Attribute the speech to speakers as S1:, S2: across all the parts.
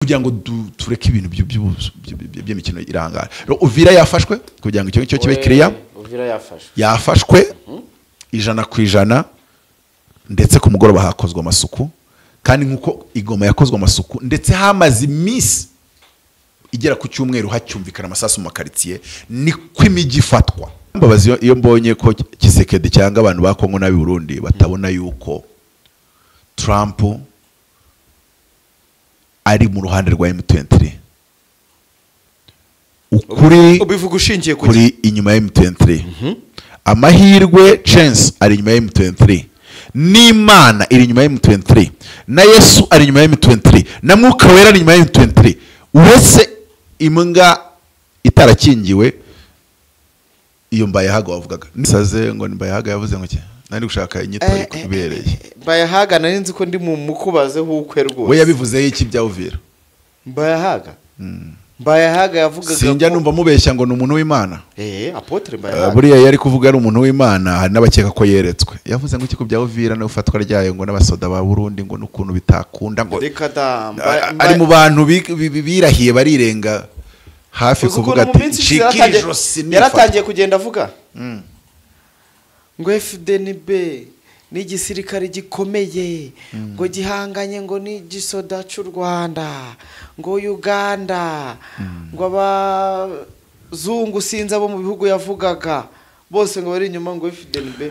S1: Kugira ngo tureke ibintu by'imikino irangara. Uvira yafashwe kugira ngo icyo ngicyo kibe clear.
S2: Uvira yafashwe.
S1: Yafashwe 100%, ndetse ku mugoroba hakozwe amasuku, kandi nkuko igoma yakozwe amasuku, ndetse hamaze iminsi igera ku cyumweru hacyumvikana amasasu mu makaritsiye, niko imijyi ifatwa. Mbabazi iyo mbonye ko Tshisekedi cyangwa abantu ba Kongo n'ab'i Burundi batabona yuko Trump ari mu ruhande rwa M23, ukuri
S2: ubivuga ushingiye
S1: kuri inyuma ya M23, amahirwe chance ari inyuma ya M23, n'Imana iri inyuma ya M23, na Yesu ari inyuma ya M23, na Mwuka Wera ari inyuma ya M23. Uretse imbwa itarakingiwe iyo Mbayahaga wavugaga nisaze ngo Mbayahaga yavuze ngo iki, nari gushaka inyito ikubereye.
S2: Mbayahaga nari nzi ko ndi mu mukubaze hukwe rwose.
S1: We yabivuze iki bya Uvira?
S2: Mbayahaga Mbayahaga yavugaga,
S1: sinjya numva mubeshya ngo ni umuntu w'Imana.
S2: Apotre Mbayahaga
S1: buriya yari kuvuga ari umuntu w'Imana, hari n'abakeka ko yeretswe. Yavuze ngo iki ku bya Uvira no ufatwa ryayo ngo n'abasoda ba Burundi ngo n'ukuntu bitakunda, ngo ari mu bantu birahiye barirenga hafi kuvuga ati
S2: yaratangiye kugenda avuga ngo FDNB ni igisirikare gikomeye, ngo gihanganye ngo ni gisoda cy'u Rwanda, ngo Uganda, ngo abazungu sinzi abo mu bihugu yavugaga bose ngo bari inyuma, ngo FDNB.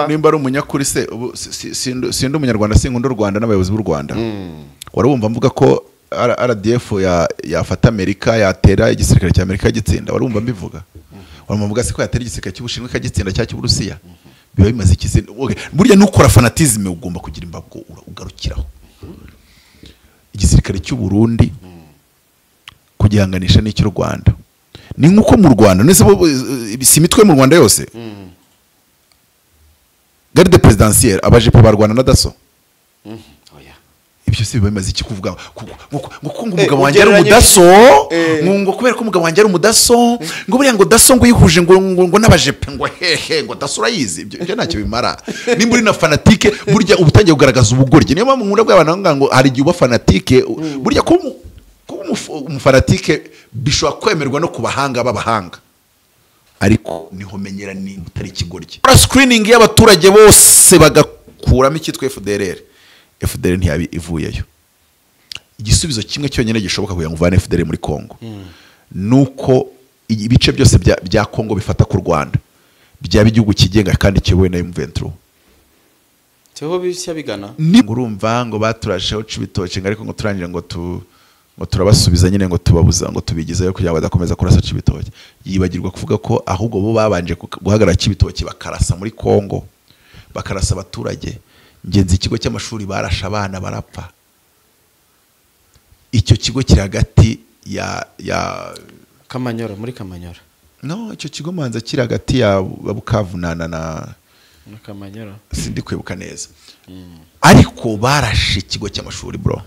S1: Nimba ari umunyakuri se, sindi umunyarwanda, sinkunda u Rwanda n'abayobozi b'u Rwanda. Wari wumva mvuga ko RDF yafata Amerika, yatera igisirikare cya Amerika gitsinda? Wari wumva mbivuga? Wari mvuga se ko yatera igisirikare cy'Ubushinwa kagitsinda cya cy'Uburusiya? Biba bimaze iki se? Burya nukora fanatisme ugomba kugira imbago ugarukiraho. Igisirikare cy'u Burundi kugihanganisha n'icyo Rwanda ni nkuko mu Rwanda nese si imitwe mu Rwanda yose, garde présidentielle abajepe ba Rwanda na DASSO. Ibyo se biba bimaze iki kuvuga ngo umugabo wanjye ari umudaso, ngo kubera ko umugabo wanjye ari umudaso, ngo buriya ngo DASSO ngo yihuje ngo ngo n'abajepe ngo hehe ngo DASSO urayizi? Ibyo ntacyo bimara. Nimba uri na fanatique burya ubutangiye kugaragaza ubugoryi. Niyo mpamvu nkunda bw'abantu ngo hari igihe uba fanatique, burya kuba umufanatike bishobora kwemerwa no ku bahanga b'abahanga, ariko niho menyera ni utari ikigoryi. Screening y'abaturage bose bagakuramo icyitwa FDLR, FDLR ntiyabi ivuyeyo. Igisubizo kimwe cyonyine gishoboka kugira ngo uvane FDLR muri Kongo nuko ibice byose bya Kongo bifata ku Rwanda byaba igihugu kigenga kandi kiyobowe na M23.
S2: Cyo bishya bigana
S1: urumva ngo baturasheho Cibitoke, ariko ngo turangire ngo ngo turabasubiza nyine, ngo tubabuza ngo tubigizeyo kugira ngo badakomeza kurasa Cibitoke. Yibagirwa kuvuga ko ahubwo bo babanje guhagarara Cibitoke bakarasa muri Kongo, bakarasa abaturage. Ngenzi ikigo cy'amashuri barasha abana barapfa. Icyo kigo kiri hagati ya
S2: Kamanyora, muri Kamanyora.
S1: No, icyo kigo manza kiri hagati ya Bukavu na
S2: Kamanyora,
S1: sindi kwibuka neza. Ariko barashe ikigo cy'amashuri bro.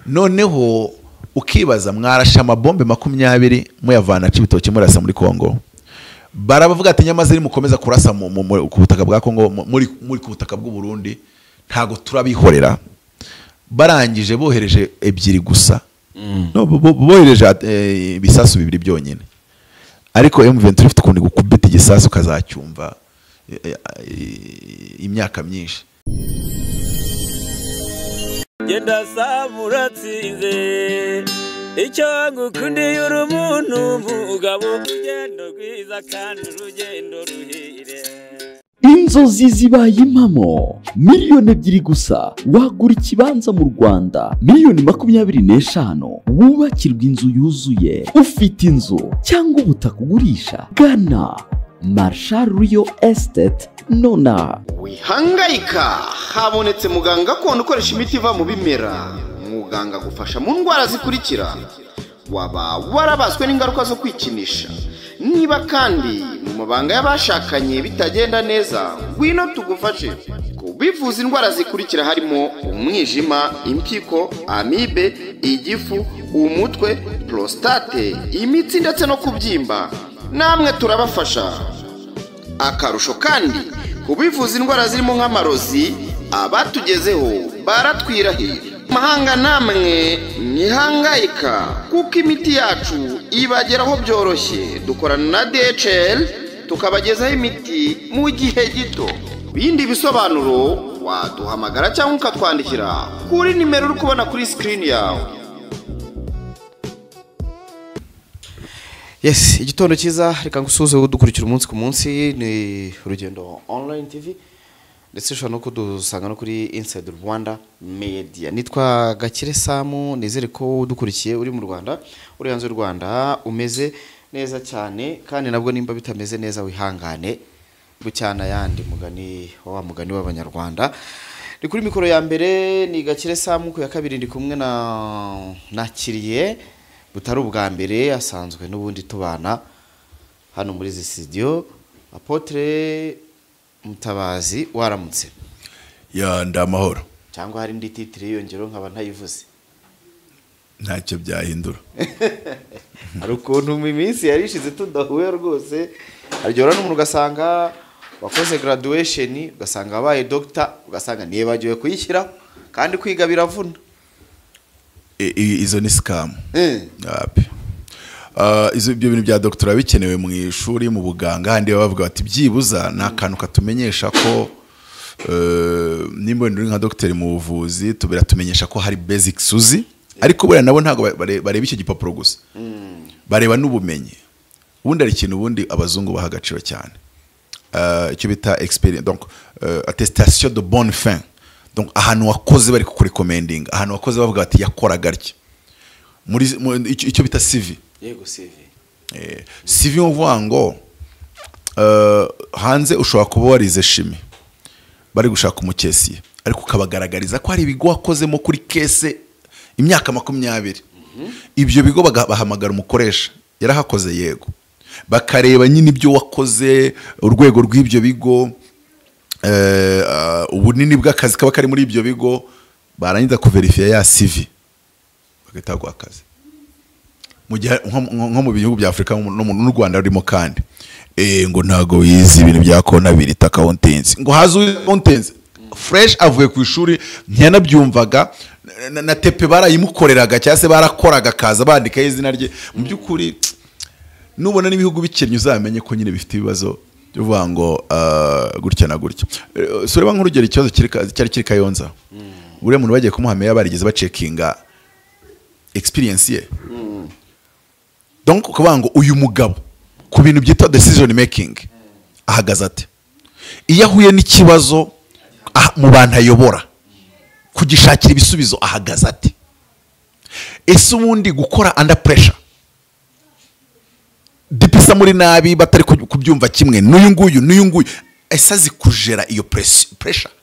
S1: Noneho ukibaza mwarashe amabombe 20 muyavana Cibitoke murasa muri Kongo. Barabavuga ati nyamaze iri mukomeza kurasa ku butaka bwa Kongo, muri ku butaka bw'u Burundi ntago turabihorera. Barangije bohereje 2 gusa. No, bohereje ibisasu 2 byonyine. Ariko M23 ifite ukuntu gukubita igisasu kazacyumva imyaka myinshi.
S3: Genda samuratsinze icyo ngukundiye uri umuntu mugabo, urugendo rwiza kandi urugendo ruhire.
S4: Inzozi zibaye impamo, 2 miliyoni gusa wagura ikibanza mu Rwanda, 25 miliyoni wubakirwa inzu yuzuye. Ufite inzu cyangwa ubutaka ugurisha, gana Marshal Real Estate nona.
S5: Wihangayika, habonetse muganga gakondo ukoresha imiti iva mu bimera. Muganga agufasha mu ndwara zikurikira: waba warabaswe n'ingaruka zo kwikinisha, niba kandi mu mabanga y'abashakanye bitagenda neza, ngwino tugufashe kubivuza indwara zikurikira harimo umwijima, impyiko, amibe, igifu, umutwe, prostate, imitsi ndetse no kubyimba. Namwe turabafasha. Akarusho kandi kubivuza indwara zirimo nk'amarozi, abatugezeho baratwirahira. Mahanga namwe mwihangayika kuko imiti yacu ibageraho byoroshye. Dukorana na DHL tukabagezaho imiti mu gihe gito. Bindi bisobanuro waduhamagara cyangwa ukatwandikira kuri nimero uri kubona kuri screen yawe.
S2: Yes, igitondo cyiza, reka ngusuhuze udukurikira umunsi ku munsi. Ni Urugendo Online TV, ndetse ushobora no kudusanga no kuri Inside Rwanda Media. Nitwa Gakire Samu, nizere ko udukurikiye uri mu Rwanda, uri hanze y'u Rwanda, umeze neza cyane, kandi nabwo nimba bitameze neza wihangane bucyana yandi mugani wa mugani w'Abanyarwanda. Ni kuri mikoro ya mbere ni Gakire Samu, ku ya kabiri ndi kumwe na nakiriye butari ubwa mbere, asanzwe n'ubundi tubana hano muri izi studio, Apotre Mutabazi. Waramutse?
S1: Ya, ndamahoro.
S2: Cyangwa hari indi titre yiyongero nkaba ntayivuze?
S1: Ntacyo byahindura.
S2: Hari ukuntu mu minsi yarishize tudahuye rwose, aryohora n'umuntu ugasanga wakoze graduation, ugasanga wabaye doctor, ugasanga nibagiwe kuyishyira, kandi kwiga biravuna.
S1: Izo ni scam. Izo ibyo bintu bya doctor bikenewe mu ishuri, mu buganga, handi bavuga bati byibuza ni akantu katumenyesha ko nimba uri nka doctor mu buvuzi, tubiratumenyesha ko hari basics uzi, ariko buriya nabo ntago bareba icyo gipapuro gusa, bareba n'ubumenyi. Ubundi ari ikintu ubundi abazungu baha agaciro cyane, icyo bita experience, donc attestation de bonne fin. Donc ahantu wakoze bari kukurecommending, ahantu wakoze bavuga bati yakoraga atya, muri icyo bita CV.
S2: Yego, CV.
S1: CV uvuga ngo hanze ushobora kuba warize chimie, bari gushaka umukesiye, ariko ukabagaragariza ko hari ibigo wakozemo kuri kese imyaka 20. Ibyo bigo bahamagara umukoresha, yarahakoze yego, bakareba nyine ibyo wakoze, urwego rw'ibyo bigo, ubunini bw'akazi kaba kari muri ibyo bigo, barangiza kuverifya ya CV bagahita baguha akazi. Mu gihe nko mu bihugu bya Afurika no mu Rwanda rurimo kandi ngo ntago wize ibintu bya comptabilité, accountancy, ngo haze accountancy fresh avuye ku ishuri ntiyanabyumvaga, na tepe barayimukoreraga cyangwa se barakoraga akaza bandikaho izina rye. Mu by'ukuri nubona n'ibihugu bikennye uzamenye ko nyine bifite ibibazo byo kuvuga ngo gutya na gutya. So reba nk'urugero ikibazo cyari kiri Kayonza, buriya muntu bagiye kumuha meya barigeze bacekinga experience ye. Donc kuvuga ngo uyu mugabo ku bintu byitwa decision making ahagaze ate, iyo ahuye n'ikibazo mu bantu ayobora kugishakira ibisubizo ahagaze ate, ese ubundi gukora under pressure dipisa muri nabi batari kubyumva kimwe n'uyu nguyu n'uyu nguyu, ese azi kujera iyo pressure,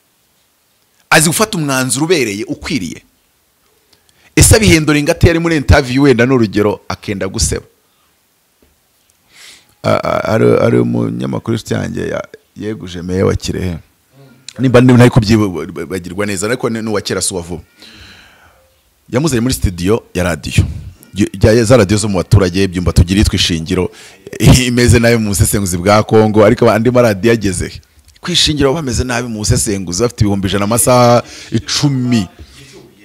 S1: azi gufata umwanzuro ubereye ukwiriye, ese abihindura ingate yari muri interview wenda n'urugero akenda guseba. Ari umunyamakuru inshuti yanjye yeguje meya wa Kirehe, nimba ntari kubyibagirwa neza, ariko n'uwa kera si uwa vuba, yamuzanye muri studio ya radio, za radio zo mu baturage, ibyumba tugira yitwa Ishingiro, imeze nabi mu busesenguzi bwa Kongo, ariko andi maradiyo ageze kwishingiro bameze nabi mu busesenguzi, bafite 100,000 amasaha 10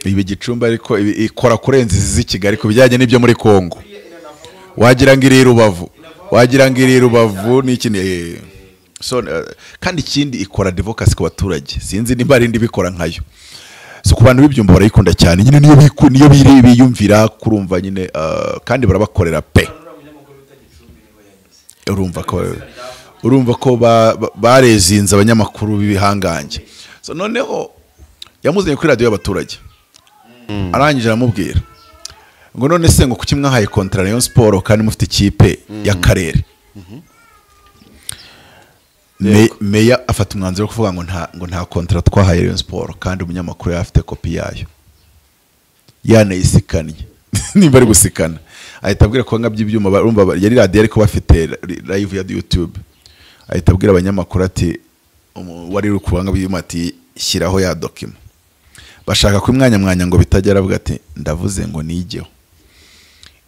S1: ibi Gicumbi, ariko ikora kurenza izi z'i Kigali ku bijyanye n'ibyo muri Kongo, wagira ngo iri Rubavu, wagira ngo iri Rubavu n'iki. So kandi ikindi ikora advocacy ku baturage, sinzi nimba ari indi bikora nkayo. So ku bantu b'ibyumba barayikunda cyane nyine, niyo biyumvira kurumva nyine, kandi barabakorera pe. Urumva ko barezinze abanyamakuru b'ibihangange. So noneho yamuzanye kuri radio y'abaturage, arangije aramubwira ngo none se ngo kuki mwahaye contrat Rayon Sport kandi mufite ikipe y'akarere? Meya afata umwanzuro wo kuvuga ngo nta contrat twahaye Rayon Sport, kandi umunyamakuru yafite kopi yayo yanayisikanye nimba ari gusikana, ahita abwira ko by'ibyuma barumva yari radio ariko bafite live ya YouTube, ahita abwira abanyamakuru ati wari uri kubanga by'ibyuma ati shyiraho ya document. Bashaka ko umwanya mwanya ngo bitajya, aravuga ati ndavuze ngo nigeho,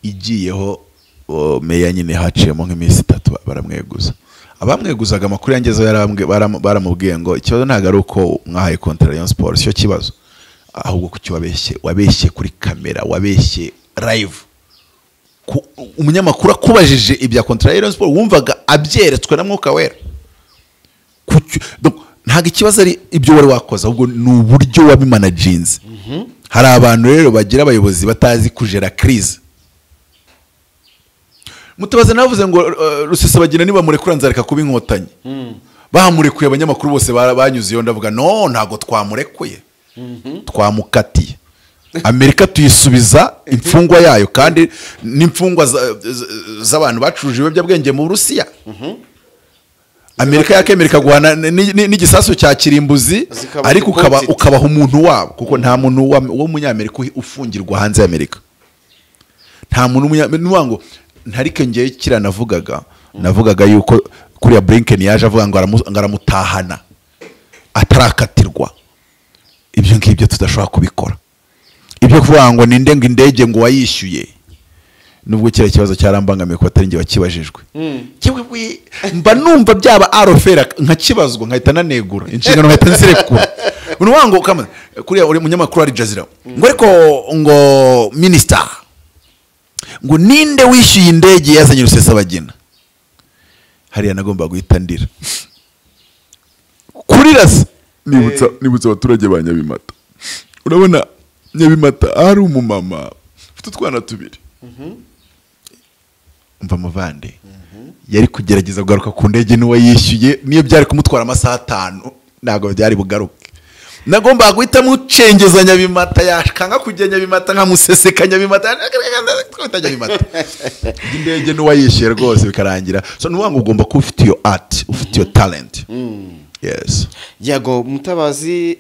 S1: igiyeho meya nyine haciyemo nk'iminsi 3 baramweguza. Abamweguzaga amakuru yangezeho baramubwiye ngo ikibazo ntago ari uko mwahaye contrat Rayon Sport, sicyo kibazo, Ahubwo kuki wabeshye? Wabeshye kuri kamera, wabeshye live. Umunyamakuru akubajije ibya contrat ya Rayon Sport wumvaga abyeretswe na Mwuka Wera. Ntabwo ikibazo ari ibyo wari wakoze, ahubwo ni uburyo wabimanaginze. Hari abantu rero bagira abayobozi batazi kujera crise. Mutabazi navuze ngo Rusesabagina niba murekura nzareka kuba inkotanyi. Bamurekuye abanyamakuru bose banyuze iyo, ndavuga no ntago twamurekuye, twamukatiye. Amerika tuyisubiza imfungwa yayo, kandi n'imfungwa z'abantu bacuruje ibiyobyabwenge mu Burusiya. Amerika yakemereka guhana n'igisasu cya kirimbuzi, ariko ukabaha umuntu wabo, kuko nta muntu w'umunyamerika ufungirwa hanze y'Amerika. Nta muntu w'umunyamerika. Ntarike ngiye kira navugaga yuko kuriya Blinken yaje avuga ngo aramutahana atarakatirwa. Ibyo ngibyo tudashobora kubikora. Ibyo kuvuga ngo ninde ngo indege ngo wayishyuye, nubwo kira kibazo cyarambangamiye ko atari nge wakibajijwe. Mba numva byaba arofera nkakibazwa nkahita nanegura inshingano nkahita nzirekura. Unuvuga ngo kama kuriya uri munyamakuru ari Jazeera ngo ariko ngo minister ngo ninde wishyuye indege yazanye Rusesabagina, hariya nagomba guhita ndira kuri rasa. Nibutsa abaturage ba Nyabimata. Urabona Nyabimata ari umumama ufite utwana tubiri. Umva muvande, yari kugerageza kugaruka ku ndege n'uwo yishyuye, niyo byari kumutwara amasaha 5 ntabwo byari bugaruke. Nagomba guhita mucengeza Nyabimata, yakanga kujya Nyabimata nkamuseseka Nyabimata, twita Nyabimata. Indege n'uwo yishyuye rwose bikarangira. So nuvuga ngo ugomba kuba ufite iyo art, ufite iyo talent. Yes.
S2: Yego Mutabazi,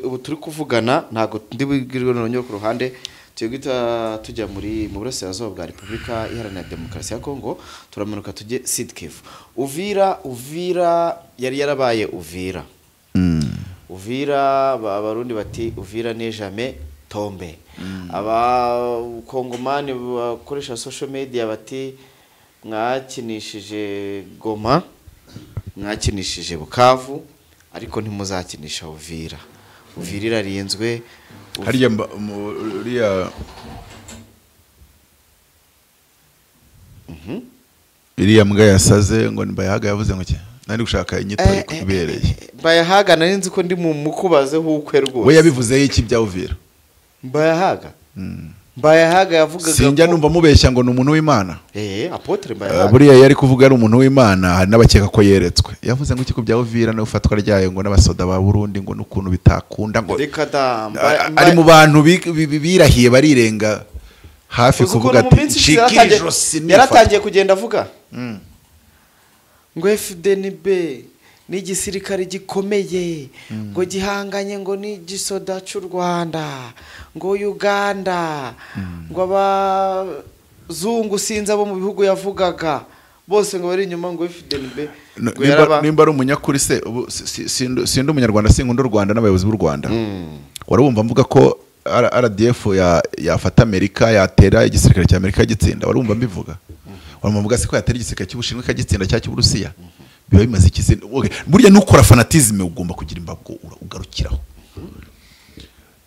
S2: ubu turi kuvugana ntago ndi bwirwe nonyo ku ruhande, tugita tujya muri mu burasirazuba bwa Repubulika Iharanira Demokarasi ya Kongo, turamanuka tujye Sud Kivu. Uvira yari yarabaye Uvira. Uvira abarundi bati Uvira ne jamais tombe. Abakongomani bakoresha social media bati mwakinishije Goma, mwakinishije Bukavu, ariko ntimuzakinisha Uvira. Uvira irarinzwe.
S1: Hariya uriya iriya mbwa yasaze ngo Mbayahaga yavuze ngo nari gushaka inyito ibereye.
S2: Mbayahaga nari nzi ko ndi mu mukubaze hukwe rwose.
S1: We yabivuze iki bya Uvira?
S2: Mbayahaga. Mbayahaga yavugaga
S1: sinjya numva mubeshya ngo ni umuntu w'Imana.
S2: Apotre Mbayahaga.
S1: Buriya yari kuvuga ari umuntu w'Imana, hari n'abakeka ko yeretswe. Yavuze ngo iki bya Uvira no ufatwa ryayo ngo n'abasoda ba Burundi ngo n'ukuntu bitakunda ngo ari mu bantu birahiye barirenga hafi kuvuga ati shikiri josi.
S2: Yaratangiye kugenda avuga ngo FDNB ni igisirikare gikomeye, ngo gihanganye ngo ni gisoda cy'u Rwanda, ngo Uganda, ngo abazungu sinzi abo mu bihugu yavugaga bose ngo bari inyuma ngo FDNB.
S1: Nimba ari umunyakuri se, sindi umunyarwanda, sinkunda u Rwanda n'abayobozi b'u Rwanda. Wari wumva mvuga ko RDF yafata Amerika, yatera igisirikare cya Amerika gitsinda? Wari wumva mbivuga? Wari wumva se ko yatera igisirikare cy'Ubushinwa kagitsinda cya cy'Uburusiya? Biba bimaze iki se? Burya nukora fanatisme ugomba kugira imbago ugarukiraho.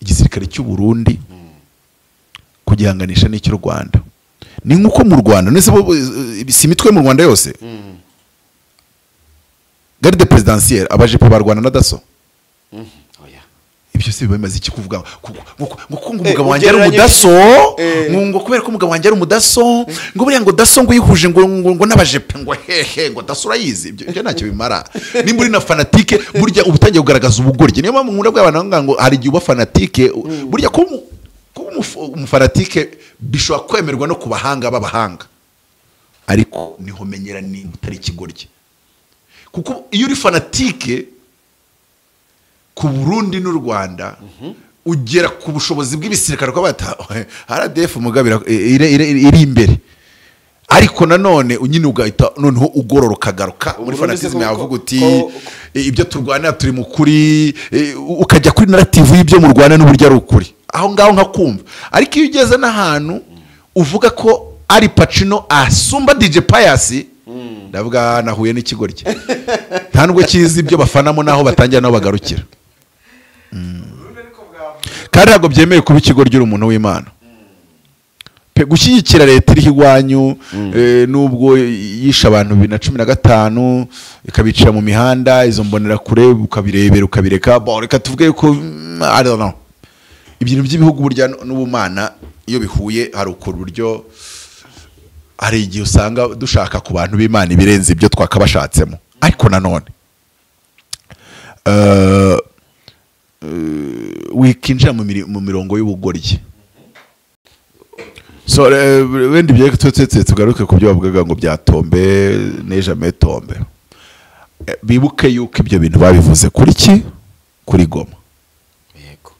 S1: Igisirikare cy'u Burundi kugihanganisha n'icyo Rwanda ni nkuko mu Rwanda nese si imitwe mu Rwanda yose. Garde présidentielle abajepe ba Rwanda na DASSO. Ibyo se bimaze iki kuvuga ngo umugabo wanjye ari umudaso, ngo kubera ko umugabo wanjye ari umudaso, ngo buriya ngo DASSO ngo yihuje ngo n'abajepe ngo hehe ngo DASSO urayizi. Ibyo ntacyo bimara. Nimba uri na fanatike burya ubutangiye kugaragaza ubugoryi. Niyo mpamvu nkunda bw'abantu ngo hari igihe uba fanatike, burya kuba umufanatike bishobora kwemerwa no ku bahanga b'abahanga, ariko niho menyera nimba utari ikigoryi. Kuko iyo uri fanatike ku Burundi n'u Rwanda ugera ku bushobozi bw'ibisirikare ko bata RDF mugabira iri imbere, ariko nanone nyine ugahita noneho ugororoka garuka muri fanatisme yavuga uti ibyo turwanira turi mu kuri, ukajya kuri narrative y'ibyo mu Rwanda n'uburyo ari ukuri, aho ngaho nkakumva. Ariko iyo ugeze n'ahantu uvuga ko ari Pacino asumba DJ Pius, ndavuga nahuye n'ikigoryi. Nta nubwo kizi ibyo bafanamo naho batangira naho bagarukira. Kandi ntabwo byemewe kuba ikigo ry'umuntu w'Imana. Pe gushyigikira leta iri iwanyu, nubwo yisha abantu 2015 ikabicira mu mihanda, izo mbonera kure ukabirebera ukabireka. Bon, reka tuvuge ko I don't know. Ibintu by'ibihugu burya n'ubumana iyo bihuye hari ukuntu buryo hari igihe usanga dushaka ku bantu b'Imana ibirenze ibyo twakabashatsemo. Ariko nanone wikinjira mu mirongo y'ubugoryi. So wenda ibyo twese tugaruke ku byo bavugaga ngo byatombe nejame tombe. Bibuke yuko ibyo bintu babivuze kuri ki? Kuri Goma.
S2: Yego.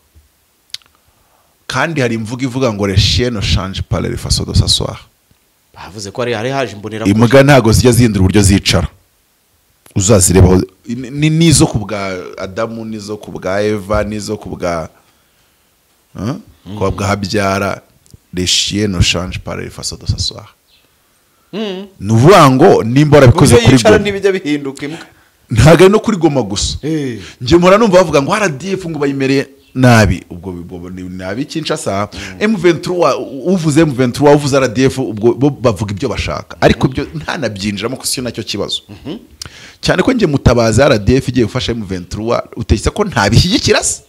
S1: Kandi hari imvugo ivuga ngo les chiens ne changent pas les façons de s'asseoir.
S2: Bavuze ko hari haje imbonera.
S1: Imbwa ntago zijya zihindura uburyo zicara. Uzazirebaho nizo ku bwa Adamu, nizo ku bwa Eva, nizo ku bwa ku bwa Habyara. Les chiens ne changent pas les façons de s'asseoir. Ni ukuvuga ngo nimba warabikoze kuri Goma
S2: ntibijya bihinduka imbwa.
S1: Ntago ari no kuri Goma gusa. Njye mpora numva bavuga ngo RDF ngo bayimereye nabi, ubwo ni nabi Kinshasa. M23 uvuze M23 uvuze RDF, ubwo bo bavuga ibyo bashaka, ariko ibyo ntanabyinjiramo kuko nacyo kibazo. Cyane ko njye mutabaza RDF igiye gufasha M23, utekeza ko ntabishyigikira se?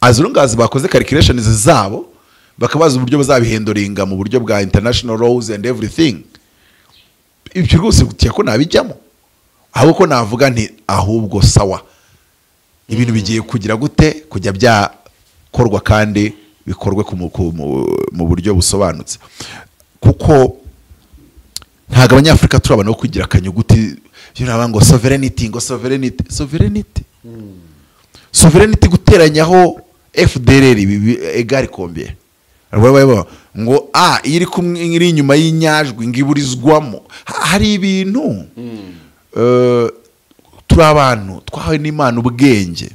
S1: Azurungazi bakoze calculations zabo bakabaza uburyo bazabihendoringa mu buryo bwa international laws and everything. Ibyo rwose gutiya ko nabijyamo, ahubwo ko navuga nti ahubwo sawa, ibintu bigiye kugira gute kujya byakorwa kandi bikorwe mu buryo busobanutse. Kuko ntago abanyafrika turabana no kugira akanyuguti yuraba ngo sovereignty, ngo sovereignty, sovereignty, sovereignty guteranyaho FDLR égale combien? Ngo a iri kumwe iri inyuma y'inyajwi ngiburizwamo. Hari ibintu turi abantu twahawe n'Imana ubwenge.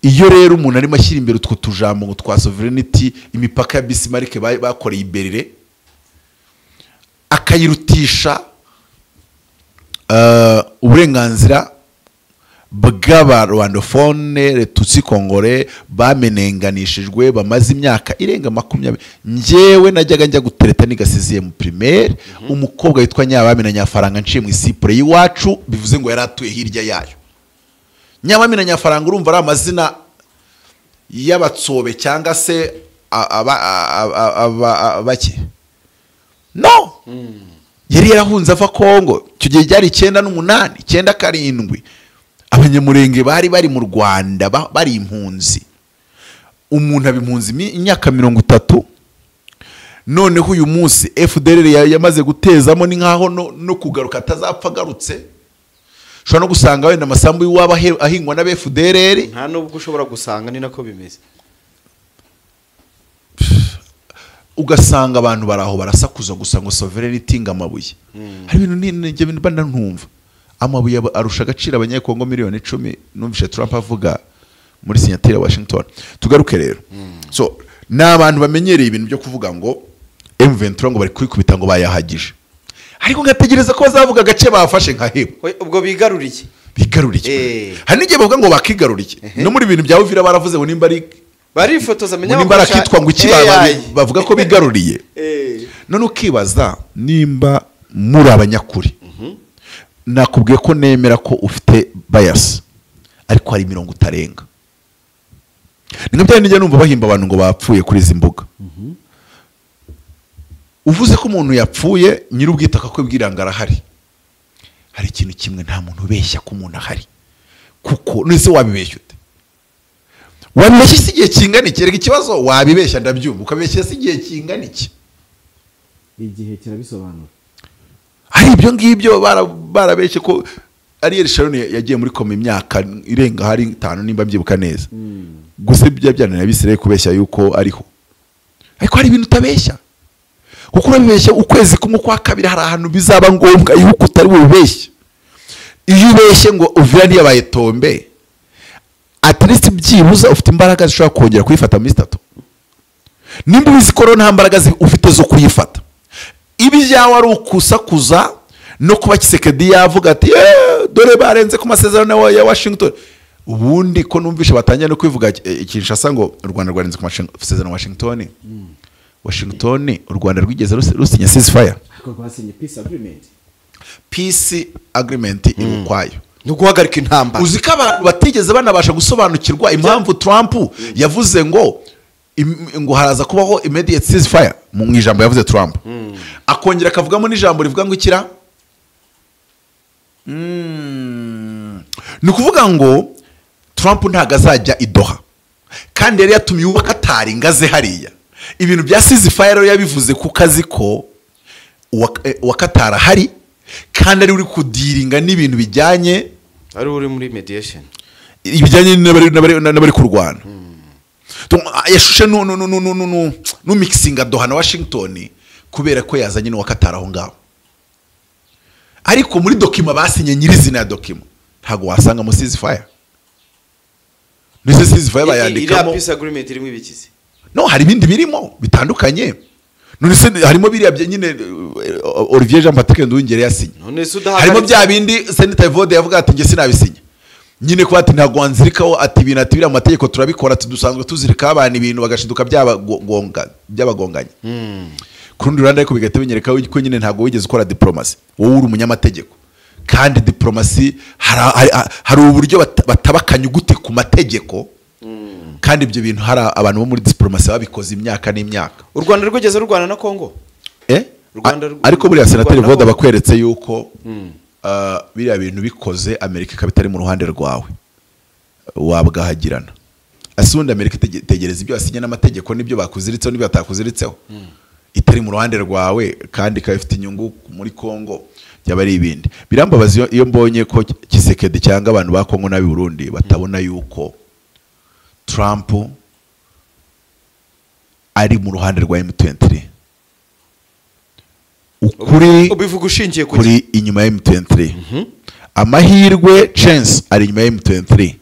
S1: Iyo rero umuntu arimo ashyira imbere utwo tujambo ngo twa sovereignty, imipaka ya Bismarck bakoreye iberere akayirutisha uburenganzira bw'abarwandophone Tutsi Kongore bamenenganishijwe bamaze imyaka irenga 20. Njyewe najyaga njya gutereta nigasiziye mu primaire, umukobwa witwa Nyabami na Nyafaranga nciye mu isipure y'iwacu, bivuze ngo yaratuye hirya yayo. Nyabami na Nyafaranga urumva ari amazina y'abatsobe cyangwa se abake? No, yari yarahunze ava Kongo icyo gihe byari 98 97. Abanyamurenge bari bari mu Rwanda bari impunzi. Umuntu abimpunzi imyaka 30. Noneho uyu munsi FDLR yamaze gutezamo ni nkaho no kugaruka atazapfa agarutse. Ushobora no gusanga wenda amasambu y'iwabo ahingwa n'aba FDLR.
S2: Nta nubwo ushobora gusanga ni nako bimeze.
S1: Ugasanga abantu baraho barasakuza gusa ngo sovereignty ngamabuye. Hari ibintu ninjye mba ntumva. Amabuye arusha agaciro abanyekongo miliyoni 10, numvise Trump avuga muri signature ya Washington. Tugaruke rero. So n'abantu bamenyereye ibintu byo kuvuga ngo M23 ngo bari kwikubita ngo bayahagije, ariko ngategereza ko bazavuga agace bafashe nka hebo
S2: ubwo bigaruriye.
S1: Bigaruriye. Hari n'igihe bavuga ngo bakigaruriye. No muri ibintu bya Uvira baravuze ngo nimba ari
S2: barifotoza menya
S1: nimba arakitwa ngo iki bavuga ko bigaruriye. None ukibaza nimba muri abanyakuri. Nakubwiye ko nemera ko ufite bias, ariko hari imirongo utarenga. Ni nk'ibyo nijya numva bahimba abantu ngo bapfuye kuri izi mbuga. Uvuze ko umuntu yapfuye nyir'ubwitaka ko ibwiranga arahari. Hari ikintu kimwe nta muntu ubeshya ko umuntu ahari, kuko nese wabibeshya ute? Wabibeshya si igihe kingana iki? Erega ikibazo wabibeshya ndabyumva, ukabeshya si igihe kingana iki?
S2: Igihe kirabisobanura.
S1: Ari ibyo ngibyo barabeshye ko Ariel Sharon yagiye muri koma imyaka irenga hari 5 nimba mbyibuka neza. Gusa ibyo byananiye Abisirayeli kubeshya yuko ariho. Ariko hari ibintu utabeshya. Kuko urabeshya ukwezi kumwe kwa kabiri hari ahantu bizaba ngombwa yuko utari bubeshye. Iyo ubeshye ngo Uvira ntiyabaye tombe, at least byibuza ufite imbaraga zishobora kongera kuyifata muri 3. Nimba ubizi ko nta mbaraga ufite zo kuyifata, ibyawe ari ukusakuza no kuba Kisekedi yavuga ati dore barenze ku masezerano ya Washington. Ubundi ko numvishe batangiye no kwivuga Kinshasa ngo u Rwanda rwarenze ku masezerano Washington. Washington u Rwanda rwigeze rusinya ceasefire.
S2: Ariko rwasinye peace agreement.
S1: Peace agreement irukwayo.
S2: No guhagarika intambara.
S1: Uzi ko abantu batigeze banabasha gusobanukirwa impamvu Trump yavuze ngo ngo haraza kubaho immediate ceasefire mu ijambo yavuze Trump. Akongera akavugamo n'ijambo rivuga ngo ikira. Ni ukuvuga ngo Trump ntago azajya i Doha. Kandi yari yatumiye uwa Qatar ngaze hariya. Ibintu bya ceasefire rero yabivuze ku kazi ko uwa Qatar ahari kandi ari uri kudiringa n'ibintu bijyanye
S2: ari uri muri mediation
S1: ibijyanye n'abari kurwana. Yashushe no mixinga Doha na Washington kubera ko yazanye n'uwa Qatar aho ngaho. Ariko muri document basinye nyirizina ya document ntago wasanga mu ceasefire. Nise ceasefire bayandikamo
S2: iriya peace agreement irimo ibikize.
S1: No hari ibindi birimo bitandukanye. None se harimo biriya nyine Olivier Jean Patrick Nduhungirehe yasinye. Harimo bya bindi Senator Evode yavuga ati nge sinabisinya. Nyine ko ati ntago wanzirikaho ati ibintu ati biriya amategeko turabikora tudusanzwe tuzirika abantu ibintu bagashiduka byabagonganye. Kurundi ruhande ariko bigahita binyereka ko nyine ntago wigeze ukora diplomasi. Wowe uri umunyamategeko. Kandi diplomasi hari uburyo batabakanya ugute ku mategeko. Kandi ibyo bintu hari abantu bo muri diplomasi babikoze imyaka n'imyaka.
S2: U Rwanda rwigeze rurwana na Kongo?
S1: Ariko buriya Senator Evode bakweretse yuko biriya bintu bikoze Amerika ikaba itari mu ruhande rwawe wabwahagirana. Asundi Amerika itegereza ibyo wasinye n'amategeko n'ibyo bakuziritseho n'ibyo batakuziritseho. Itari mu ruhande rwawe kandi ikaba ifite inyungu muri Kongo byaba ari ibindi. Birambabaza iyo mbonye ko Tshisekedi cyangwa abantu ba Kongo n'abi Burundi batabona yuko Trump ari mu ruhande rwa M23. Ukuri
S2: ubivuga ushingiye
S1: kuri inyuma ya M23. Amahirwe chance ari inyuma ya M23.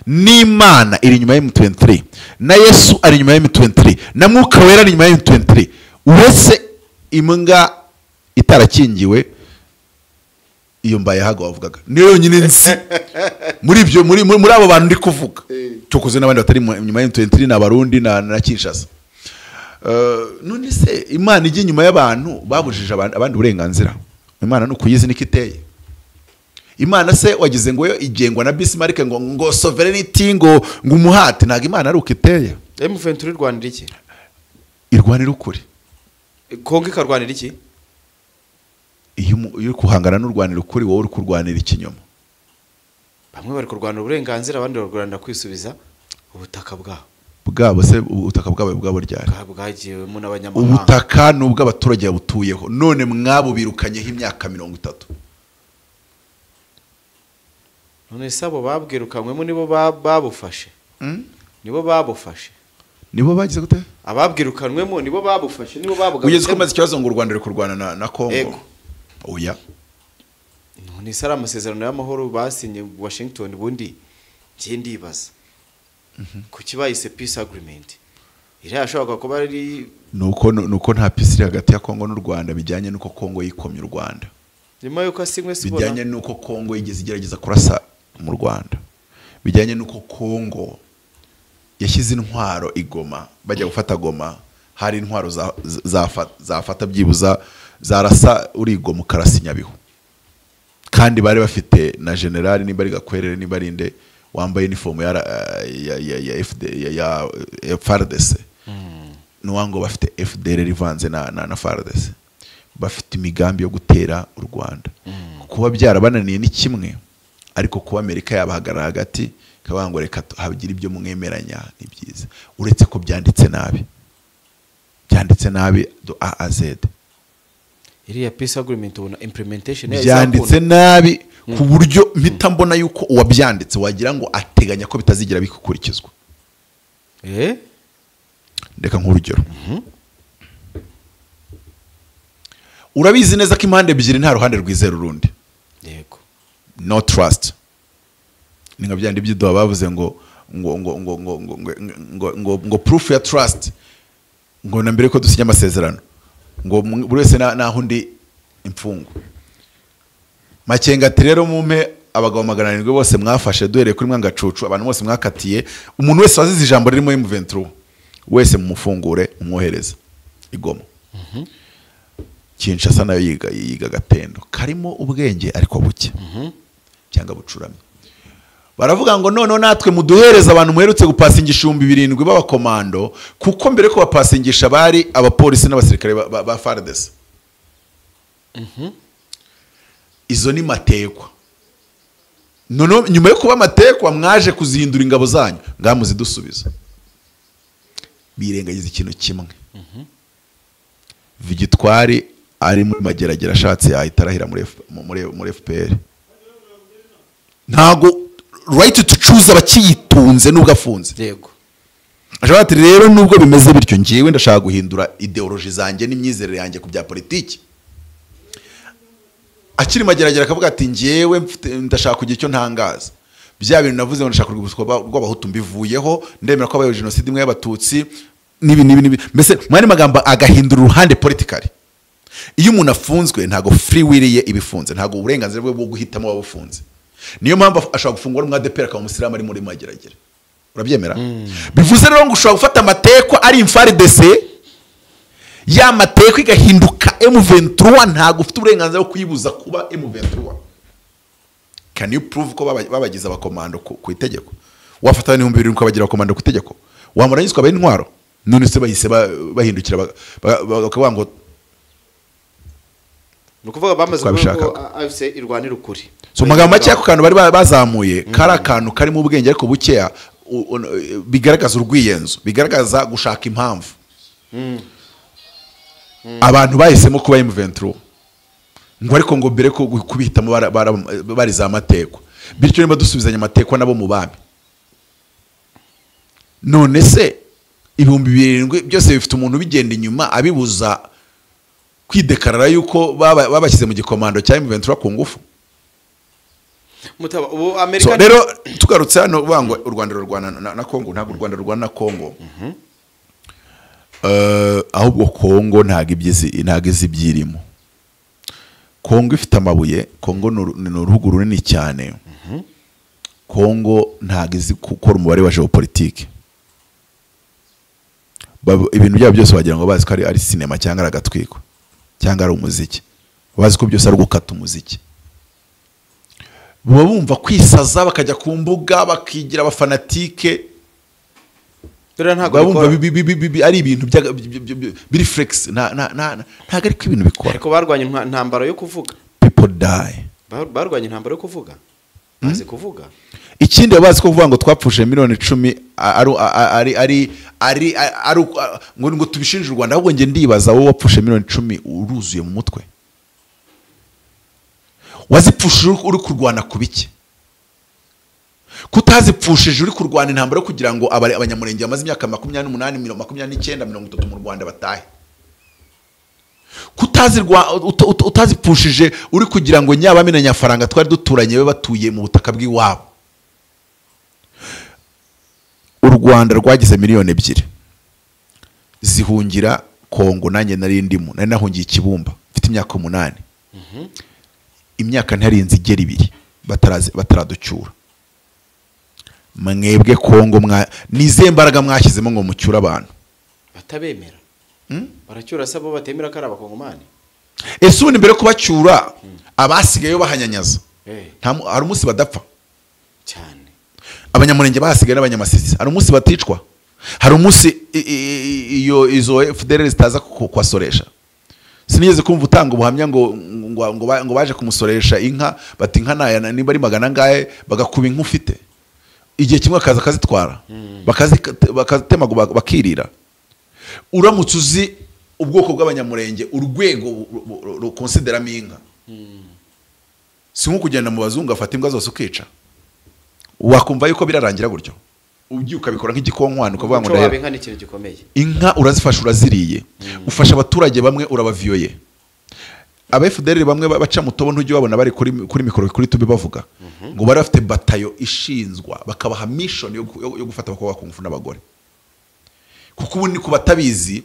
S1: N'Imana iri inyuma ya M23. Na Yesu ari inyuma ya M23. Na Mwuka Wera ari inyuma ya M23. Uretse imbwa itarakingiwe iyo mbaye hago wavugaga niyo yonyine nzi muri ibyo muri abo bantu ndi kuvuga. Cyokoze n'abandi batari inyuma ya M23 na Barundi na Kinshasa. None se Imana ijye inyuma y'abantu babujije abandi uburenganzira. Imana nukuyizi nikiteye. Imana se wagize ngo yo igengwa na Bismarck ngo sovereignty ngo umuhate, ntago Imana ari ukiteye.
S2: M23 irwanira iki?
S1: Irwanira ukuri.
S2: Kongo ikarwanira iki?
S1: Iyo uri kuhangana n'urwanira ukuri wowe uri kurwanira ikinyoma.
S2: Bamwe bari kurwanira uburenganzira abandi barwanira kwisubiza ubutaka bwabo.
S1: Bwabo se ubutaka bwabo bwabo ryari?
S2: Bwagiwemo n'abanyamahanga.
S1: Ubutaka nubwo abaturage babutuyeho none mwabo birukanyeho imyaka 30.
S2: None sabo babwirukanywemo nibo babufashe. Nibo babufashe.
S1: Nibo bagize gute?
S2: Ababwirukanywemo nibo babufashe nibo babugarutsemo.
S1: Ugeze ko maze ikibazo ngo u Rwanda ruri kurwana na Kongo. Oya.
S2: None sara amasezerano y'amahoro basinye Washington bundi ngiye ndibaza. Kuki bayise peace agreement? Iriya yashoboka kuba ari
S1: nuko nta peace iri hagati ya Kongo n'u Rwanda bijyanye nuko Kongo yikomye u Rwanda.
S2: Nyuma yuko asinywe sibona.
S1: Bijyanye nuko Kongo yigeze igerageza kurasa mu Rwanda. Bijyanye nuko Kongo yashyize intwaro igoma bajya gufata Goma hari intwaro zafata byibuza zarasa urigoma ukarasa Nyabihu. Kandi bari bafite na general nimba ari Gakwerere nimba ari nde wambaye uniform ya FD ya FARDC. Nuwango bafite FDL rivanze na FARDC. Bafite imigambi yo gutera u Rwanda. Kuba byarabananiye ni kimwe ariko kuba Amerika yabahagarara hagati kabango reka hagira ibyo mwemeranya ni byiza. Uretse ko byanditse nabi. Byanditse nabi do A a Z.
S2: Iriya peace agreement ubona implementation
S1: byanditse nabi ku buryo mpita mbona yuko uwabyanditse wagira ngo ateganya ko bitazigira bikukurikizwa. Ndeka nk'urugero. Urabizi neza ko impande ebyiri nta ruhande rwizera urundi.
S2: Yego.
S1: No trust. Ni nka byandi by'idoha bavuze ngo ngo ngo ngo ngo ngo ngo ngo ngo proof ya trust ngo na mbere ko dusinya amasezerano ngo buri wese naho undi imfungwa. Makenga ati rero mumpe Abagabo 700 bose mwafashe, duhereye kuri Mwangacucu, abantu bose mwakatiye, umuntu wese wazize ijambo ririmo M23 wese mumufungure, umwohereze igoma. Kinshasa nayo yiga agatendo karimo ubwenge ariko buke cyangwa bucuramye. Baravuga ngo none natwe muduhereza abantu muherutse gupasingisha 7,000 b'abakomando, kuko mbere ko bapasingisha bari abapolisi n'abasirikare ba FARDC. Izo ni matekwa. None nyuma yo kuba matekwa mwaje kuzihindura ingabo zanyu, ngamuzidusubiza. Birengagiza ikintu kimwe. Vigitwari ari muri mageragera ashatse yahita arahira muri FPR. Ntago right to choose abakiyitunze nubwo afunze.
S2: Yego.
S1: Ashobora ati rero nubwo bimeze bityo ngiye ndashaka guhindura ideology zanjye n'imyizerere yanjye ku bya politiki. Akiri mageragera akavuga ati ngiyewe ndashaka kugira icyo ntangaza. Bya bintu navuze ngo ndashaka urwibutso rw'abahutu mbivuyeho, ndemera ko abaye genocide imwe y'abatutsi nibi nibi nibi. Mbese mwari magambo agahindura uruhande politically. Iyo umuntu afunzwe ntago free will ye ibifunze, ntago uburenganzira bwe bwo guhitamo wabufunze. Niyo mpamvu ashobora gufungwa n'umwa ADPR akaba umusiramu ari muri mageragere. Urabyemera? Bivuze rero ngo ushobora gufata amateko ari FARDC, ya mateko igahinduka M23, ntago ufite uburenganzira bwo kuyibuza kuba M23. Can you prove ko babagize abakomando ku itegeko? Wafata 7,000 ukabagira abakomando ku itegeko, wamuranyizwa abaye intwaro. None se bahise bahindukira bakavuga ngo
S2: nukuvuga bamaze kuvuga AFC irwanira ukuri.
S1: So magambo make ako kantu bari bazamuye kari akantu karimo ubwenge ariko bukeya, bigaragaza urwiyenzo, bigaragaza gushaka impamvu. Abantu bahisemo kuba M23 ngo ariko ngo mbere ko kubihitamo bari za mateko, bityo niba dusubizanya amateko nabo mu bami. None se 7,000 byose bifite umuntu bigenda inyuma abibuza kwidekarara yuko babashyize mu gikomando cya M23 ku ngufu.
S2: Mutaba ubu Amerika.
S1: So rero tugarutse hano bango u Rwanda rurwana na Kongo, ntabwo u Rwanda rurwana na Kongo. Ahubwo Kongo ntago ibyizi, ntago izibyirimo. Kongo ifite amabuye, Kongo ni uruhugu runini cyane. Kongo ntago izi gukora umubare wa geopolitique. Ibintu byabo byose wagira ngo bazi ko ari sinema cyangwa ari agatwiko cyangwa ari umuziki. Bazi ko byose ari gukata umuziki. Baba bumva kwisaza bakajya ku mbuga bakigira abafanatike.
S2: Ntago
S1: ari ibintu biri flex, ntago ariko ibintu bikora.
S2: Ariko barwanye intambara yo kuvuga.
S1: People die.
S2: Barwanye intambara yo kuvuga. Bazi kuvuga.
S1: Ikindi bazi ko kuvuga ngo twapfuje miliyoni 10 ari ari ari ari ngo tubishinje u Rwanda, ahubwo nge ndibaza wowe wapfuje miliyoni 10 uruzuye mu mutwe. Wazipfushije uri kurwana ku biki? Kutazipfushije uri kurwana intambara kugira ngo abanyamurenge bamaze imyaka 28, 29, 30 mu Rwanda batahe. Utazipfushije uri kugira ngo nyabamena nyafaranga twari duturanye be batuye mu butaka bw'iwabo. U Rwanda rwagize miliyoni 2 zihungira Kongo, nanjye nari ndimo, nari nahungiye Kibumba mfite imyaka 8. Imyaka ntarinze igera 2 bataraducyura. Mwebwe Kongo nize mbaraga mwashyizemo ngo mucyura abantu
S2: batabemera. Baracyura sabo batemera ko ari abakongomani.
S1: Ese ubundi mbere kubacyura abasigaye bahanyanyaza hari umunsi badapfa
S2: cyane.
S1: Abanyamurenge basigaye n'abanyamasisi hari umunsi baticwa, hari umunsi iyo izo FDLR zitaza kubasoresha. Sinigeze kumva utanga ubuhamya ngo ngo baje kumusoresha inka, bati inka naya nimba ari magana angahe, bagakuba inka ufite. Igihe kimwe akaza akazitwara bakazitema bakirira. Uramutse uzi ubwoko bw'abanyamurenge urwego rukonsideramo inka, si nko kugenda mu bazungu afata imbwa zose ukica, wakumva yuko birarangira gutyo. Ugiye ukabikora nk'igikonkwana ukavuga ngo ndahera.
S2: Inka ni ikintu gikomeye.
S1: Inka urazifasha uraziriye, ufasha abaturage bamwe urabaviyoye. Aba FDLR bamwe baca mutobo ntujye babona bari kuri mikoro kuri tube bavuga ngo bari bafite batayo ishinzwa, bakabaha mission yo gufata abakobwa ku ngufu n'abagore. Kuko ubu ni kubatabizi,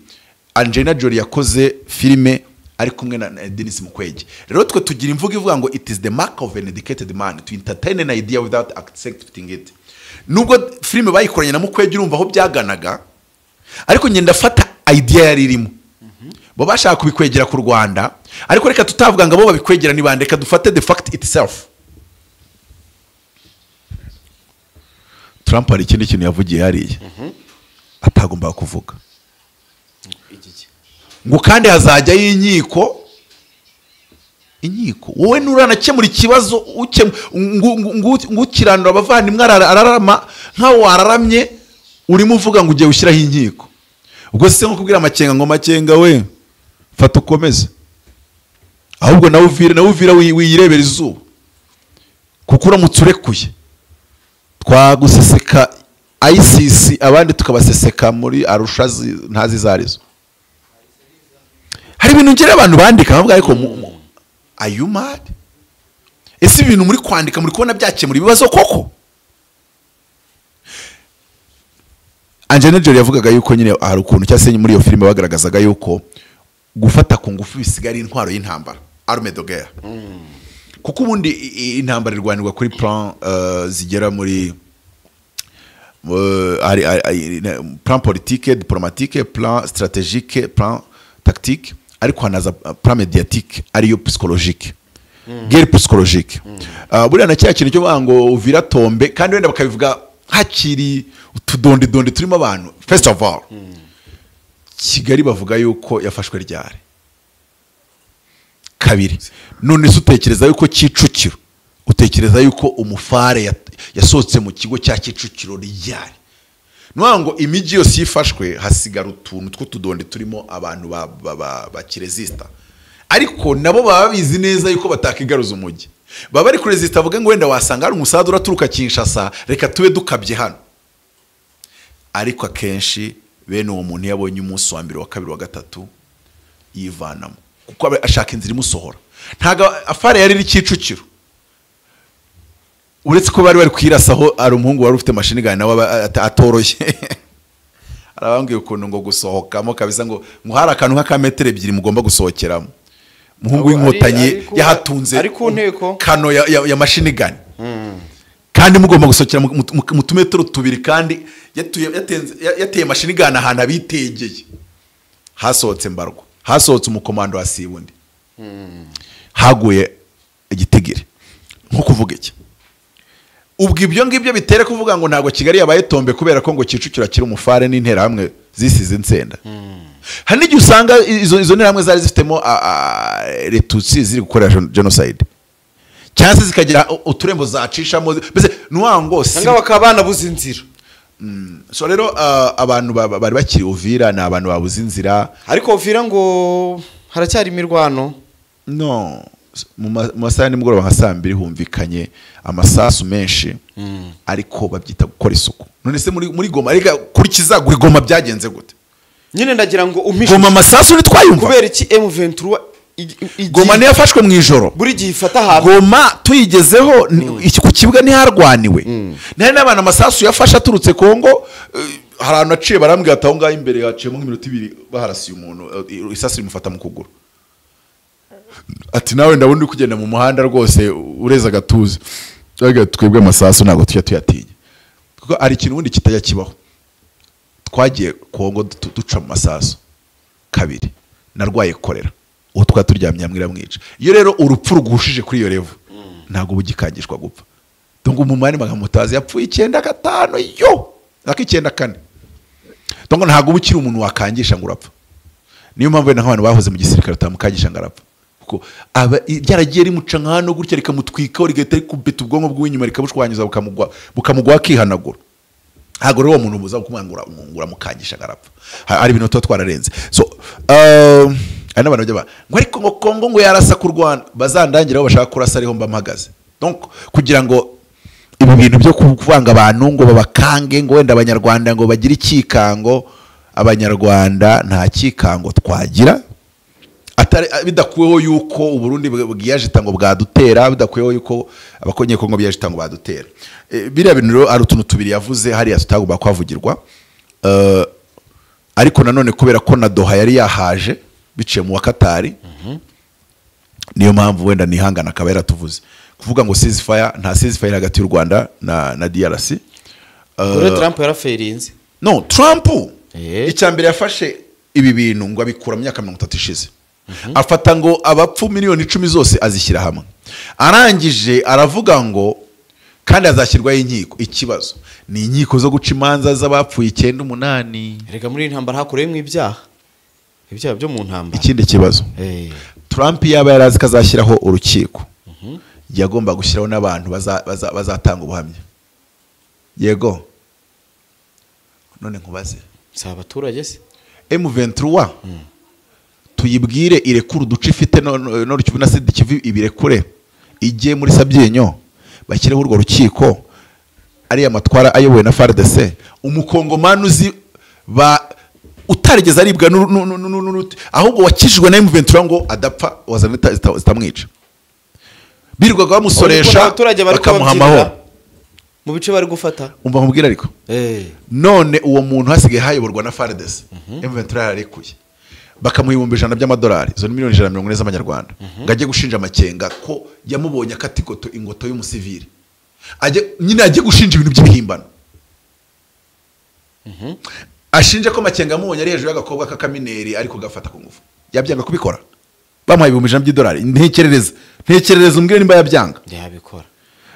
S1: Angelina Jolie yakoze filime Ari kumwe na Denis Mukwege. Rero twe tugira imvugo ivuga ngo "It is the mark of an educated man to entertain an idea without accepting it." Nubwo filime bayikoranye na Mukwege, urumva aho byaganaga, ariko ngenda ndafata idea yari irimo. Bo bashaka kubikwegera ku Rwanda, ariko reka tutavuga ngo abo babikwegera ni bande, reka dufate the fact itself. Trump hari ikindi kintu yavugiye hariya atagombaga kuvuga, ngo kandi hazajyayo inkiko. Inkiko, wowe nuranakemura ikibazo ngo ukiranura abavandimwe ararama nkaho wararamye, urimo uvuga ngo ugiye gushyiraho inkiko. Ubwo se nko kubwira Makenga ngo: "Makenga we, fata ukomeze," ahubwo nawe uvire, nawe uvira wiyirebera izuba, kuko uramutse urekuye twaguseseka ICC, abandi tukabaseseka muri Arusha ntazi izo arizo. Hari ibintu ngira abantu bandika bavuga, ariko are you mad? Ese ibintu muri kwandika muri kubona byakemura ibibazo koko? Angelina Jolie yavugaga yuko nyine hari ukuntu, cyangwa se muri iyo filime bagaragazaga yuko gufata ku ngufu bisigaye ari intwaro y'intambara, arme de guerre, kuko ubundi intambara irwanirwa kuri plan zigera muri plan politique, diplomatique, plan stratégique, plan tactique, ariko hanaza plan médiatique, ariyo psychologique, guerre psychologique. Buriya na cya kintu cyo kuvuga ngo Uvira tombe, kandi wenda bakabivuga hakiri utudondidondi turimo abantu. First of all, Kigali bavuga yuko yafashwe ryari? Kabiri, none se utekereza yuko Kicukiro, utekereza yuko umufare yasohotse mu kigo cya Kicukiro ryari? Ni ukuvuga ngo imijyi yose iyo ifashwe hasigara utuntu tw'utudondi turimo abantu bakiresista, ariko nabo baba babizi neza yuko batakigaruza umujyi. Baba bari kuresista, bavuga ngo wenda wasanga hari umusaza uraturuka Kinshasa, reka tube dukabye hano. Ariko akenshi bene uwo muntu iyo abonye umunsi wa mbere, wa kabiri, wa gatatu, yivanamo, kuko aba ashaka inzira imusohora. Ntabwo afare yari iri Kicukiro, uretse ko bari bari kwirasaho. Hari umuhungu wari ufite machine gun, nawe aba atoroshye. Arabambwiye ukuntu ngo gusohokamo kabisa, ngo hari akantu nk'akametero 2 mugomba gusohokeramo. Umuhungu w'Inkotanyi yahatunze
S2: ari ku nteko.
S1: kano ya machine gun, kandi mugomba gusohokera mu tumetero 2, kandi yateye machine gun ahantu abitegeye. Hasohotse mbarwa, hasohotse umukomando wa Sibundi, haguye igitigiri. Nko kuvuga iki? Ubwo ibyo ngibyo bitere kuvuga ngo ntabwo Kigali yabaye tombe kubera ko ngo Kicukiro akiri umufare n'Interahamwe zisize insenda. Hari n'igihe usanga izo nterahamwe zari zifitemo retutsi ziri gukora genocide, cyangwa se zikagira uturembo zacishamo, mbese ni ukuvuga ngo si
S2: Cyangwa bakaba banabuze inzira.
S1: So rero abantu bari bakiri Uvira ni abantu babuze inzira.
S2: Ariko Uvira ngo haracyari imirwano.
S1: No mu masaha ya nimugoroba nka saa 2 humvikanye amasasu menshi, ariko babyita gukora isuku. None se muri Goma, reka kurikiza kuri Goma byagenze gute?
S2: Nyine ndagira ngo umpishe.
S1: Goma amasasu ntitwayumva.
S2: Kubera iki M23
S1: Goma niyo yafashwe mu ijoro.
S2: Buri gihe ifata ahantu.
S1: Goma tuyigezeho ku kibuga ntiharwaniwe, ntihari n'abantu amasasu yafashe aturutse Kongo. Hari ahantu aciye, barambwira ati aho ngaho imbere haciyemo nk'iminota 2 baharasiye umuntu, isasu rimufata mu kuguru. Ati nawe ndabona uri kugenda mu muhanda rwose ureza agatuza. Ariko twebwe amasasu ntabwo tujya tuyatinya, kuko hari ikintu ubundi kitajya kibaho. Twagiye Kongo duca mu masasu kabiri, narwaye korera, uwo twari turyamye hamwe iramwica. Iyo rero urupfu rugushije kuri iyo level, ntabwo bugikangishwa gupfa. Donc umumani bakamutazi yapfuye 95 yo nako 94. Donc ntabwo uba ukiri umuntu wakangisha ngo urapfa. Niyo mpamvu wenda nk'abantu bahoze mu gisirikare utamukangisha ngo arapfa, kuko aba byaragiye rimuca nka hano gutya, rikamutwikaho, rigahita rikubita ubwonko bw'inyuma, rikabushwanyuza, bukamugwa akihanagura. Ntabwo rero uwo muntu muza kumubwira ngo uramukangisha ngo arapfa. Hari ibintu tuba twararenze. So hari n'abantu bajya ngo ariko ngo Kongo ngo yarasa ku Rwanda, bazandangira aho bashaka kurasa ariho mba mpagaze. Donc kugira ngo ibi bintu byo kuvanga abantu ngo babakange, ngo wenda Abanyarwanda ngo bagire ikikango, Abanyarwanda nta kikango twagira atari bidakuweho yuko Uburundi bwiyajita ngo bwadutera, bidakuweho yuko Abakonyekongo biyajita ngo badutera. Biriya bintu rero ari utuntu tubiri yavuze hariya tutagomba kuhavugirwa. Ariko nanone kubera ko na Doha yari yahaje, biciye mu wa Katari. Niyo mpamvu wenda nihangana akaba yaratuvuze kuvuga ngo ceasefire, nta ceasefire hagati y'u Rwanda na DRC.
S2: Trump yaraferinze.
S1: No, Trump icyambere yafashe ibi bintu ngo abikura mu myaka 30 ishize. Afata ngo abapfu miliyoni 10 zose azishyira hamwe. Arangije aravuga ngo kandi azashyirwaho inkiko. Ikibazo ni inkiko zo guca imanza z'abapfuye 9 8.
S2: Rega muri intambara hakoreyemo ibyaha. Ibyaha byo mu ntambara.
S1: Ikindi kibazo. Trump yaba yarazi kazashyiraho urukiko. Yagomba gushyiraho n'abantu bazatanga ubuhamya. Yego. None nkubaze.
S2: Si abaturage se?
S1: M23 tuyibwire irekure uduce ifite no Kivu na Sud Kivu ibirekure ijye muri Sabyinyo bashyireho urwo rukiko ari amatwara ayobowe na FARDC. Umukongomani uzi ba utarigeze aribwa ahubwo wakijijwe na M23 ngo adapfa wazana zitamwica. Birirwaga bamusoresha bakamuha amahoro
S2: mu bice bari gufata.
S1: Umva nkubwira ariko none uwo muntu hasigaye hayoborwa na FARDC, M23 yararekuye bakamuha $100,000 by'amadolari, izo ni miliyoni 140 z'amanyarwanda, ngo ajye gushinja Makenga ko yamubonye akatikoto ingoto y'umusivili, ajye nyine ajye gushinja ibintu by'ibihimbano. Ashinje ko Makenga amubonye ari hejuru y'agakobwa k'akamineri ariko gafata ku ngufu. Yabyanga kubikora. Bamuhaye $100,000 by'idolari. Ntekerereza umbwire nimba yabyanga.
S2: Yabikora.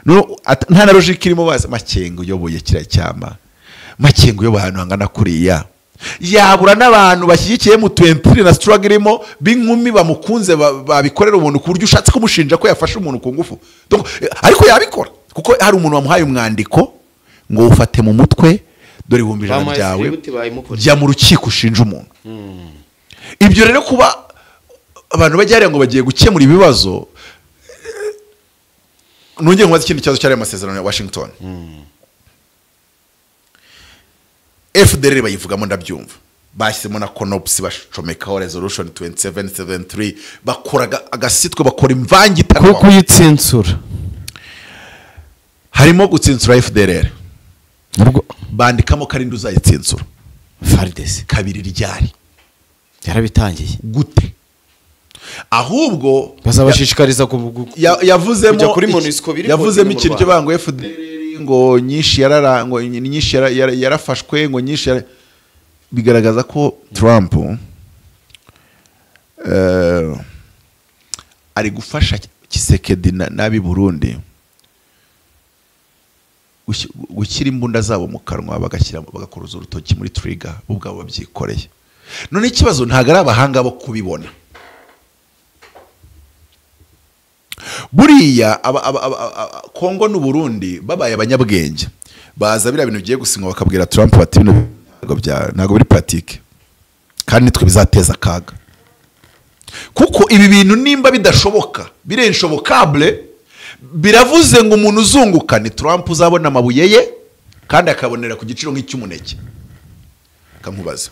S1: No, nta na logique irimo baza. Makenga uyoboye kiriya cyama, Makenga uyoboye ahantu hangana kuriya, yabura n'abantu bashyigikiye M23 na struggle irimo b'inkumi bamukunze babikorera umuntu ku buryo ushatse kumushinja ko yafashe umuntu ku ngufu. Ariko yabikora kuko hari umuntu wamuhaye umwandiko ngo ufate mu mutwe dore $100,000 byawe jya mu rukiko ushinja umuntu. Ibyo rero kuba abantu bajya ngo bagiye gukemura ibibazo. Nongeye nkubaza ikindi kibazo cyari amasezerano ya Washington. FDLR bayivugamo ndabyumva, bashyizemo na CONOPS bacomekaho resolution 2773, bakora agasitwe, bakora imvange
S2: itanu ko kuyitsensura.
S1: Harimo gutsensura FDLR, bandikamo karindi uzayitsensura
S2: FARDC
S1: kabiri ryari
S2: yarabitangiye
S1: gute? Ahubwo
S2: bazabashishikariza
S1: yavuzemo kuri MONUSCO biri yavuzemo ikintu cyo bango FDLR ngo nyinshi yarara ngo nyinshi yarafashwe ngo nyinshi bigaragaza ko Trump ari gufasha Tshisekedi n'abi Burundi gushyira imbunda zabo mu kanwa bagashyira bagakoroza urutoki muri trigger ubwabo babyikoreye. None ikibazo ntago ari abahanga bo kubibona. Buriya Kongo n'u Burundi babaye abanyabwenge baza biriya bintu bigiye gusinywa bakabwira Trump bati bino ntabwo biri pratique kandi nitwe bizateza akaga, kuko ibi bintu nimba bidashoboka birenshobokable, biravuze ngo umuntu uzunguka ni Trump uzabona amabuye ye kandi akabonera ku giciro nk'icy'umuneke. Kankubaza,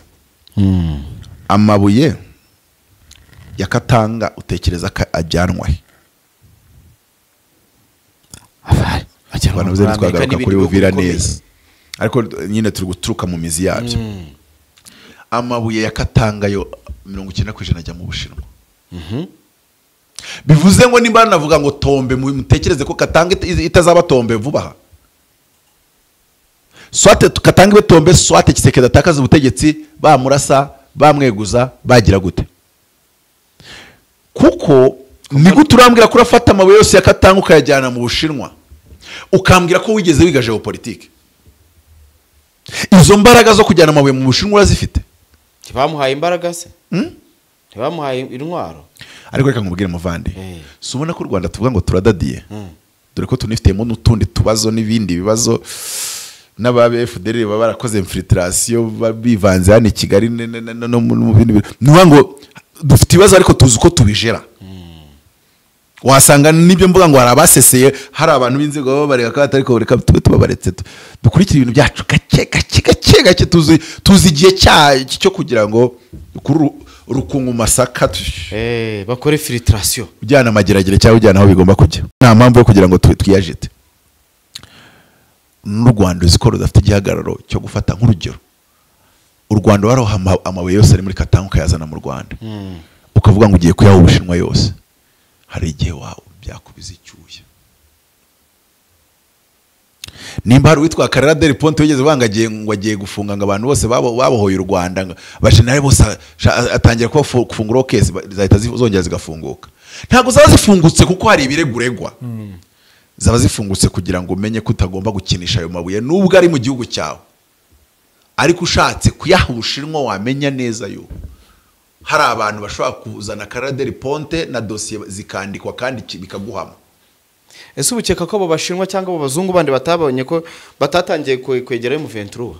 S1: amabuye ya Katanga utekereza ko ajyanwa he? Abantu bazari twagaruka kuri Uvira neza, ariko nyine turi guturuka mu mizi yabyo. Amabuye ya Katanga yo 90% ajya mu Bushinwa. Bivuze ngo nimba navuga ngo tombe, mutekereze ko Katanga itazaba tombe vuba aha. Swate Katanga ibe tombe, swate Tshisekedi atakaza ubutegetsi, bamurasa bamweguza bagira gute? Kuko ni gute urambwira ko urafata amabuye yose ya Katanga ukayajyana mu Bushinwa, ukambwira ko wigeze wiga geopolitique? Izo mbaraga zo kujyana amabuye mu Bushinwa urazifite?
S2: Ntibamuhaye imbaraga se? Ntibamuhaye intwaro?
S1: Ariko reka nkubwire muvandi, si ubona ko u Rwanda tuvuga ngo turadadiye, dore ko tunifitemo n'utundi tubazo n'ibindi bibazo n'aba FDLR baba barakoze infiltration bivanze hano i Kigali no mu bindi bintu. Ni ngo dufite ibibazo ariko tuzi uko tubijera. Wasanga nibyo mvuga ngo hari abaseseye, hari abantu b'inzego baba bareka ko ariko reka tube tubabaretse dukurikire ibintu byacu gake gake gake gake, tuzi igihe cyo kugira ngo kuri rukungu masaka
S2: bakore filtration
S1: ujyana amageragere cyangwa ujyana aho bigomba kujya. Nta mpamvu yo kugira ngo twiyajite. N'u Rwanda uzi ko rudafite igihagararo cyo gufata nk'urugero. U Rwanda waroha amabuye yose ari muri Katanga ukayazana mu Rwanda. Ukavuga ngo ugiye kuyaha Ubushinwa yose, hari igihe wawe byakubiza icyuya. Nimba hari uwitwa Karera del Ponte wigeze banga ngo agiye gufunga ngo abantu bose babohoye u Rwanda, abajenerali bose atangira kubafungura kese, zahita zongera zigafunguka. Ntabwo zaba zifungutse kuko hari ibireguregwa, zaba zifungutse kugira ngo umenye ko utagomba gukinisha ayo mabuye nubwo ari mu gihugu cyawe. Ariko ushatse kuyaha Ubushinwa wamenya neza yuko hari abantu bashobora kuzana Karera del Ponte na dosiye zikandikwa kandi bikaguhama.
S2: Ese ubukeka ko abo bashinwa cyangwa abo bazungu bandi batabonye ko batatangiye kwegera M23?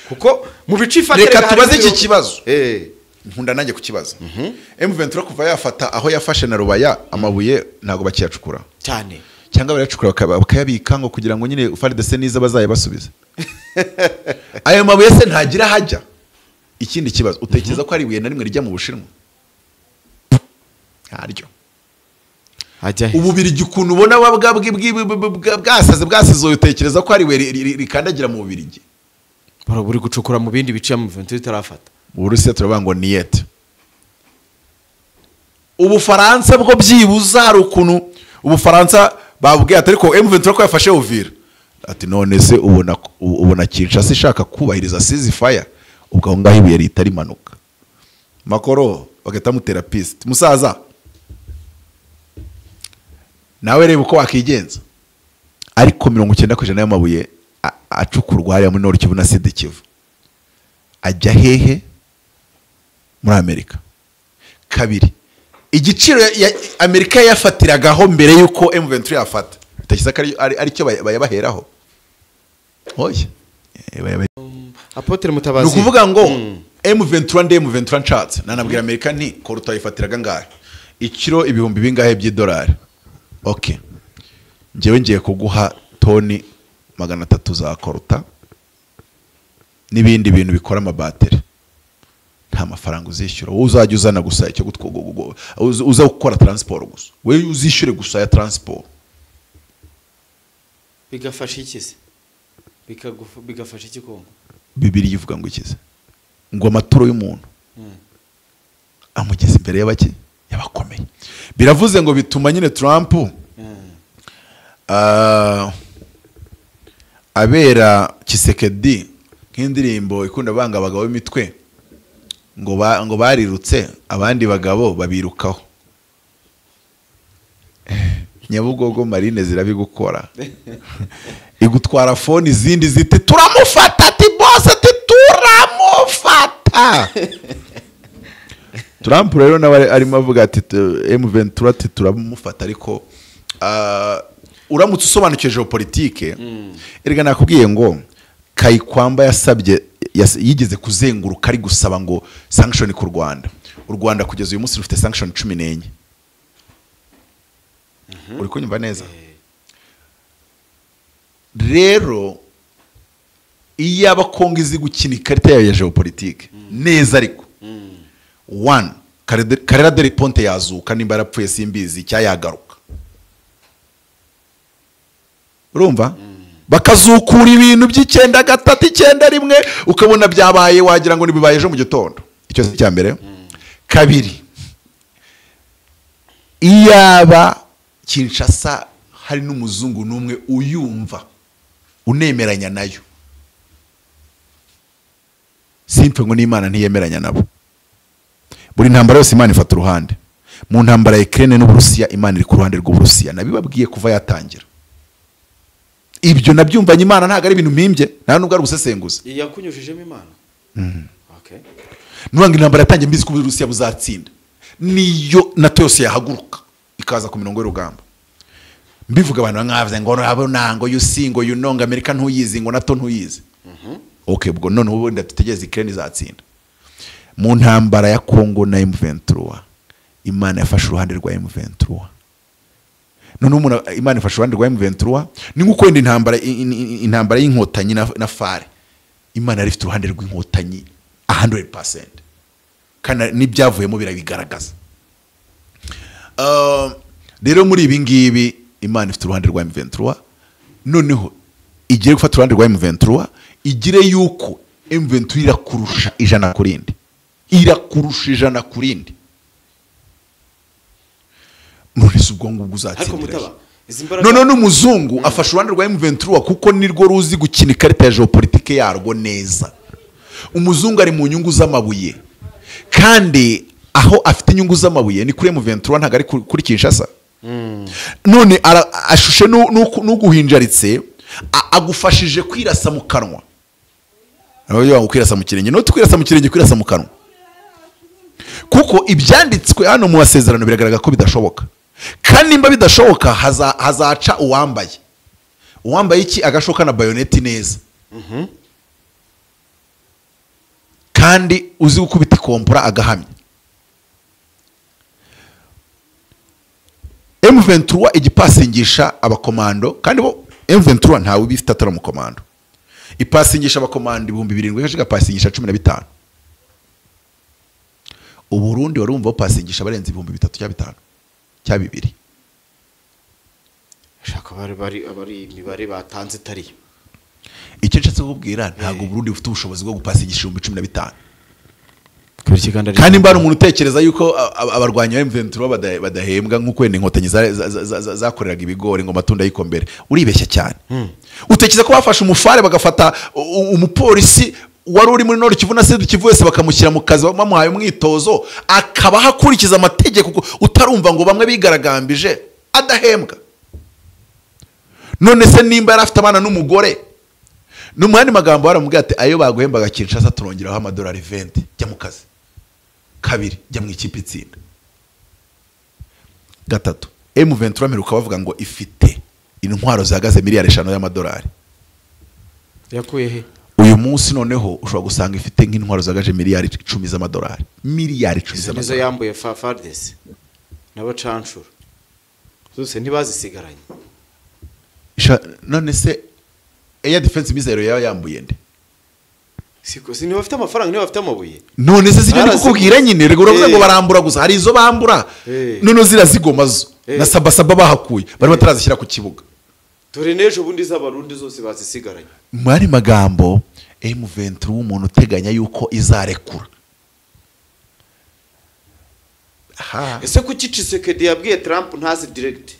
S2: Kuko mu bice ifatira.
S1: Reka tubaze iki kibazo. Nkunda nanjye kukibaza. M23 kuva yafata aho yafashe na Rubaya amabuye ntago bakiyacukura
S2: cyane,
S1: cyangwa barayacukura bakayabika ngo kugira ngo nyine FARDC niza bazayabasubize. Ayo mabuye se ntagira hajya. Ikindi kibazo, utekereza ko ari ibuye na rimwe rijya mu Bushinwa? Ntaryo. Ububirigi ukuntu ubona bwasaze bwasizoye, utekereza ko ari ibuye rikandagira mu Bubirigi?
S2: Buri gucukura mu bindi bice M23 itarafata.
S1: Mu Burusiya turavuga ngo niyete. Ubufaransa bwo byibuza hari ukuntu Ubufaransa babwiye ati ariko M23 ko yafashe Uvira, ati none se ubona Kinshasa ishaka kubahiriza ceasefire, ubwo aho ngaho ibuye ritari manuka. Makoro bagahita mutera piste, musaza nawe reba uko wakigenza. Ariko 90% y'amabuye acukurwa hariya muri Nord Kivu na Sud Kivu ajya hehe? Muri Amerika. Kabiri, igiciro Amerika yafatiragaho mbere yuko M23 yafata, utekereza ko ari cyo bayabaheraho? Oya.
S2: Apotre Mutabazi,
S1: ni ukuvuga ngo M23 ndi M23 nshatse nanabwira Amerika nti ko rutayifatiraga ngahe ikiro ibihumbi bingahe by'idolari, okay, njyewe ngiye kuguha toni 300 za koruta n'ibindi bintu bikora amabateri, nta mafaranga uzishyura, wowe uzajya uzana gusa icyo uza gukora transport gusa, wowe uzishyure gusa ya transport.
S2: Bigafasha iki se? Bigafasha iki Kongo?
S1: Bibiliya ivuga ngo ikize ngo amaturo y'umuntu amugeza imbere y'abaki yabakomeye. Biravuze ngo bituma nyine Trump abera Tshisekedi nk'indirimbo ikunda banga abagabo b'imitwe ngo barirutse abandi bagabo babirukaho. Nyabugogo marine zirabigukora, igutwara phone izindi ziti turamufata, ati boss, ati turamufata. Trump rero nawe arimo avuga ati M23 ati turamufata. Ariko uramutse usobanukiwe geopolitique, erega nakubwiye ngo Kayikwamba yasabye, yigeze kuzenguruka ari gusaba ngo sanction ku Rwanda. U Rwanda kugeza uyu munsi rufite sanction 14. Uri kunyumva neza? Rero iyo abakongo izi gukina ikarita yayo ya geopolitique neza, ariko one, Karera del Ponte yazuka nimba yarapfuye simbizi cyayagaruka, urumva bakazukura ibintu by'icyenda gatatu icyenda rimwe, ukabona byabaye wagira ngo nibibaye ejo mu gitondo. Icyo cya mbere. Kabiri, iyaba Kinshasa hari n'umuzungu n'umwe uyumva unemeranya nayo, simpe ngo n'Imana ntiyemeranya nabo. Buri ntambara yose Imana ifata uruhande. Mu ntambara ya Ukraine n'Uburusiya Imana iri ku ruhande rw'Uburusiya, nabibabwiye kuva yatangira. Ibyo nabyumvanye Imana, ntago ari ibintu mpimbye, nta nubwo ari ubusesenguzi.
S2: Yakunyujijemo Imana. Okay.
S1: Nubanga intambara yatangiye mbizi ko Uburusiya buzatsinda, niyo NATO yose yahaguruka ikaza ku mirongo y'urugamba. Mbivuga abantu nkavuze ngo nabo ngo you see ngo you know ngo Amerika ntuyizi ngo NATO ntuyizi. Okay, ubwo none ubu ndategereza Ukraine izatsinda. Mu ntambara ya Congo na M23 Imana yafashe uruhande rwa M23. None umuntu Imana ifashe uruhande rwa M23 ni nkuko wenda intambara y'inkotanyi na FARE, Imana yari ifite uruhande rw'inkotanyi 100%, kandi n'ibyavuyemo birabigaragaza. Rero muri ibi ngibi Imana ifite uruhande rwa M23. Noneho igire gufata uruhande rwa M23, igire yuko M23 irakurusha 100 ku rindi, irakurusha 100 ku rindi. None se ubwo ngubwo uzatsindira? None n'umuzungu afashe uruhande rwa M23 kuko nirwo ruzi gukina ikarita ya geopolitique yarwo neza. Umuzungu ari mu nyungu z'amabuye, kandi aho afite inyungu z'amabuye ni kuri M23, ntago ari kuri Kinshasa. None ashushe n'uguhinjaritse agufashije kwirasa mu kanwa. Aho kwirasa mu kirenge, no kwirasa mu kirenge, kwirasa mu kanwa. Kuko ibyanditswe hano mu masezerano biragaragara ko bidashoboka. Kandi nimba bidashoboka hazaca uwambaye. Uwambaye iki agashoka na bayoneti neza. Kandi uzi gukubita ikompora agahamya. M23 igipasingisha abakomando, kandi bo M23 ntawe ubifite atari umukomando. Ipasingisha abakomando 7000 kaje gapasingisha 15. Uburundi warumva bapasingisha barenze 3000 cya 5 cya 2.
S2: Shaka bari abari imibare batanze itari.
S1: Icyo nshatse kukubwira ntago Burundi bufite ubushobozi bwo gupasingisha 15,000. Kandi mbara umuntu utekereza yuko abarwanyi ba M23 badahembwa nkuko wenda inkotanyi zakoreraga ibigori ngo matunda yikombere, uribeshya cyane. Utekereza ko bafashe umufare bagafata umupolisi wari uri muri Nord Kivu na Sud Kivu wese bakamushyira mu kazi bamuhaye umwitozo akaba hakurikiza amategeko, utarumva ngo bamwe bigaragambije adahembwa. None se nimba yarafite abana n'umugore, n'umwandi magambo baramubwira ati ayo baguhembaga Kinshasa turongeraho amadolari 20 jya mu kazi. Kabiri, jya mu ikipe itsinda. Gatatu, M23 mperuka bavuga ngo ifite intwaro zihagaze miliyari 5 y'amadolari.
S2: Yakuye he?
S1: Uyu munsi noneho ushobora gusanga ifite nk'intwaro zihagaze miliyari 10 z'amadolari. Miliyari 10 z'amadolari.
S2: Nizo yambuye FARDC n'abacanshuro. Zose ntibazisigaranye.
S1: None se Air Defense Missile yawe yambuye nde?
S2: Siko sini bafite amafaranga, niba bafite amabuye.
S1: None se sibyo ndikubwira nyine, rego uravuze ngo barambura gusa, hari izo bambura. None zirazigoma zo. Na sabasaba bahakuye, bari batarazishyira ku kibuga.
S2: Dore nejo bundi z'abarundi zose bazisigaranye.
S1: Mwari magambo M23 umuntu uteganya yuko izarekura. Aha.
S2: Ese kuki Tshisekedi yabwiye Trump ntazi direct?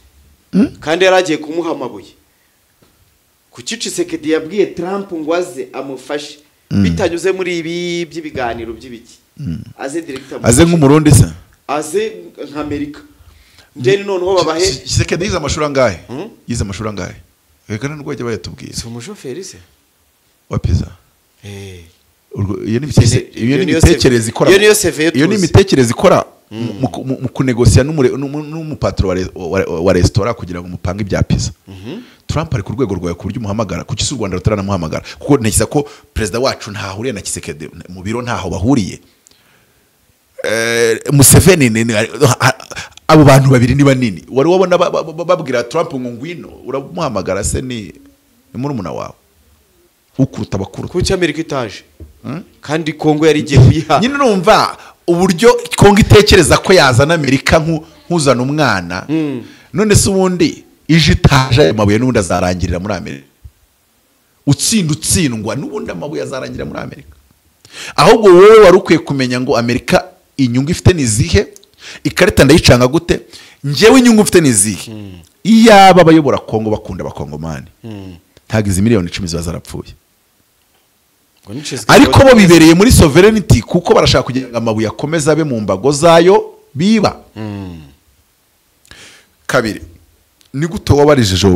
S2: Kandi yaragiye kumuha amabuye. Kuki Tshisekedi yabwiye Trump ngo aze amufashe bitanyuze muri ibi by'ibiganiro by'ibiki? Aze direct amufashe.
S1: Aze nk'umurundi se?
S2: Aze nka Amerika. Njye noneho babahe.
S1: Tshisekedi yize amashuri angahe? Yize amashuri angahe? Reka nubwo bajya bayatubwira.
S2: Si umushoferi se?
S1: Wa pizza. Iyo ni imitekerereze ikora. Iyo ni imitekerereze ikora mu kunegosiya n'umupatro wa restaurant kugira ngo mupange ibya pizza. Trump ari ku rwego rwawe ku buryo umuhamagara, kuki se u Rwanda rutaranamuhamagara? Kuko ntekereza ko perezida wacu ntahuriye na Tshisekedi mu biro, ntaho bahuriye. Museveni, abo bantu babiri ni banini. Wari wabona babwira Trump ngo ngwino, uramuhamagara se ni murumuna wawe ukuruta bakuru.
S2: Kuki Amerika itaje? Kandi Kongo yari igiye kuyiha.
S1: Nyine urumva uburyo Kongo itekereza ko yazana Amerika nk'uzana umwana. None se ubundi ije itaje ayo mabuye n'ubundi azarangirira muri Amerika. Utsinda utsindwa n'ubundi amabuye azarangirira muri Amerika. Ahubwo wowe wari ukwiye kumenya ngo Amerika inyungu ifite ni zihe, ikarita ndayicanga gute, njyewe inyungu mfite ni zihe. Iyaba abayobora Kongo bakunda abakongomani, ntago izi miliyoni 10 ziba zarapfuye. Ariko bo bibereye muri sovereignty kuko barashaka kugira ngo amabuye akomeze abe mu mbago zayo biba. Kabiri, ni gute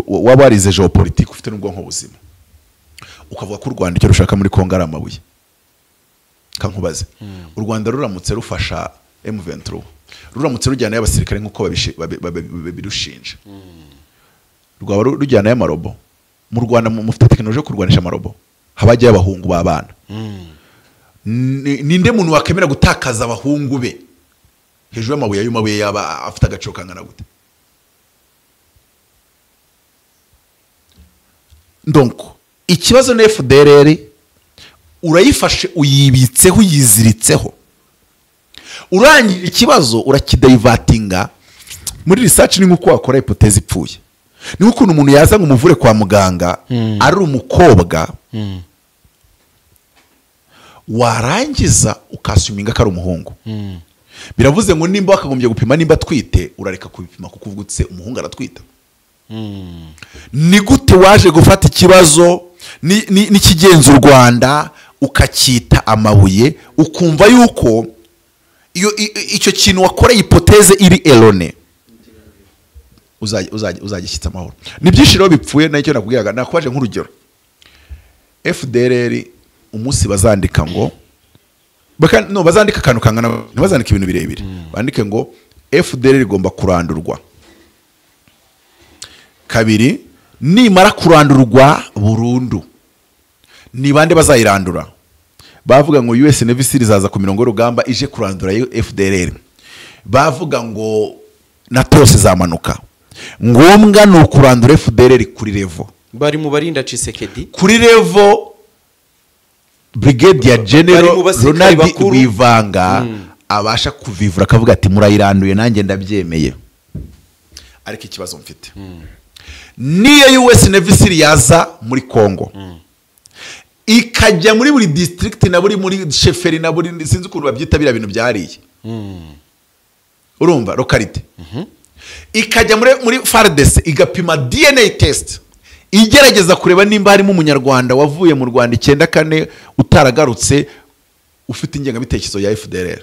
S1: wabarize geopolitique ufite n'ubwonko buzima ukavuga ko u Rwanda icyo rushaka muri Kongo ari amabuye? Kankubaze, u Rwanda ruramutse rufasha M23, ruramutse rujyana y'abasirikare nkuko babirushinja, rwaba rujyana y'amarobo. Mu Rwanda mufite tekinoloji yo kurwanisha amarobo, habajya abahungu b'abana. Ninde muntu wakemera gutakaza abahungu be hejuru y'amabuye y'amabuye yaba afite agaciro kangana gute? Donc ikibazo na FDLR urayifashe uyibitseho uyiziritseho, urangira ikibazo urakidivertinga muri research. Ni nkuko wakora hypothèse ipfuye, ni ukuntu umuntu yaza ngo umuvure kwa muganga ari umukobwa, warangiza ukasuminga ko ari umuhungu. Biravuze ngo nimba wakagombye gupima nimba atwite, urareka kubipima kuko uvugutse umuhungu aratwita. Ni gute waje gufata ikibazo n'ikigenza u Rwanda ukacyita amabuye, ukumva yuko iyo icyo kintu wakoreye hypothèse iri erronée uzagishyitsa amahoro. Ni byinshi rero bipfuye. Nacyo nakubwiraga, nakwaje nk'urugero FDLR umunsi bazandika ngo no bazandika akantu kangana, ntibazandika ibintu birebire, bandike ngo FDLR igomba kurandurwa. Kabiri, nimara kurandurwa burundu ni bande bazayirandura? Bavuga ngo US Navy Seal izaza ku mirongo y'urugamba ije kurandura FDLR. Bavuga ngo na tose zamanuka. Ngombwa ni ukurandura FDLR kuri level
S2: bari mu barinda Tshisekedi,
S1: kuri level Brigadier General Ronald Rwivanga abasha kuvivura akavuga ati murayiranduye nanjye ndabyemeye. Ariko ikibazo mfite, niyo US Navy Seal yaza muri Congo ikajya muri buri district na buri muri chefferie na buri sinzi ukuntu babyita biriya bintu byariye, urumva localité, ikajya muri FARDC igapima DNA test igerageza kureba nimba harimo umunyarwanda wavuye mu Rwanda 94 utaragarutse ufite ingengabitekerezo ya FDLR.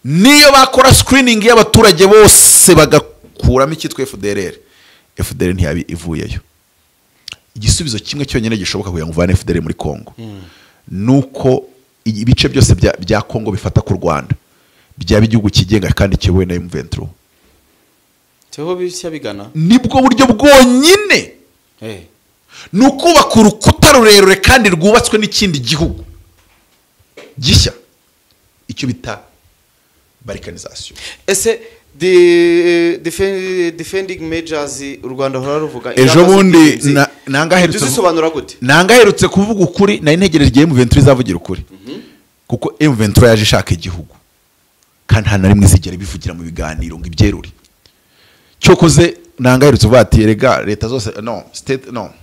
S1: Niyo bakora screening y'abaturage bose bagakuramo icyitwa FDLR, FDLR ntiyabi ivuyeyo. Igisubizo kimwe cyonyine gishoboka kugira ngo uvane FDLR muri Congo nuko ibice byose bya Congo bifata ku Rwanda byaba igihugu kigenga kandi kiyobowe na M23.
S2: Cyo bishya bigana
S1: nibwo buryo bwonyine. Ni ukubaka urukuta rurerure kandi rwubatswe n'ikindi gihugu gishya, icyo bita balkanisation.
S2: Ese defending measures u Rwanda hora ruvuga
S1: ejo bundi nangaherutse kuvuga ukuri, nari ntegereje igihe M23 izavugira ukuri, kuko M23 yaje ishaka igihugu kandi nta na rimwe izigera bivugira mu biganiro ngo ibyerure. Cyokoze nangaherutse uvuga ati erega leta zose no state no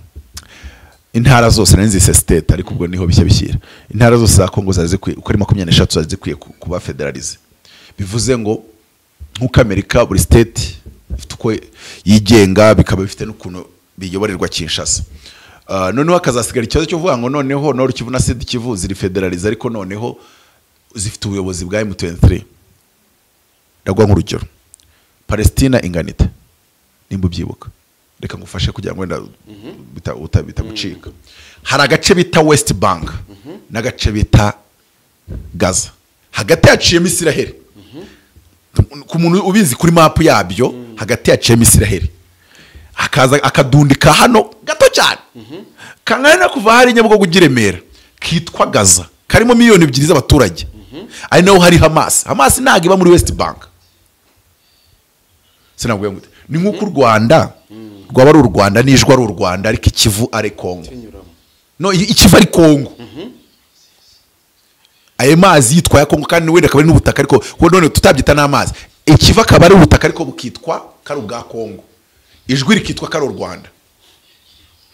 S1: intara zose nari nzise state, ariko ubwo niho bishya bishyira intara zose za Congo zari zikwiye uko ari 23 zari zikwiye kuba federalize. Bivuze ngo nkuko Amerika buri state ifite uko yigenga bikaba bifite n'ukuntu biyoborerwa Kinshasa. Noneho hakazasigara ikibazo cyo kuvuga ngo noneho Nord Kivu na Sud Kivu ziri federalize, ariko noneho zifite ubuyobozi bwa M23. Ndagwa nk'urugero Palestina inganite nimba ubyibuka, reka ngufashe kugira ngo wenda bitagucika. Hari agace bita West Bank n'agace bita Gaza, hagati yaciyemo Israel. Ku muntu ubizi kuri map yabyo, hagati yaciyemo Israel, akaza akadundika hano gato cyane kangana kuva hari Nyabugogo ugiremera kitwa Gaza, karimo miliyoni 2 z'abaturage. Ari naho hari Hamas. Hamas ntago iba muri West Bank. Sinabwiye ngo ni nkuko u Rwanda rwaba ari u Rwanda nijwa ari u Rwanda, ariko ikivu ari Kongo. No ikivu ari Kongo. Ayo mazi yitwa ya Kongo kandi wenda akaba ari n'ubutaka, ariko ko none tutabyita n'amazi. Ikivu akaba ari ubutaka ariko bukitwa kari ubwa Kongo. Ijwi rikitwa kari u Rwanda.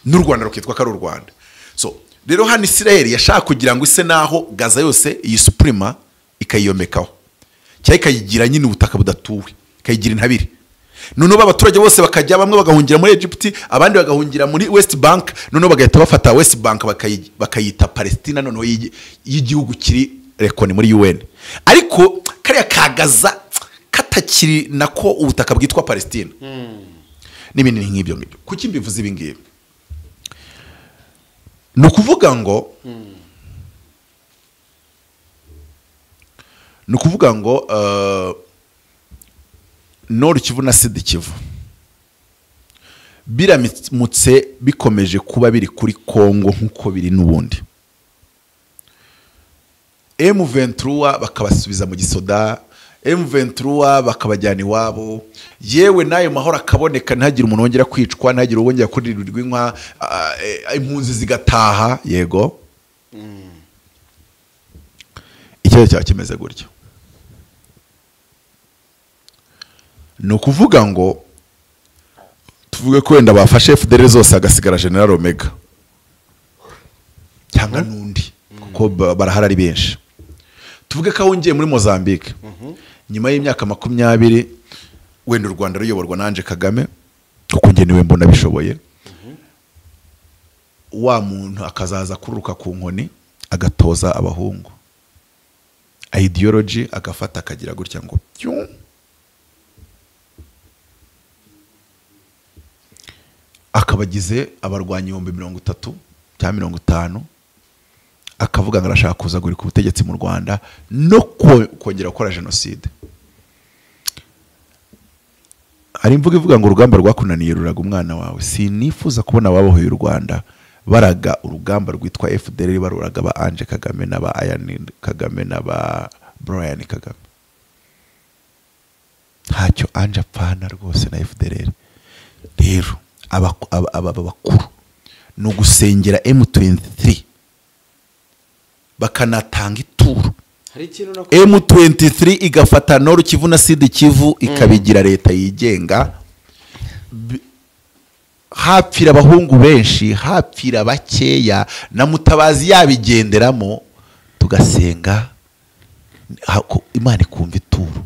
S1: N'u Rwanda rukitwa kari u Rwanda. So rero hano Israel yashaka kugira ngo ise naho Gaza yose iyi suprema ikayiyomekaho, cyangwa ikayigira nyine ubutaka budatuwe, ikayigira intabire. Noneho abaturage bose bakajya bamwe bagahungira muri Egypt, abandi bagahungira muri West Bank, noneho bagahita bafata West Bank bakayita Palestina, noneho y'igihugu kiri rekoni muri UN. Ariko kariya ka Gaza katakiri nako ubutaka bwitwa Palestina. N'ibindi nk'ibyo ngibyo. Kuki mbivuze ibi ngibi? Ni ukuvuga ngo Nord Kivu na Sud Kivu biramutse bikomeje kuba biri kuri Kongo nkuko biri n'ubundi, M23 bakabasubiza mu gisoda, M23 bakabajyana iwabo, yewe nayo mahoro akaboneka, ntagire umuntu wongera kwicwa, ntagire uwongera kuririrwa inka, impunzi zigataha. Yego ikibazo cyaba kimeze gutyo. Ni ukuvuga ngo tuvuge ko wenda bafashe FDL zose agasigara General Omega cyangwa n'undi, kuko barahari ari benshi. Tuvuge ko ahungiye muri Mozambique nyuma y'imyaka 20 wenda u Rwanda ruyoborwa na Ange Kagame, kuko njye niwe mbona bishoboye. Wa muntu akazaza kururuka ku nkoni agatoza abahungu ideology, agafata akagira gutya ngo pyum, akabagize abarwanyi 30,000 cyangwa 50, akavuga ngo arashaka kuza gurika ubutegetsi mu Rwanda no kongera gukora jenoside. Hari imvugo ivuga ngo urugamba rwakunaniye ruraga umwana wawe. Sinifuza kubona ababohoye u Rwanda baraga urugamba rwitwa FDLR, baruraga ba Ange Kagame n'aba Ian Kagame n'aba Brian Kagame. Ntacyo Ange apfana rwose na FDLR. Rero aba bakuru ni ugusengera M23 bakanatanga ituro. M23 igafata Nord Kivu na Sud Kivu ikabigira leta yigenga. Hapfira abahungu benshi, hapfira bakeya, na Mutabazi yabigenderamo, tugasenga Imana ikumva ituro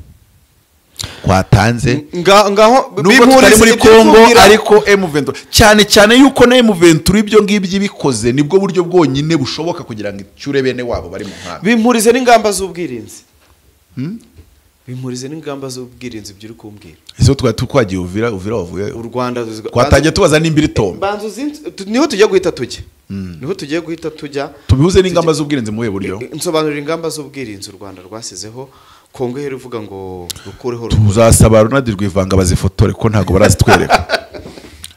S1: kwatanze.
S2: Ngaho
S1: nubwo tutari muri Kongo, ariko M23 cyane cyane yuko na M23 ibyo ngibyo bikoze nibwo buryo bwonyine bushoboka kugira ngo icyure bene wabo bari mu nkambi.
S2: Bimpurize n'ingamba z'ubwirinzi. Bimpurize n'ingamba z'ubwirinzi ibyo uri kumbwira.
S1: Izo twagiye Uvira wavuye
S2: u Rwanda
S1: twatangiye tubaza n'imbiri tombe.
S2: Banzu niho tujya guhita tujya. Niho tugiye guhita tujya.
S1: Tubihuze n'ingamba z'ubwirinzi mu buryo.
S2: Nsobanurira ingamba z'ubwirinzi u Rwanda rwasizeho. Kongo hera uvuga ngo rukureho
S1: tuzasaba Ronald Rwivanga bazifotore ko ntago barazitwereka.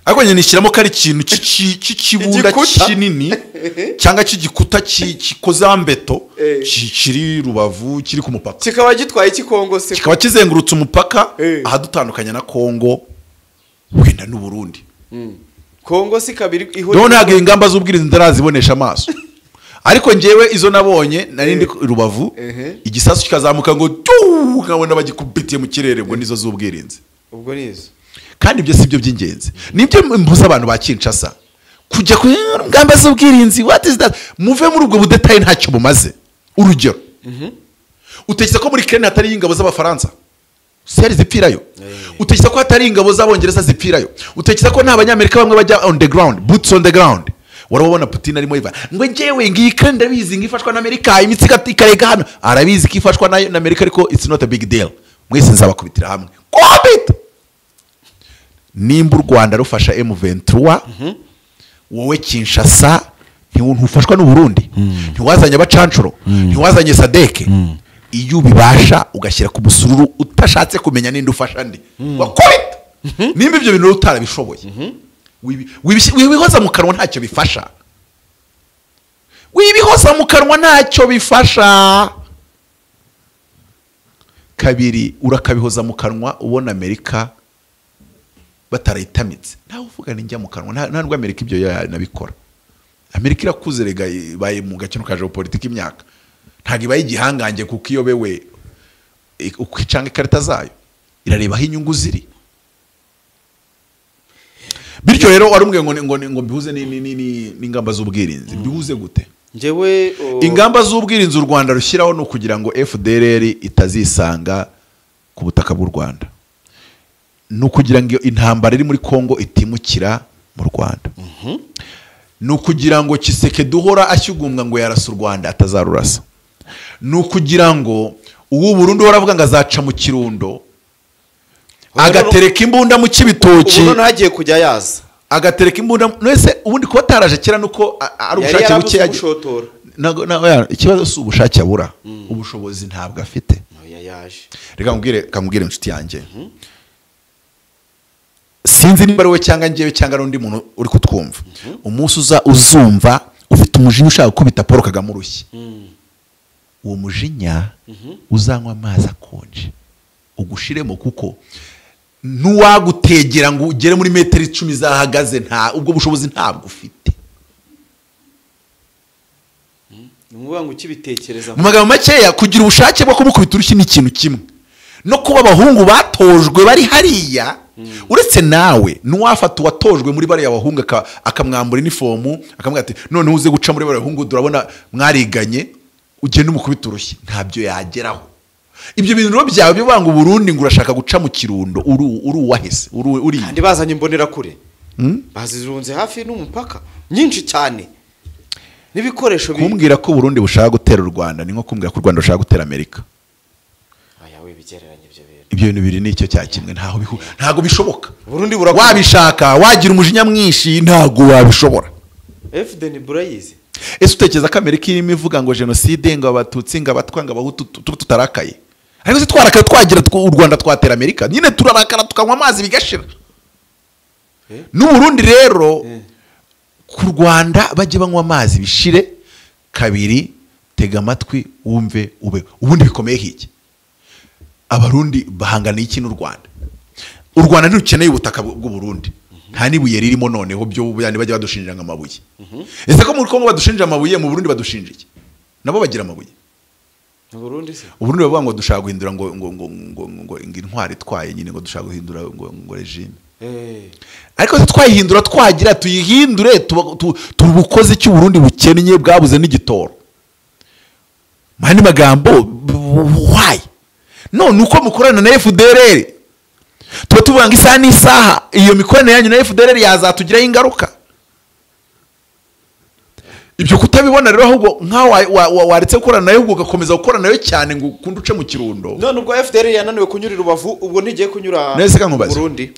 S1: Ariko nyine nishyiramo ko ari ikintu cy'ikibunda kinini cyangwa cy'igikuta kikoze ambeto kiri Rubavu kiri ku mupaka,
S2: kikaba gitwaye iki Kongo se,
S1: kikaba kizengurutse umupaka ahadutandukanya na Kongo wenda n'u Burundi.
S2: Kongo si kabiri ihuriye.
S1: Ntabwo ingamba z'ubwirinzi ndarazibonesha amaso. Ariko njyewe izo nabonye nari ndi Rubavu, igisasu kikazamuka ngo tu, nkabona bagikubitiye mu kirere, ngo nizo z'ubwirinzi.
S2: Ubwo nizo.
S1: Kandi ibyo sibyo by'ingenzi. Nibyo mbuza abantu ba Kinshasa kujya ku ngamba z'ubwirinzi. What is that? Muve muri ubwo budetaye ntacyo bumaze. Urugero, utekereza ko muri Kenya hatari ingabo z'Abafaransa seri zipfirayo? Utekereza ko hatari ingabo z'Abongereza zipfirayo? Utekereza ko nta Abanyamerika bamwe bajya on the ground, boots on the ground? Warabona Putin arimo yiva ngo njyewe ngiyi kandi ndabizi ngifashwa na Amerika, imitsi ikarega hano, arabizi kifashwa na Amerika, ariko it's not a big deal, mwese nzabakubitira hamwe. Kubita nimba u Rwanda rufasha M23, wowe Kinshasa ntufashwa n'u Burundi, ntiwazanye abacancuro, ntiwazanye Sadeke. Iyo ubibasha ugashyira ku musururu utashatse kumenya ninde ufasha ndi, wakubita. Nimba ibyo bintu utarabishoboye, wibihoza mu kanwa ntacyo bifasha. Wibihoza mu kanwa ntacyo bifasha. Kabiri, urakabihoza mu kanwa ubona Amerika batarayitamitse. Ntawe uvuga ninjya mu kanwa, nta nubwo Amerika ibyo yanabikora. Amerika irakuze rega, ibaye mu gakino ka geopolitique imyaka. Ntabwo ibaye igihangange kuko iyobewe ukwicanga ikarita zayo, irareba aho inyungu ziri. Bityo rero warumwe ngo mbihuze n'ingamba z'ubwirinzi. Mbihuze gute?
S2: Njyewe
S1: ingamba z'ubwirinzi u Rwanda rushyiraho no kugira ngo FDLR itazisanga ku butaka bw'u Rwanda. No kugira ngo intambara iri muri Kongo itimukira mu Rwanda. No kugira ngo Tshisekedi uhora ashyugumwa ngo yarasa u Rwanda atazarurasa. No kugira ngo ubu Burundi uhora avuga ngo azaca mu kirundo, agatereka imbunda mu kibitoki,
S2: ubu ntagiye kujya yaza
S1: agatereka imbunda. Nese ubundi kuba taraje kera nuko ari ubushake buke ikibazo si ubushake abura, ubushobozi ntabwo afite. Reka nkubwire inshuti yanjye, sinzi niba ari we cyangwa njyewe cyangwa ari undi muntu uri kutwumva, umunsi uza uzumva ufite umujinya ushaka gukubita Paul Kagame urushyi, uwo mujinya uzanywa amazi akonje ugushiremo, kuko nuwagutegera ngo ugere muri metero 10 zahagaze, nta ubwo bushobozi ntabwo ufite. Mu magambo makeya, kugira ubushake bwo kumukubita urushyi ni ikintu kimwe, no kuba abahungu batojwe bari hariya. Uretse nawe nuwafata uwatojwe muri bariya bahungu akamwambura inifomu akamubwira ati noneho uze guca muri bariya bahungu turabona mwariganye, Ugenda umukubita urushyi ntabyo yageraho. Ibyo bintu rero byawe byo banga Burundi ngo urashaka guca mu Kirundo uri uwahese uri
S2: kandi bazanye imbonera kure. Bazirunze hafi n'umupaka nyinshi cyane n'ibikoresho.
S1: Kumbwira ko Burundi bushaka gutera u Rwanda ni nko kumbwira ko u Rwanda rushaka gutera Amerika.
S2: Aya we bigereranye ibyo bintu.
S1: Ibyo bintu biri nicyo cya kimwe, ntago bishoboka.
S2: Burundi burakora.
S1: Wabishaka wagira umujinya mwinshi ntago wabishobora.
S2: FDN burayizi.
S1: Ese utekereza ko Amerika irimo ivuga ngo genocide ngo abatutsi ngo abatwa ngo abahutu tutarakaye? Ariko se twarakaye twagira u Rwanda twatera Amerika? Nyine turarakara tukanywa amazi bigashira. N'u Burundi rero ku Rwanda bajye banywa amazi bishire. Kabiri, tega amatwi wumve ube. Ubundi bikomeye hiki. Abarundi bahangana iki n'u Rwanda? U Rwanda ntirukeneye ubutaka bw'u Burundi. Nta nibuye ririmo noneho byo buyandi bajya badushinja ngo amabuye. Ese ko muri Kongo badushinja amabuye, mu Burundi badushinja iki? Nabo bagira amabuye.
S2: Mu Burundi se?
S1: Uburundi bavuga ngo dushaka guhindura ngo ngo ngo ngo ngo intwari itwaye nyine ngo dushaka guhindura ngo ngo regime. Ariko se twayihindura twagira tuyihindure tubukoze cy'u Burundi bukennye bwabuze n'igitoro. Mani magambo why? None uko mukorana na FDLR tuba tuvanga isaha n'isaha, iyo mikoranire yanyu na FDLR yazatugiraho ingaruka. Ibyo kutabibona rero ahubwo nka waretse gukorana nayo ubwo ugakomeza gukorana nayo cyane ngo ukunde uce mu Kirundo.
S2: None ubwo FDLR yananiwe kunyura Rubavu ubwo ntigiye kunyura Burundi.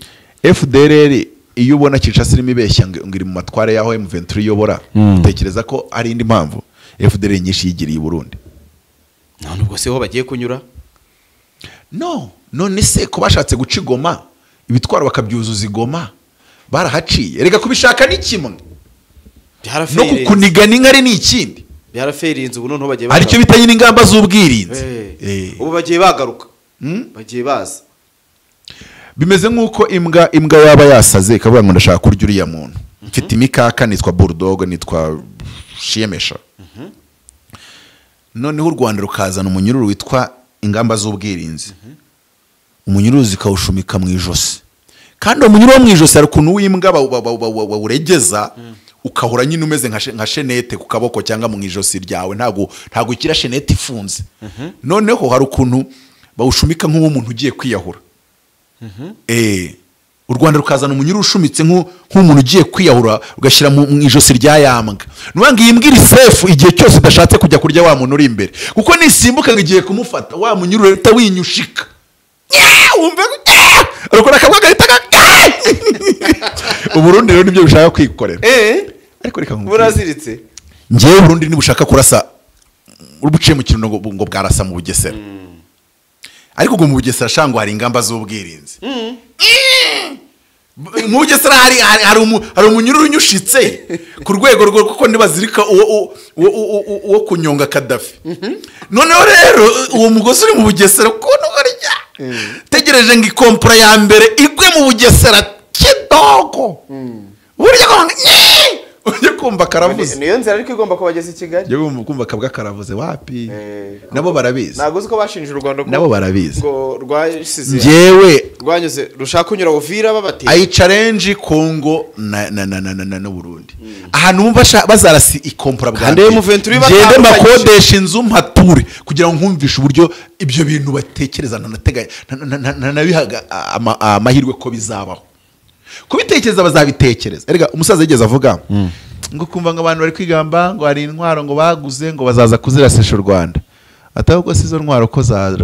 S1: FDLR iyo ubona Kinshasa irimo ibeshya ngo iri mu matware yaho M23 iyobora, utekereza ko ari indi mpamvu FDLR nyinshi yigiriye i Burundi?
S2: None ubwo se ho bagiye kunyura?
S1: No, none se ko bashatse guca igoma ibitwaro bakabyuzuza igoma barahaciye. Reka kubishaka ni kimwe, no kukunigana inkari ni ikindi.
S2: Byaraferinze ubu noneho bagiye
S1: aricyo bitanye n'ingamba z'ubwirinzi.
S2: Ubu bagiye bagaruka, bagiye baza.
S1: Bimeze nk'uko imbwa yaba yasaze ikavuga ngo ndashaka kurya uriya muntu. Mfite imikaka, nitwa Bulldog, nitwa Shiyemesha. Noneho u Rwanda rukazana umunyururu witwa ingamba z'ubwirinzi. Umunyururu zikawushumika mu ijosi. Kandi umunyururu wo mu ijosi ari ukuntu w'imbwa bawuregeza ukahora nyine umeze nka shenete ku kaboko cyangwa mu ijosi ryawe, ntago ukira shenete ifunze. Noneho hari ukuntu bawushumika nk'uwo ugiye kwiyahura. U Rwanda rukazana umunyururu ushumitse nk'umuntu ugiye kwiyahura ugashyira mu ijosi rya yambwa. Nuwanga iyi mbwa iri safe igihe cyose idashatse kujya kurya wa muntu uri imbere, kuko nisimbuka ngo igiye kumufata wa munyururu uhita winyushika. Wumve arukora akabwa gahita. Uburundi rero nibyo bushaka kwikorera. Ariko reka nkubwire,
S2: buraziritse.
S1: Ngewe Burundi nibushaka kurasa ubuciye mu Kirundo ngo bwarasa mu Bugesera. Ariko ngo mu Bugesera shango hari ingamba z'ubwirinzi. Mu Bugesera hari umunyururu unyushitse ku rwego rwo kuko ntibazirika uwo kunyonga Kadafi. Noneho rero uwo mugozi uri mu Bugesera ukuntu urya. Tegereje ngo ikompora ya mbere igwe mu Bugesera kidogo. Burya ko ujye kumva karavuze.
S2: Niyo nzira ariko igomba kubageza i Kigali.
S1: Ujye kumva kabwa karavuze wapi. Nabo barabizi.
S2: Ntago uzi ko bashinje u Rwanda ko
S1: nabo barabizi.
S2: Ngo rwasize.
S1: Njyewe
S2: rwanyuze rushaka kunyura Uvira babateye.
S1: Ayi challenge Kongo na na na na na Burundi. Ahantu bumva bazarasi ikompora bwa
S2: mbere.
S1: Ngende makodesha inzu mpature kugira ngo nkumvishe uburyo ibyo bintu batekereza nanateganya nanabihaga amahirwe ko bizabaho. Kubitekereza bazabitekereza. Erega umusaza yigeze avuga ngo kumva ngo abantu bari kwigamba ngo hari intwaro ngo baguze ngo bazaza kuzirasisha u Rwanda. Atahubwo si izo ntwaro ko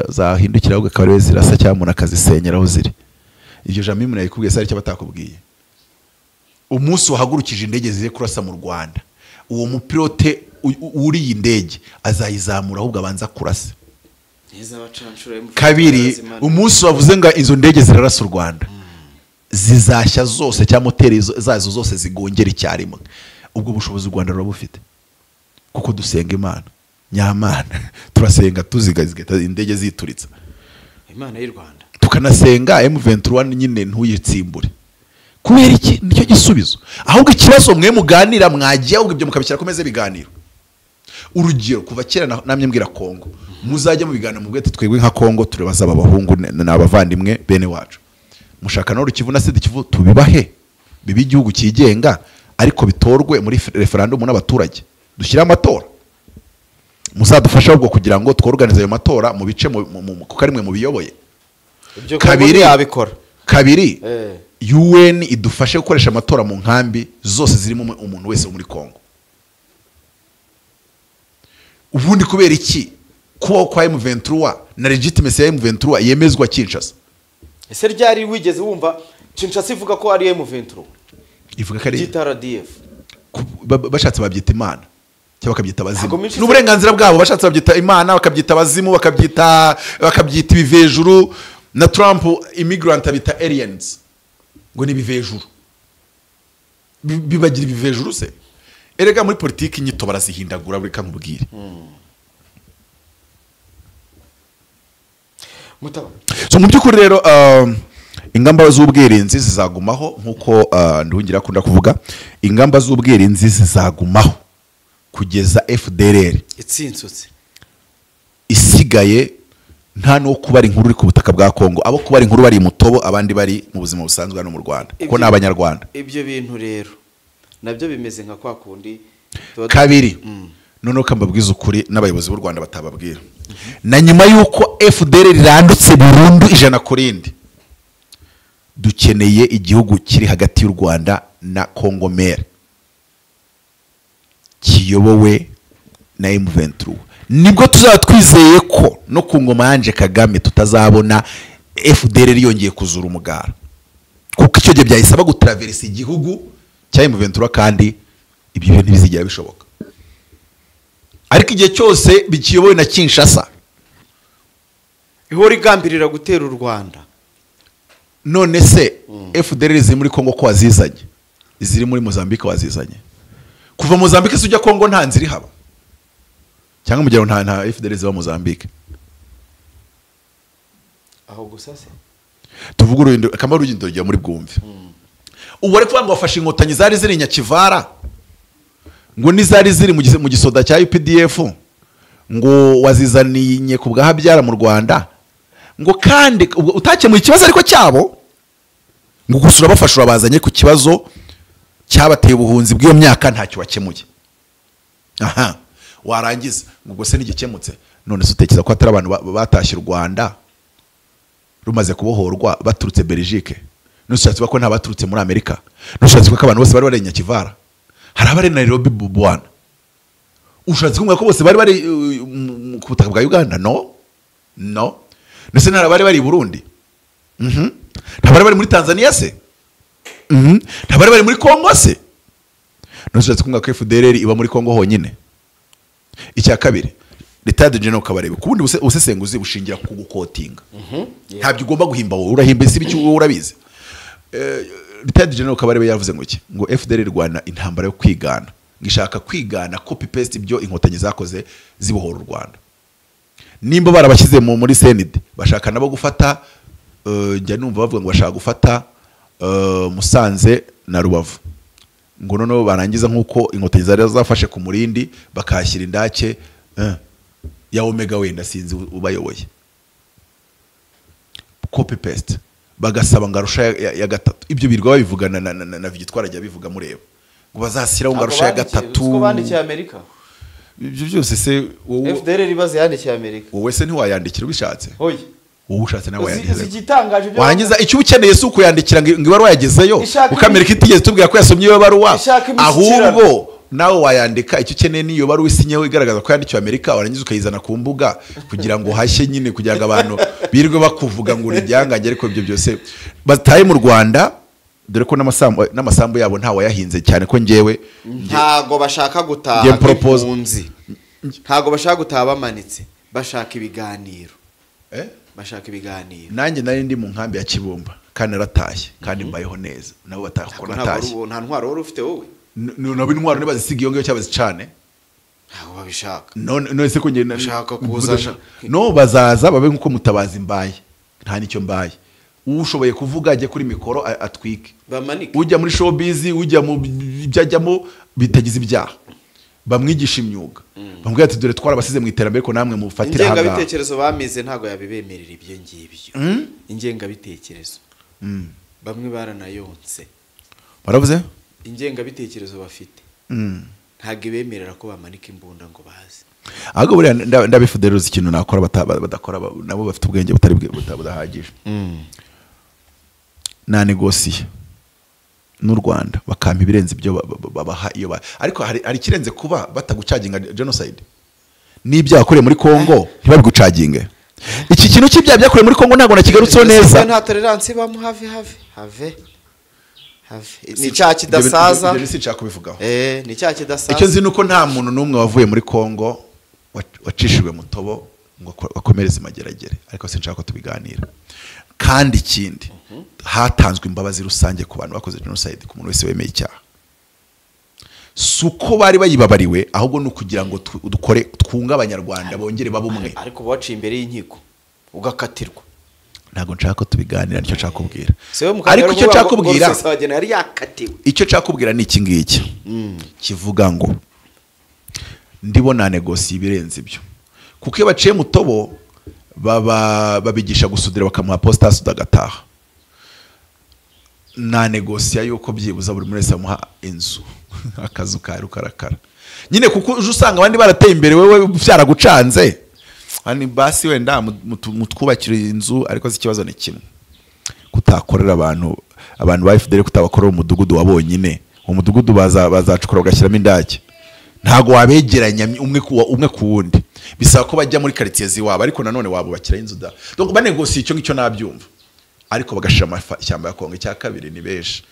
S1: zahindukira ahubwo akaba ariwe zirasa cyangwa umuntu akazisenyera aho ziri. Iryo jambo umuntu yayikubwiye se aricyo batakubwiye. Umunsi wahagurukije indege zize kurasa mu Rwanda, uwo mupilote uriye indege azayizamura ahubwo abanza kurasa. Kabiri, umunsi wavuze ngo izo ndege zirarasa u Rwanda, zizashya zose cyangwa moteri zazo zose zigongera icyarimwe. Ubwo bushobozi u Rwanda rurabufite kuko dusenga Imana nyamana, turasenga tuziga indege zituritsa
S2: Imana y'u Rwanda,
S1: tukanasenga M23 nyine ntuyitsimbure. Kubera iki? Nicyo gisubizo. Ahubwo ikibazo mwe muganira mwagiye ahubwo ibyo mukabishyira komeze biganiro. Urugero kuva kera namye mbwira Kongo, muzajya mu biganiro mubwe twebwe nka Kongo turebaza aba bahungu n'abavandimwe bene wacu. Mushaka no Kivu na Sud Kivu tubibahe bibi igihugu cyigenga ariko bitorwe muri referendum n'abaturage, dushyira amatora. Muzadufasha ahubwo kugira ngo tworganize ayo matora mu bice kuko ari mwe mubiyoboye.
S2: Kabiri yabikora.
S1: Kabiri, UN idufashe gukoresha amatora mu nkambi zose zirimo umuntu wese wo muri Kongo. Ubundi kubera iki kubaho kwa M23 na legitimacy ya M23 yemezwa Kinshasa?
S2: Ese ryari wigeze wumva Kinshasa ivuga ko ari M23?
S1: Ivuga ko ari
S2: RDF.
S1: Bashatse babyita Imana cyangwa bakabyita abazimu. N'uburenganzira bwabo, bashatse babyita Imana, bakabyita abazimu, bakabyita ibivejuru. Na Trump immigrant abita aliens, ngo ni ibivejuru. Bibagira ibivejuru se? Erega muri politiki inyito barazihindagura, reka nkubwire. So mu by'ukuri rero ingamba z'ubwirinzi zizagumaho nkuko Nduhungira akunda kuvuga, ingamba z'ubwirinzi zizagumaho kugeza FDLR
S2: itsinsutse
S1: isigaye nta no kubara inkuru uri ku butaka bwa Kongo. Abo kubara inkuru bari mutobo, abandi bari mu buzima busanzwe hano mu Rwanda, kuko ni Abanyarwanda.
S2: Ibyo bintu rero nabyo bimeze nka kwa kundi.
S1: Kabiri, noneho kambabwiza ukuri n'abayobozi b'u Rwanda batababwira. Na nyuma yuko FDLR irandutse burundu 100%, dukeneye igihugu kiri hagati y'u Rwanda na Kongo mere kiyobowe na M23. Nibwo tuzaba twizeye ko no ku ngoma yanje Kagame tutazabona FDLR yongeye kuzura umugara, kuko icyo gihe byayisaba gutraversa igihugu cya M23, kandi ibyo bintu ntibizigera bishoboka. Ariko igihe cyose bikiyobowe na Kinshasa
S2: ihora igambirira gutera u Rwanda.
S1: None se FDLR ziri muri Kongo ko wazizanye, iziri muri Mozambique wazizanye? Kuva Mozambique se ujya Kongo nta nzira ihaba, cyangwa mugira ngo nta FDLR ziba Mozambique?
S2: Aho gusa se
S1: tuvuga urugendo akamaro urugendo rujya muri bwumve. Ubu bari kuvuga ngo bafashe inkotanyi zari ziri Nyakivara, ngo nizari ziri mu gisoda cya UPDF, ngo wazizaniye ku bwa Habyara mu Rwanda, ngo kandi utakemuye ikibazo ariko cyabo, ngo gusura bafasha urabazanye ku kibazo cyabateye ubuhunzi bw'iyo myaka ntacyo wakemuye. Aha warangiza ngo ubwo se nigikemutse. None se utekereza ko atari abantu batashye u Rwanda rumaze kubohorwa baturutse Belgique? Nushatse ko nta baturutse muri Amerika? Nushatse ko abantu bose bari bari Nyakivara? Hari abari Nairobi bwana. Ushatse kumva ko bose bari bari ku butaka bwa Uganda? No. No. Nese nta bari bari i Burundi? Nta bari bari muri Tanzania se? Nta bari bari muri Kongo se? Nushatse kumva ko FDLR iba muri Kongo honyine? Icya kabiri, Leta de General Kabarebe kubundi ubusesenguzi bushingira ku gukotinga. Ntabyo ugomba guhimba wowe, urahimba isi biki wowe urabizi. Leta de General Kabarebe yavuze ngo iki? Ngo FDLR irwana intambara yo kwigana, ngishaka kwigana copy paste ibyo inkotanyi zakoze zibohora u Rwanda. Nimba barabashyize muri CND bashaka nabo gufata, njya numva bavuga ngo bashaka gufata Musanze na Rubavu, ngo noneho barangiza nkuko inkotanyi zari zafashe ku Murindi bakahashyira indake ya Omega, wenda sinzi ubayoboye, copy paste, bagasaba ngarusha ya gatatu. Ibyo birwa babivugana na Vigitwara ajya bivuga mureba ngo bazashyiraho ngarusha ya gatatu.
S2: Uko bandikiye Amerika
S1: ibyo byose se wowe
S2: FDLR ibaze yandikiye Amerika,
S1: wowe se ntiwayandikira ubishatse?
S2: Oya,
S1: wowe ushatse nawe wayandikira.
S2: Igitangaje ibyo
S1: warangiza icyo ukeneye si ukuyandikira ngo ibaruwa yagezeyo, kuko Amerika itigeze tubwira ko yasomye iyo baruwa, ahubwo nawe wayandika icyo ukeneye niyo baruwa isinyeho igaragaza ko yandikiwe Amerika, warangiza ukayizana ku mbuga kugira ngo hashye nyine, kugira ngo abantu birirwe bakuvuga ngo uri ibyangange. Ariko ibyo byose bataye mu Rwanda, dore ko n'amasambu yabo nta wayahinze cyane ko ngewe
S2: ntago bashaka gutaha impunzi, ntago bashaka gutaha bamanitse, bashaka ibiganiro. Bashaka ibiganiro.
S1: Nanjye nari ndi mu nkambi ya Kibumba kandi naratashye kandi mbayeho neza, nabo bataha ko natashye.
S2: Nta ntwaro wari ufite wowe?
S1: Nabo intwaro ntibazisiga iyo ngiyo cyangwa bazicane,
S2: ntabwo babishaka.
S1: None se ko nge
S2: nashaka kuza?
S1: No, bazaza babe nkuko Mutabazi mbaye, nta nicyo mbaye. Ushoboye kuvuga ajye kuri mikoro atwike,
S2: bamanike.
S1: Ujya muri showbiz, ujya mu byajyamo bitagize ibyaha, bamwigisha imyuga, bamubwira ati dore twarabasize mu iterambere ko namwe mufatira
S2: ahangaha. Ingengabitekerezo bamize ntago yabibemerera ibyo ngibyo. Ingengabitekerezo bamwe baranayonse,
S1: baravuze
S2: ingengabitekerezo bafite ntago ibemerera ko bamanika imbunda ngo baze.
S1: Ahubwo buriya ndabifuderuza ikintu nakora badakora nabo bafite ubwenge butari budahagije. Na negosiye n'u Rwanda bakampa ibirenze ibyo babaha iyo, ariko hari ikirenze kuba batagucaginga genocide n'ibyaha yakorewe muri Kongo ntibabigucaginge. Iki kintu cy'ibyaha byakorewe muri Kongo ntabwo nakigarutseho neza.
S2: Nta tolerance ibamo, have have have have, ni icyaha kidasaza.
S1: Ibyo sinshaka kubivugaho.
S2: Ni icyaha kidasaza.
S1: Icyo nzi nuko nta muntu n'umwe wavuye muri Kongo wacishijwe mutobo ngo akomereze mageragere, ariko sinshaka ko tubiganira. Kandi ikindi, hatanzwe imbabazi rusange ku bantu bakoze genocide, ku muntu wese wemeye icyaha. Suko bari bayibabariwe, ahubwo ni ukugira ngo dukore twunga abanyarwanda bongere babe umwe.
S2: Ariko baciye imbere y'inkiko ugakatirwa.
S1: Ntabwo nshaka ko tubiganira, nicyo nshaka kubwira. Ariko icyo nshaka kubwira, icyo nshaka kubwira ni iki ngiki kivuga ngo ndibona negosiye ibirenze ibyo, kuko iyo baciye mutobo baba babigisha gusudira bakamuha posta agataha. Na negosiya yuko byibuza buri wese amuha inzu akazu ka rukarakara nyine, kuko uje usanga abandi barateye imbere wewe byaragucanze. Ani basi wenda mutwubakira inzu, ariko si ikibazo ni kimwe kutakorera abantu ba FDL, kutabakorera umudugudu wabonyine. Umudugudu bazacukura bagashyiramo indake, ntago wabegeranya umwe ku wundi, bisaba ko bajya muri quartier ziwabo, ariko nanone wabubakira inzu da. Donc banegosiye icyo ngicyo nabyumva, ariko bagashira amashyamba ya Kongo. Icya kabiri ni benshi,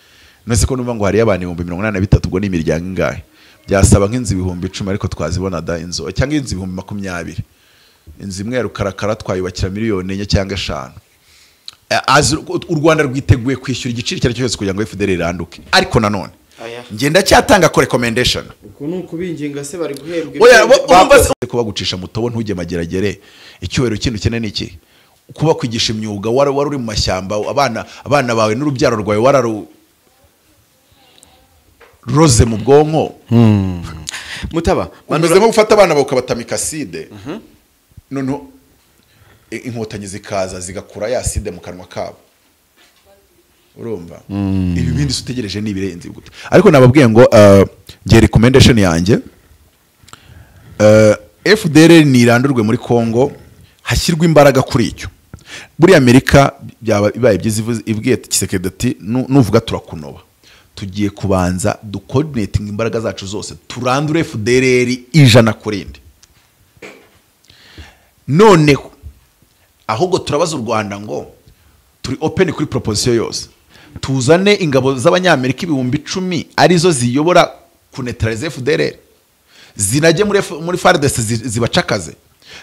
S1: none se ko numva ngo hari abantu 83,000, ubwo ni imiryango ingahe? Byasaba nk'inzu 10,000, ariko twazibona da inzu cyangwa inzu 20,000. Inzu imwe ya rukarakara twayubakira 4 cyangwa 5. U Rwanda rwiteguye kwishyura igiciro icyo ari cyo cyose kugira ngo FDL iranduke, ariko nanone ngenda cyatanga ko recommendation.
S2: Uko nukubinginga se bari guhembwa.
S1: Oya, urumva se kuba gucisha mutobo ntujye mageragere. Icyubahiro kintu cyene ni iki? Kuba kwigisha imyuga wari uri mu mashyamba, abana bawe n'urubyaro rwawe wararu roze mu bwonko.
S2: Mutaba
S1: umeze nko gufata abana bawe ukabatamika acide, none inkotanyi zikaza zigakura ya acide mu kanwa kabo. Urumva ibi bindi utegereje ni ibirenze gute? Ariko nababwiye ngo ngiye recommendation yanjye, FDL nirandurwe muri Kongo, hashyirwe imbaraga kuri icyo. Buri Amerika byaba ibaye byiza ibwiye Tshisekedi ati nuvuga turakunoba, tugiye kubanza ducoordinating imbaraga zacu zose turandure FDLR 100 kurindi. Noneho ahubwo turabaza u Rwanda ngo turi open kuri proposition yose, tuzane ingabo z'abanyamerika 10,000 arizo ziyobora kuneutralize FDLR, zinajye muri FARDC zibacakaze,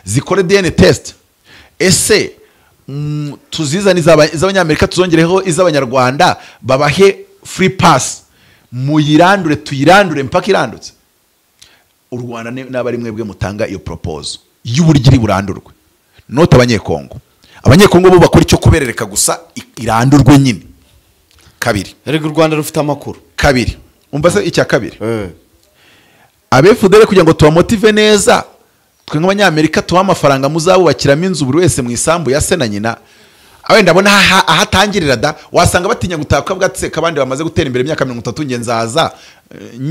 S1: zikore DNA test. Ese tuzizane iz'abanyamerika tuzongereho iz'abanyarwanda, babahe free pass, muyirandure tuyirandure mpaka irandutse. U Rwanda n'abari mwebwe mutanga iyo proposal y'uburyo iri burandurwe, not abanyekongo. Abanyekongo bo bakora icyo kuberereka gusa, irandurwe nyine. Kabiri,
S2: erega u Rwanda rufite amakuru.
S1: Kabiri, umva se icya kabiri, abefudere kugira ngo tubamotive neza, twe nk'abanyamerika tuha amafaranga muzabubakiramo inzu buri wese mu isambu ya se na nyina. Wenda abona ahatangirira da, wasanga batinya gutaka bwatseka abandi bamaze gutera imbere imyaka 30, nge nzaza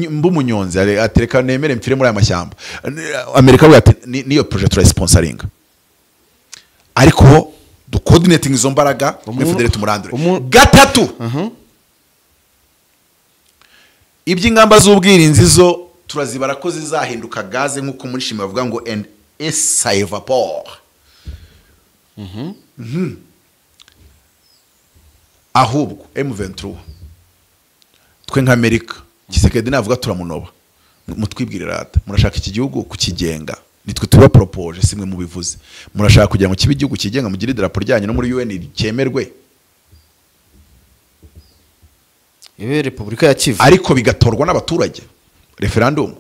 S1: mbumunyonzi atereka nemere mfire muri aya mashyamba. Amerika we ati niyo project turayisponsoring, ariko du coordinating izo mbaraga FDL tumurandure. Gatatu, iby'ingamba z'ubwirinzi zo turazibara ko zizahinduka gaze, nkuko muri shimi bavuga ngo and ça évapore. Ahubwo M23 twe nka Amerika, Tshisekedi navuga turamunoba, mutwibwirira rata murashaka iki gihugu kukigenga, nitwe tuba propose simwe mubivuze, murashaka kugira ngo kibe igihugu kigenga, mugire idarapo ryanyu no muri UN cyemerwe,
S2: ibe Republika ya Kivu,
S1: ariko bigatorwa n'abaturage referendum,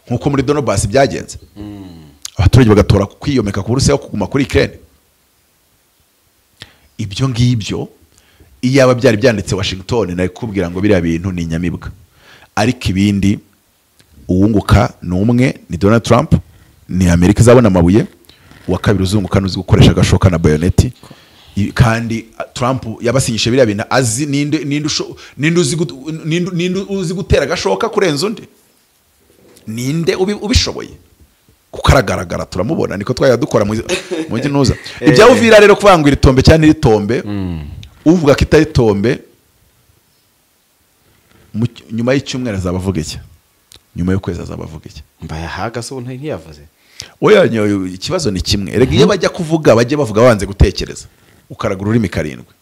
S1: nkuko muri Donbass byagenze. Abaturage bagatora kwiyomeka ku Burusiya kuguma kuri Ukraine. Ibyo ngibyo iyaba byari byanditse Washington nari kubwira ngo biriya bintu ni inyamibwa, ariko ibindi uwunguka ni umwe, ni Donald Trump, ni Amerika izabona amabuye. Uwa kabiri uzunguka nuzi gukoresha agashoka na bayoneti. Kandi Trump yabasinyishe biriya bintu azi ninde uzi gutera agashoka kurenza undi, ninde ubishoboye. Kuko aragaragara turamubona, niko twajya dukora mu ginuza. Ibya Uvira rero kuvuga ngo iritombe cyane iritombe, uvuga ko itari tombe nyuma y'icyumweru azaba avuga iki? Nyuma y'ukwezi azaba avuga iki?
S2: Mbayahaga so ntiyavuze.
S1: Oya, ikibazo ni kimwe. Erega iyo bajya kuvuga bajye bavuga banze gutekereza. Ukaraga ururimi karindwi.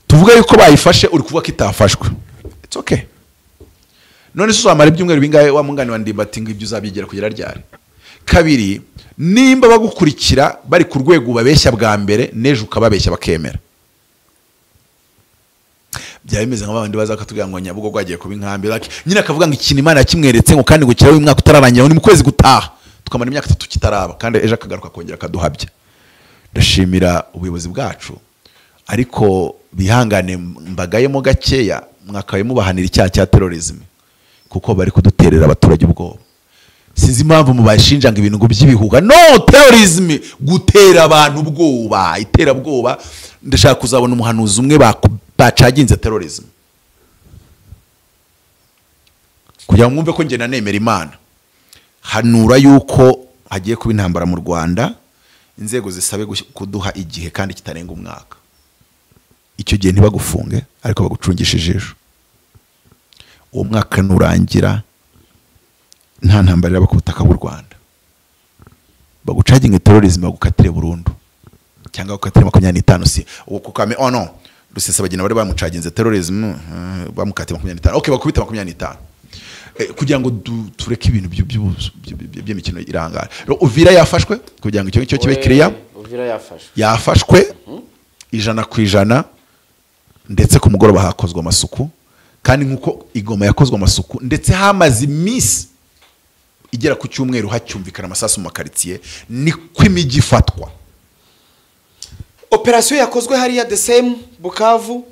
S1: Tuvuga yuko bayifashe, uri kuvuga ko itafashwe. It's okay. None se uzamara ibyumweru bingahe wa mungani wa Ndimbati ngo ibyo uzabyigera kugera ryari? Kabiri, nimba bagukurikira bari ku rwego babeshya bwa mbere, nejo ukababeshya bakemera. Byaba bimeze nka babandi baza bakatubwira ngo Nyabugogo agiye kuba inkambi, nyine akavuga ngo ikintu Imana yakimweretse ngo kandi ngo kirabe umwaka utararangira, ni mu kwezi gutaha, tukamara imyaka 3 kitaraba, kandi ejo akagaruka akongera akaduhabya. Ndashimira ubuyobozi bwacu, ariko bihangane mbagayemo gakeya, mwakaye mubahanira icyaha cya terrorism, kuko bari kuduterera abaturage ubwoba. Sinzi impamvu mubashinja ngo ibintu by'ibihuga. No, terrorism gutera abantu ubwoba, iterabwoba. Ndashaka kuzabona umuhanuzi umwe bacaginze terrorism, kugira ngo mwumve ko njye nanemera Imana. Hanura yuko hagiye kuba intambara mu Rwanda, inzego zisabe kuduha igihe kandi kitarenga umwaka. Icyo gihe ntibagufunge, ariko bagucungisha ijisho. Uwo mwaka nurangira nta ntambara iraba ku butaka bw'u Rwanda, bagucaginge terrorism bagukatire burundu, cyangwa bagukatire 25. Si uwo kukame, oh no, Rusesabagina bari bamucaginze terrorism, bamukatiye 25. Okay, bakubita 25 kugira ngo tureke ibintu by'imikino irangara. Uvira yafashwe kugira ngo icyo ngicyo kibe clear.
S2: Uvira yafashwe,
S1: yafashwe 100%, ndetse ku mugoroba hakozwe amasuku, kandi nkuko igoma yakozwe amasuku, ndetse hamaze iminsi igera ku cyumweru hacyumvikana amasasu mu makaritsiye, niko imijyi ifatwa.
S2: Operation yakozwe hariya the same Bukavu,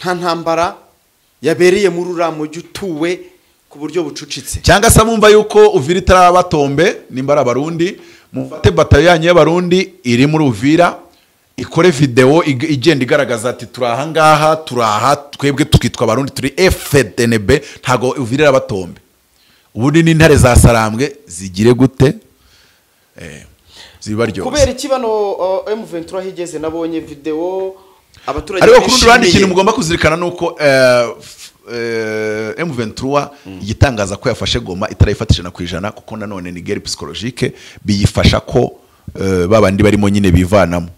S2: nta ntambara yabereye muri uriya mujyi utuwe ku buryo bucucitse.
S1: Cyangwa se mumva yuko Uvira itarabatombe, nimba ari Abarundi, mufate batayo yanyu y'Abarundi iri muri Uvira, ikore video igenda igaragaza ati turi aha ngaha, turi aha, twebwe tukitwa Abarundi, turi FDNB, ntago Uvira irabatombe. Ubundi n'intare za Sarambwe zigire gute? Zibaryoze.
S2: Kubera iki bano M23 higeze nabonye video abaturage.
S1: Ariko kuri rundi ikintu mugomba kuzirikana nuko M23 igitangaza ko yafashe Goma itarayifata 100%, kuko nanone ni guerre psychologique biyifasha ko babandi barimo nyine bivanamo,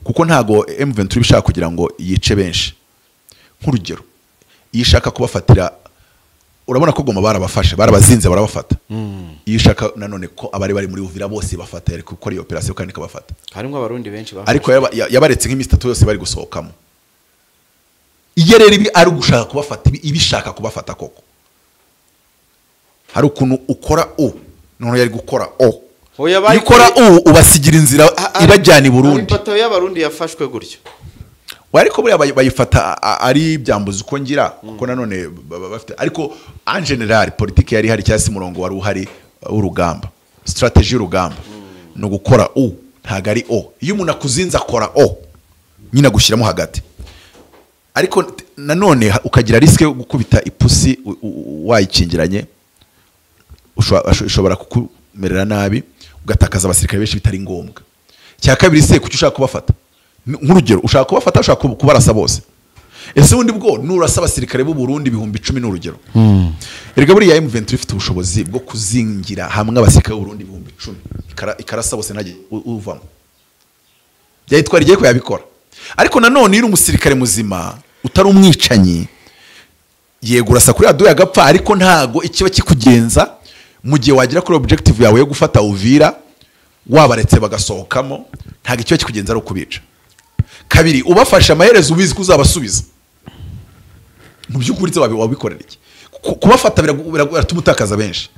S1: kuko ntago M23 bishaka kugira ngo yice benshi. Nk'urugero, iyo ishaka kubafatira, urabona ko Goma barabafashe, barabazinze, barabafata. Iyo ishaka nanone ko abari bari muri Uvira bose bafata, yari gukora iyo operation kandi ikabafata.
S2: Harimo Abarundi benshi bafashe,
S1: ariko yabaretse nk'iminsi 3 yose bari gusohokamo. Iyo rero ibi ari gushaka kubafata, ibishaka kubafata koko, hari ukuntu ukora o none yari gukora o ikora u ubasigira inzira ibajyana i Burundi.
S2: Ipato y'Abarundi yafashwe gutyo.
S1: Ariko buriya bayifata ari byambuza uko ngira, kuko nanone bafite, ariko en general politique yari hari cyasi murongo wari uhari urugamba, strategy y'urugamba no gukora u ntago ari o. Iyo umuntu akuzinza akora o nyina gushyiramo hagati, ariko nanone ukagira risk yo gukubita ipusi wayikingiranye, ushobora kukumerera nabi, ugatakaza abasirikare benshi bitari ngombwa. Cya kabiri se kuki ushaka kubafata? Nk'urugero ushaka kubafata, ushaka kubarasa bose. Ese ubundi bwo nurasa abasirikare b'u Burundi 10,000 n'urugero. Erega buriya M23 ifite ubushobozi bwo kuzingira hamwe abasirikare b'u Burundi 10,000, ikarasa bose ntage uvamo. Byayitwara igiye ko yabikora. Ariko nanone iri umusirikare muzima utari umwicanyi, yego urasa kuri aduye agapfa, ariko ntago ikiba kikugenza mu gihe wagira kuri objective yawe yo gufata Uvira, wabaretse bagasohokamo, ntago ikiba kikugenza ari ukubica. Kabiri, ubafasha amaherezo ubizi kuzabasubiza. Mu by'ukuri se wabikorera iki? Kubafata biratuma utakaza benshi.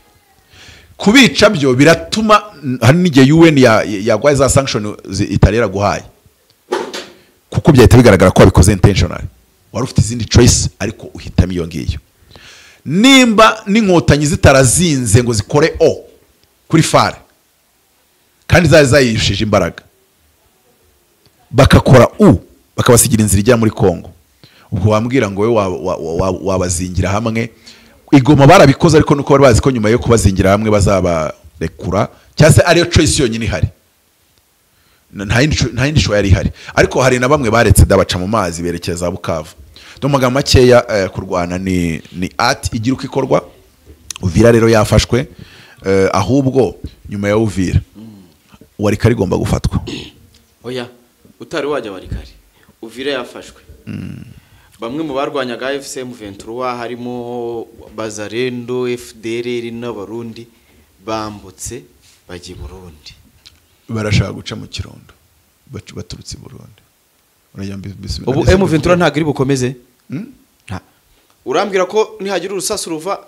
S1: Kubica byo biratuma hari n'igihe UN yagwaye za sanction itarera guhaye, kuko byahita bigaragara ko wabikoze intentionally. Wari ufite izindi choice ariko uhitamo iyo ngiyo. Nimba n'inkotanyi zitarazinze ngo zikore o kuri fare, kandi zari zayishije imbaraga, bakakora u bakabasigira inzira ijya muri Kongo, ubwo wambwira ngo we wabazingira hamwe Igoma barabikoze, ariko nuko bari bazi ko nyuma yo kubazingira hamwe bazabarekura, cyangwa se ariyo choice yonyine ihari. Nta yindi choice yari ihari. Ariko hari na bamwe baretse dabaca mu mazi berekeza Bukavu. No magambo makeya, kurwana ni art igira uko ikorwa. Uvira rero yafashwe, ahubwo nyuma ya Uvira Warikari igomba gufatwa.
S2: Oya, utari wajya Warikari, Uvira yafashwe. Bamwe mu barwanyaga AFC M23 harimo Bazarendo, FDLR n'Abarundi bambutse bajya i Burundi.
S1: Barashaka guca mu Kirundo, baturutse i Burundi.
S2: Ubu M23 ntabwo iri bukomeze. Urambwira ko nihagira urusasu ruva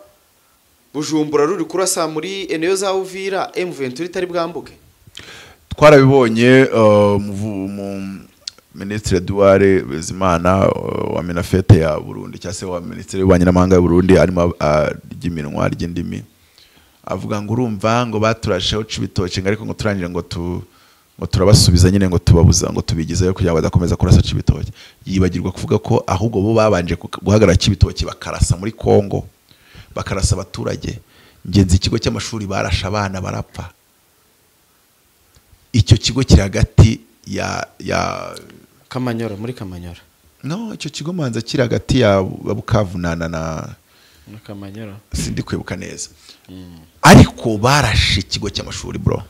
S2: Bujumbura ruri kurasa muri eneo za Uvira, M23 itari bwambuke?
S1: Twarabibonye Ministre Edouard Bizimana wa Minafete ya Burundi, cyangwa se wa Ministre w'ububanyi n'amahanga ya Burundi, arimo ry'iminwa ry'indimi, avuga ngo urumva ngo baturasheho Cibitoke, ariko ngo turangire ngo turabasubiza nyine, ngo tubabuza, ngo tubigizeyo kugira ngo badakomeza kurasa Cibitoke. Yibagirwa kuvuga ko ahubwo bo babanje guhagarara Cibitoke bakarasa muri Kongo, bakarasa abaturage. Ngenzi ikigo cy'amashuri barasha abana barapfa. Icyo kigo kiri hagati ya
S2: Kamanyora, muri Kamanyora.
S1: No, icyo kigo manza kiri hagati ya Bukavu na
S2: Kamanyora.
S1: Sindi kwibuka neza. Ariko barashe ikigo cy'amashuri bro.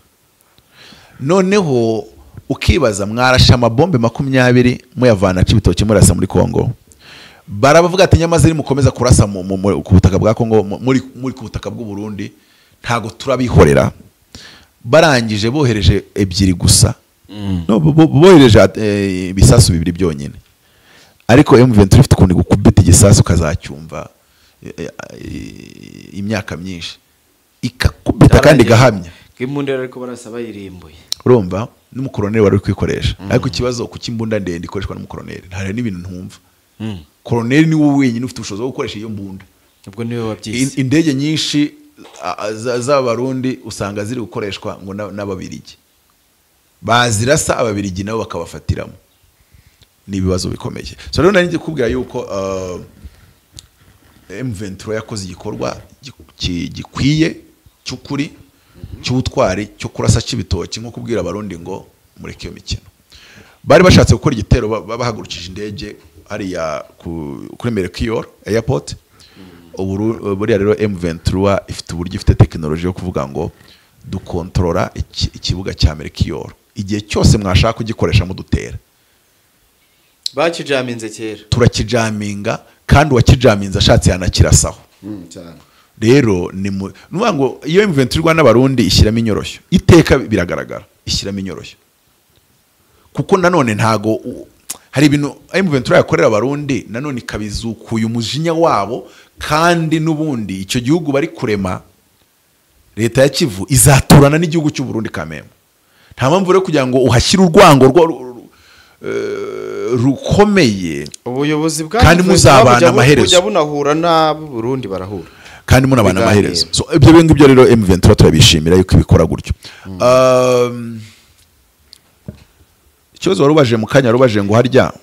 S1: Noneho ukibaza, mwarashe amabombe 20 muyavana Cibitoke murasa muri Kongo. Barabavuga ati nyamaze mukomeza kurasa ku butaka bwa Kongo, muri ku butaka bw'u Burundi, ntago turabihorera. Barangije bohereje 2 gusa. No, bohereje ibisasu 2 byonyine. Ariko M23 ifite ukuntu gukubita igisasu kazacyumva imyaka myinshi, ikakubita kandi igahamya.
S2: Imbunda ariko barasaba yirimbuye.
S1: Urumva n'umukoroneri wari kwikoresha. Ariko ikibazo kuki imbunda ndende ikoreshwa n'umukoroneri? Hari n'ibintu ntumva. Koroneri ni wowe wenyine ufite ubushobozi bwo gukoresha iyo mbunda.
S2: Ubwo niwe wabyise.
S1: Indege nyinshi z'Abarundi usanga ziri gukoreshwa ngo n'Ababirigi. Bazirasa Ababirigi nabo bakabafatiramo. Ni ibibazo bikomeye. So rero nari ngiye kubwira yuko M23 yakoze igikorwa gikwiye cy'ukuri, cy'ubutwari, cyo kurasa Cibitoke, nko kubwira Abarundi ngo mureke iyo mikino. Bari bashatse gukora igitero, bahagurukije indege hariya kuri Mercure Airport. Ubu buriya rero M23 ifite uburyo, ifite technology yo kuvuga ngo dukontorora ikibuga cya Mercure igihe cyose mwashaka kugikoresha mudutera.
S2: Bakijaminze kera,
S1: turakijaminga, kandi uwakijaminze ashatse yanakirasaho. Rero ni nuvuga ngo iyo M23 irwana n'Abarundi ishyiramo inyoroshyo, iteka biragaragara ishyiramo inyoroshyo, kuko nanone ntago hari ibintu M23 yakorera Abarundi nanone ikabizukuye umujinya wabo, kandi nubundi icyo gihugu bari kurema, leta ya Kivu izaturana n'igihugu cy'u Burundi kameme. Nta mpamvu rero kugira ngo uhashyire urwango rukomeye.
S2: Ubuyobozi bwa
S1: kandi muzabana amaherezo,
S2: kujya bunahura n'abo Burundi barahura
S1: kandi munabana amaherezo. So ibyo ngibyo rero M23 turabishimira yuko ibikora gutyo. Ikibazo warubaje mu kanya, warubaje ngo harya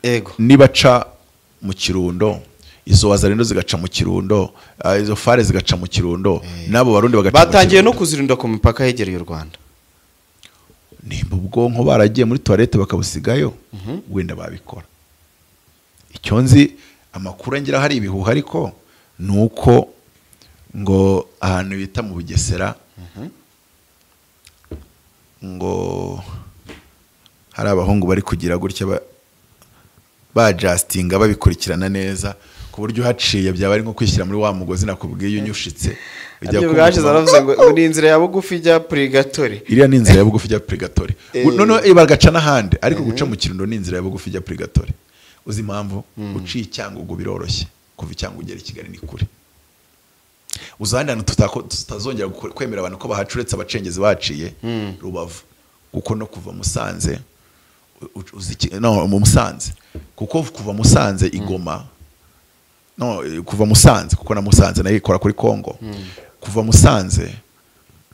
S2: ego
S1: nibaca mu Kirundo, izo Wazalendo zigaca mu Kirundo, izo fare zigaca mu Kirundo, nabo Barundi bagaca.
S2: Batangiye no kuzirinda ku mipaka yegereye u Rwanda.
S1: Nimba ubwonko baragiye muri toilette bakabusigayo, wenda babikora. Icyo nzi amakuru ngira hari ibihuha, ariko nuko ngo ahantu bita mu Bugesera ngo hari abahungu bari kugira gutya bajustinga babikurikirana neza, ku buryo haciye byaba ari nko kwishyira muri wa mugozi nakubwiye unyushitse.
S2: Ujya ngo ni inzira ya bugufi ijya purgatori.
S1: Iriya ni inzira ya bugufi ijya purgatori. None bagaca n'ahandi, ariko guca mu Kirundo ni inzira ya bugufi ijya purgatori. Uzi impamvu? Uciye Cyangugu biroroshye, kuva Cyangugu ugera i Kigali ni kure. Uzahandi hantu tutazongera kwemera abantu ko bahacuretse abacengezi baciye Rubavu, kuko no kuva Musanze no mu Musanze, kuko kuva Musanze igoma, no kuva Musanze, kuko na Musanze nayo ikora kuri Kongo. Kuva Musanze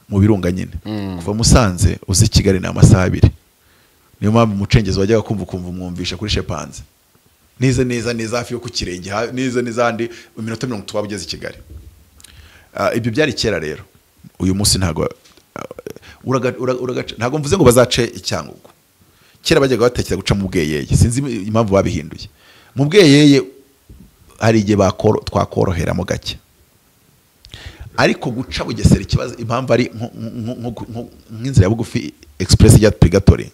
S1: mu birunga nyine, kuva Musanze uzi Kigali ni amasaha 2. Niyo mpamvu umucengezi wajyaga kumva ukumva umwumvisha kuri Shepanze. Neza neza neza hafi yo ku Kirenge, neza neza handi iminota 30 waba ugeze i Kigali. Ibyo byari kera rero. Uyu munsi ntago uragaca, ntago mvuze ngo bazace icyangugu. Kera bajyaga batekereza guca mu Bweyeye, sinzi impamvu babihinduye. Mu Bweyeye hari igihe twakoroheramo gake. Ariko guca Bugesera ikibazo impamvu ari nk'inzira ya bugufi express ya Purgatori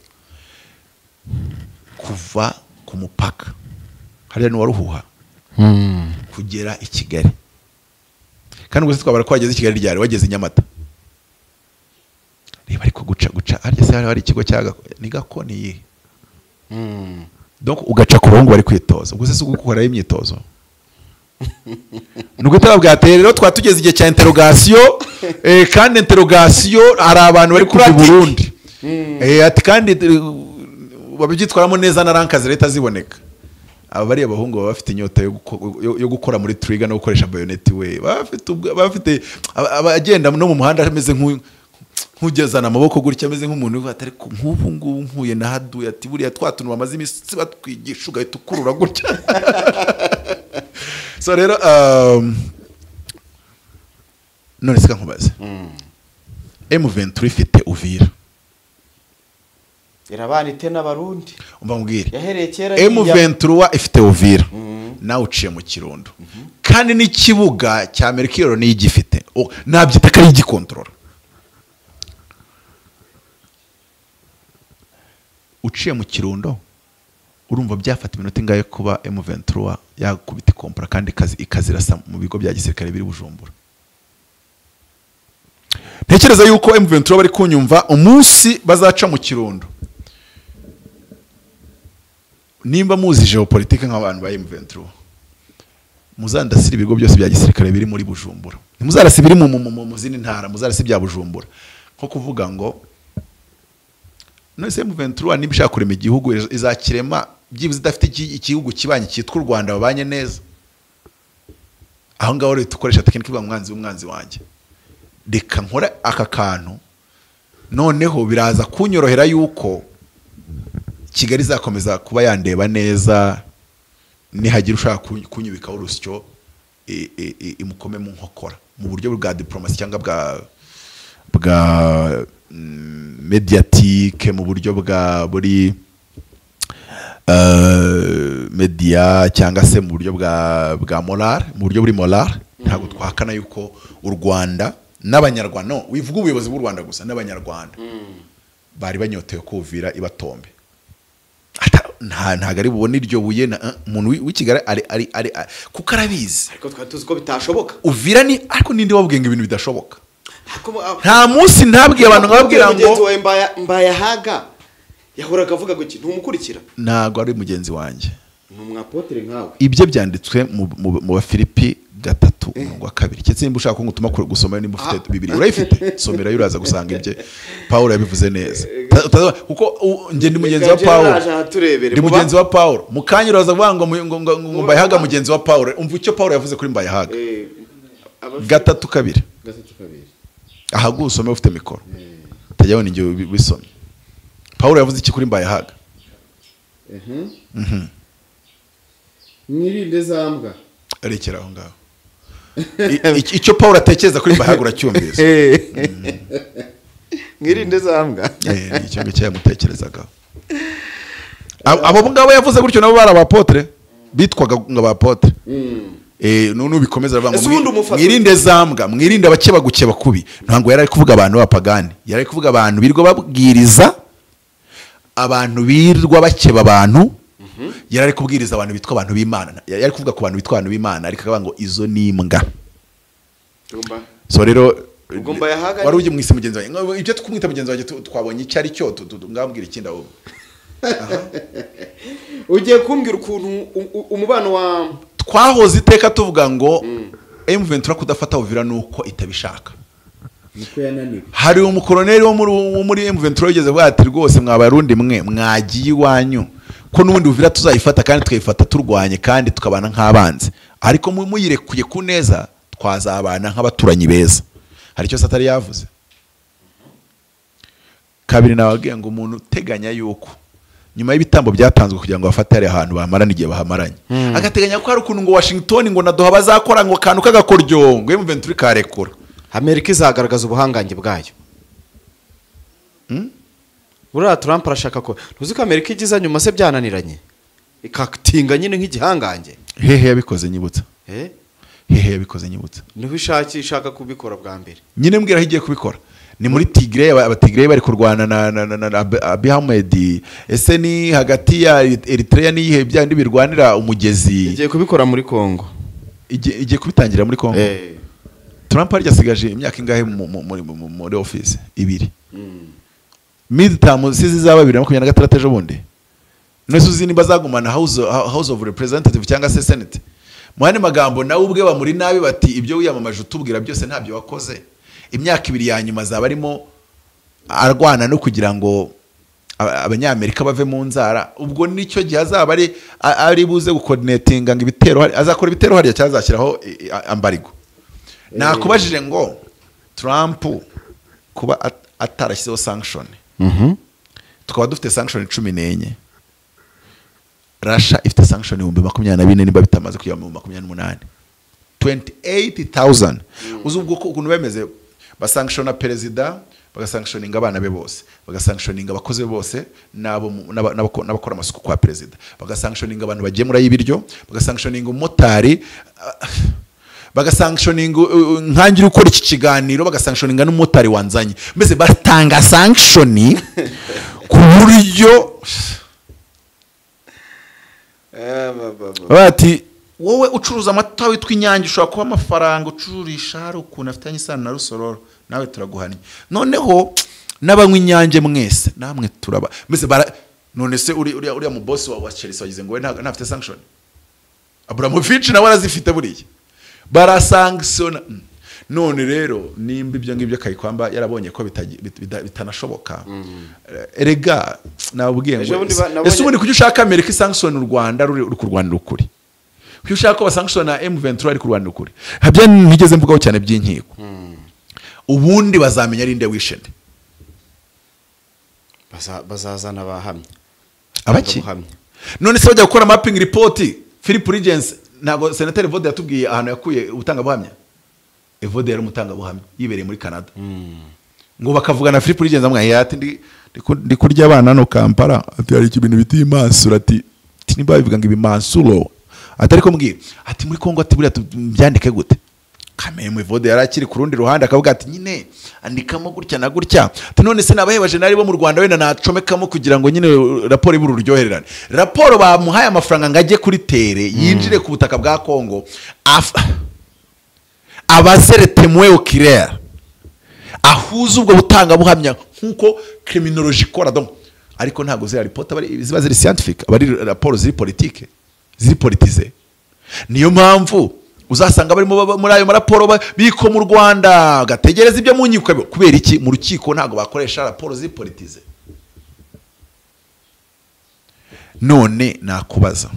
S1: kuva ku mupaka hariya ni Waruhuha kugera i Kigali. Kandi ubwo twabara ko wageze i Kigali ryari, wageze i Nyamata. Reba ariko guca harya se hari ikigo cya ni Gako ni iyihe? Donc ugaca ku bahungu bari kwitoza, ubwo se si ugukorayo imyitozo? Nubwo tutabwateye rero twatugeze igihe cya interrogation, kandi interrogation hari abantu bari kuva i Burundi. Ati kandi babyitwaramo neza na ranka leta ziboneka. Aba bari abahungu baba bafite inyota yo gukora muri trigger no gukoresha bayonet, we bafite abagenda no mu muhanda ameze nk'ugezana amaboko gutya, ameze nk'umuntu atari nk'ubu ngubu nkuye na haduye ati buriya twatuntu bamaze iminsi batwigisha ugahita ukurura gutya. So rero none sika nkubaze, M23 ifite Uvira
S2: irabana ite n'abarundi?
S1: Umva mbwire,
S2: yahereye kera
S1: M23 ifite Uvira nawe uciye mu Kirundo, kandi n'ikibuga cya Mercure ni igifite, nabyita ko ari igikontorora. Uciye mu Kirundo urumva byafata iminota ingahe kuba M23 yakubita ikompora kandi ikazirasa mu bigo bya gisirikare biri Bujumbura? Ntekereza yuko M23 bari kunyumva umunsi bazaca mu Kirundo. Nimba muzi geopolitique nk'abantu ba M23, muzandasira ibigo byose bya gisirikare biri muri Bujumbura. Ntimuzarasa ibiri mu zindi ntara, muzarasa ibya Bujumbura. Nko kuvuga ngo none M23 niba ishaka kurema igihugu izakirema byibuze idafite igihugu kibanye cyitwa u Rwanda babanye neza. Aho ngaho rero tukoresha tekinike ivuga umwanzi w'umwanzi wanjye, reka nkora aka kantu noneho biraza kunyorohera yuko Kigali izakomeza kuba yandeba neza, nihagira ushaka kunyubikaho urusyo imukome mu nkokora mu buryo bwa diplomasi cyangwa bwa mediatique, mu buryo bwa buri media cyangwa se mu buryo bwa moral, mu buryo buri moral. Ntabwo twahakana yuko u Rwanda n'abanyarwanda, no wivuga ubuyobozi bw'u Rwanda gusa, n'abanyarwanda bari banyotewe kuvira ibatombe. Ntago ari bubone iryo buye umuntu w'i Kigali ari kuko arabizi.
S2: Ariko twari tuzi ko bitashoboka.
S1: Uvira ni ariko ninde wabwiye ngo ibintu bidashoboka? Nta munsi ntabwiye abantu nkababwira ngo
S2: mugenzi wawe Mbayahaga yahoraga avuga ngo ntumukurikira.
S1: Ntago ari mugenzi wanjye,
S2: ni umwapotre nkawe.
S1: Ibyo byanditswe mu Bafilipi 3:2. Keretse nimba ushaka ko ngutuma gusoma, nimba ufite Bibiliya urayifite, somera uraza gusanga ibyo Paulo yabivuze neza. Kuko nge ndi mugenzi wa Paulo, ndi mugenzi wa Paulo. Mu kanya uraza kuvuga ngo Mbayahaga mugenzi wa Paulo. Umva icyo Paulo yavuze kuri Mbayahaga 3:2. Aha gusome ufite mikoro utajya ninjye wisomye. Paulo yavuze iki kuri Mbayahaga?
S5: Mwirinde zambwa.
S1: Rekera aho ngaho. Icyo Paulo atekereza kuri Mbayahaga uracyumvise.
S2: Mwirinde zambwa.
S1: Icyo ngicyo yamutekerezagaho. Abo ngabo yavuze gutyo nabo bari abapotre, bitwaga ngo abapotre. None ubikomeza bavuga ngo mwirinde zambwa, mwirinde abakebagukeba kubi. Ntabwo yari ari kuvuga abantu b'abapagani, yari ari kuvuga abantu birirwa babwiriza, abantu birirwa bakeba abantu. Yari ari kubwiriza abantu bitwa abantu b'Imana, yari ari kuvuga ku bantu bitwa abantu b'Imana, ariko akavuga ngo izo ni imbwa. So rero wari ujye mwise mugenzi wanjye, ibyo twumwita mugenzi wanjye twabonye icyo ari cyo, ngambwira ikindi ahubwo.
S2: Ugiye kumbwira ukuntu umubano wa
S1: twahoze iteka tuvuga ngo M23 kudafata Uvira nuko itabishaka.
S5: Niko yananiwe.
S1: Hari umukoroneri wo muri M23 yigeze avuga ati rwose mwabarundi mwe mwagiye iwanyu ko nubundi Uvira tuzayifata kandi tukayifata turwanye kandi tukabana nk'abanzi, ariko muyirekuye ku neza twazabana nk'abaturanyi beza. Hari icyo Satari yavuze. Kabiri nababwiye ngo umuntu uteganya yuko Nyuma y'ibitambo byatanzwe kugira ngo bafate hari ahantu bamarana igihe bahamaranye, agateganya ko hari ukuntu ngo Washington ngo na Doha bazakora ngo kantu k'agakoryo ngo M23 karekura.
S2: Amerika izagaragaza ubuhangange bwayo. Buriya Trump arashaka ko ntuzi ko Amerika igiza nyuma se byananiranye ikatinga nyine nk'igihangange.
S1: Hehe yabikoze nyibutsa. Hehe yabikoze nyibutsa.
S2: Niho ishaka kubikora bwa mbere.
S1: Nyine mbwira aho igiye kubikora. Ni muri Tigray, abatigray bari kurwana na Abiy Ahmed. Ese ni hagati ya Eritrea n'iyihe byandi birwanira umugezi?
S2: Igiye kubikora muri Kongo.
S1: Igiye kubitangira muri Kongo. Trump arya asigaje imyaka ingahe muri office? 2. Midterm zizaba 2026 ejo bundi. Nese uzi nimba azagumana House of Representative cyangwa se Senate. Mu yandi magambo nawe ubwe bamuri nabi bati ibyo wiyamamaje utubwira byose ntabyo wakoze. Imyaka 2 ya nyuma azaba arimo arwana no kugira ngo abanyamerika bave mu nzara. Ubwo nicyo gihe azaba ari buze gucoordinatinga ngo ibitero, azakora ibitero hariya cyangwa azashyiraho ambarigo. Nakubajije ngo Trump kuba atarashyizeho sanction, tukaba dufite sanction 14, Russia ifite sanction 24,000 niba bitamaze kujya mu 28, 28,000. Uzi ubwo ukuntu bemeze basanctiona perezida, bagasanctioninga abana be bose, bagasanctioninga abakozi bose nabo n'abakora amasuku kwa perezida, bagasanctioninga abantu bagemura y'ibiryo, bagasanctioninga umumotari, bagasanctioninga nkangira ukora iki kiganiro, bagasanctioninga n'umumotari wanzanye. Mbese batanga sanction ku buryo bati wowe ucuruza amata witwa Inyange ushobora kuba amafaranga ucururisha hari ukuntu afitanye isano na Rusororo, nawe turaguhannye. Noneho n'abanywa Inyange mwese namwe turaba mbese. None se uriya mu boss wa Chelsea wagize ngo we ntafite sanction? Abramovich nawe arazifite buriya, barasanctiona. None rero nimba ibyo ngibyo Kayikwamba yarabonye ko bitanashoboka, erega nabubwiye ngo ese ubundi kuki ushaka Amerika isanctiona u Rwanda ruri kurwanira ukuri? Kuki ushaka ko basanctiona M23 ari kurwanira ukuri? Habya ntigeze mvugaho cyane by'inkiko. Ubundi bazamenya ari nde wishende.
S2: Bazazana abahamya.
S1: Abaki? None se bajya gukora mapping report Philip Regence, ntabwo Senator Evode yatubwiye ahantu yakuye ubutangabuhamya? Evode yari umutangabuhamya yibereye muri Canada. Ngo bakavuga na Philip Regence amwe ati ndi kurya abana no Kampala, ati hari ibintu biti imansuro, ati nimba bivuga ngo ibimansuro, ati ariko mbwira ati muri Kongo ati buriya byandike gute? Kameme Evode yari akiri ku rundi ruhande akavuga ati nyine andikamo gutya na gutya. Ati none se nabahe bajenali bo mu Rwanda wenda nacomekamo kugira ngo nyine raporo iburu ururyohererane. Raporo bamuhaye amafaranga ngo ajye kuri tere yinjire ku butaka bwa Kongo abazere témoin oculaire ahuza ubwo butangabuhamya nkuko criminologie ikora. Donc ariko ntago zira report ziba ziri scientific, abari raporo ziri politique, ziri politisé. Niyo mpamvu uzasanga barimo muri ayo maraporo biko mu Rwanda gategereza ibyo mu nkiko. Kubera iki? Mu rukiko ntago bakoresha raporo ziri politisé. None nakubaza,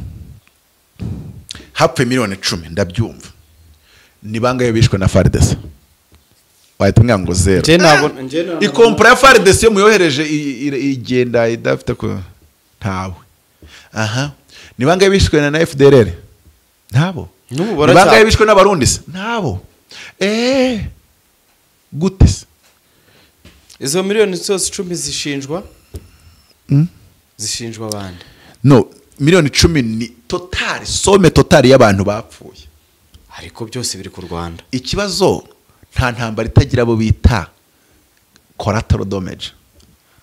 S1: hapfe miliyoni 10 ndabyumva, ni bangahe bishwe na FARDC? Wahita ngo zero. Ikompra ya FARDC yo muyohereje igenda idafite ko ntawe. Aha, ni bangahe bishwe na FDLR? Ntabo. Ni bangahe bishwe n'abarundi se? Ntabo. Gute se?
S2: Izo miliyoni zose 10 zishinjwa? Zishinjwa abandi.
S1: No, miliyoni 10 ni total, somme total y'abantu bapfuye.
S2: Ariko byose biri ku Rwanda.
S1: Ikibazo nta ntambara itagira abo bita collateral damage.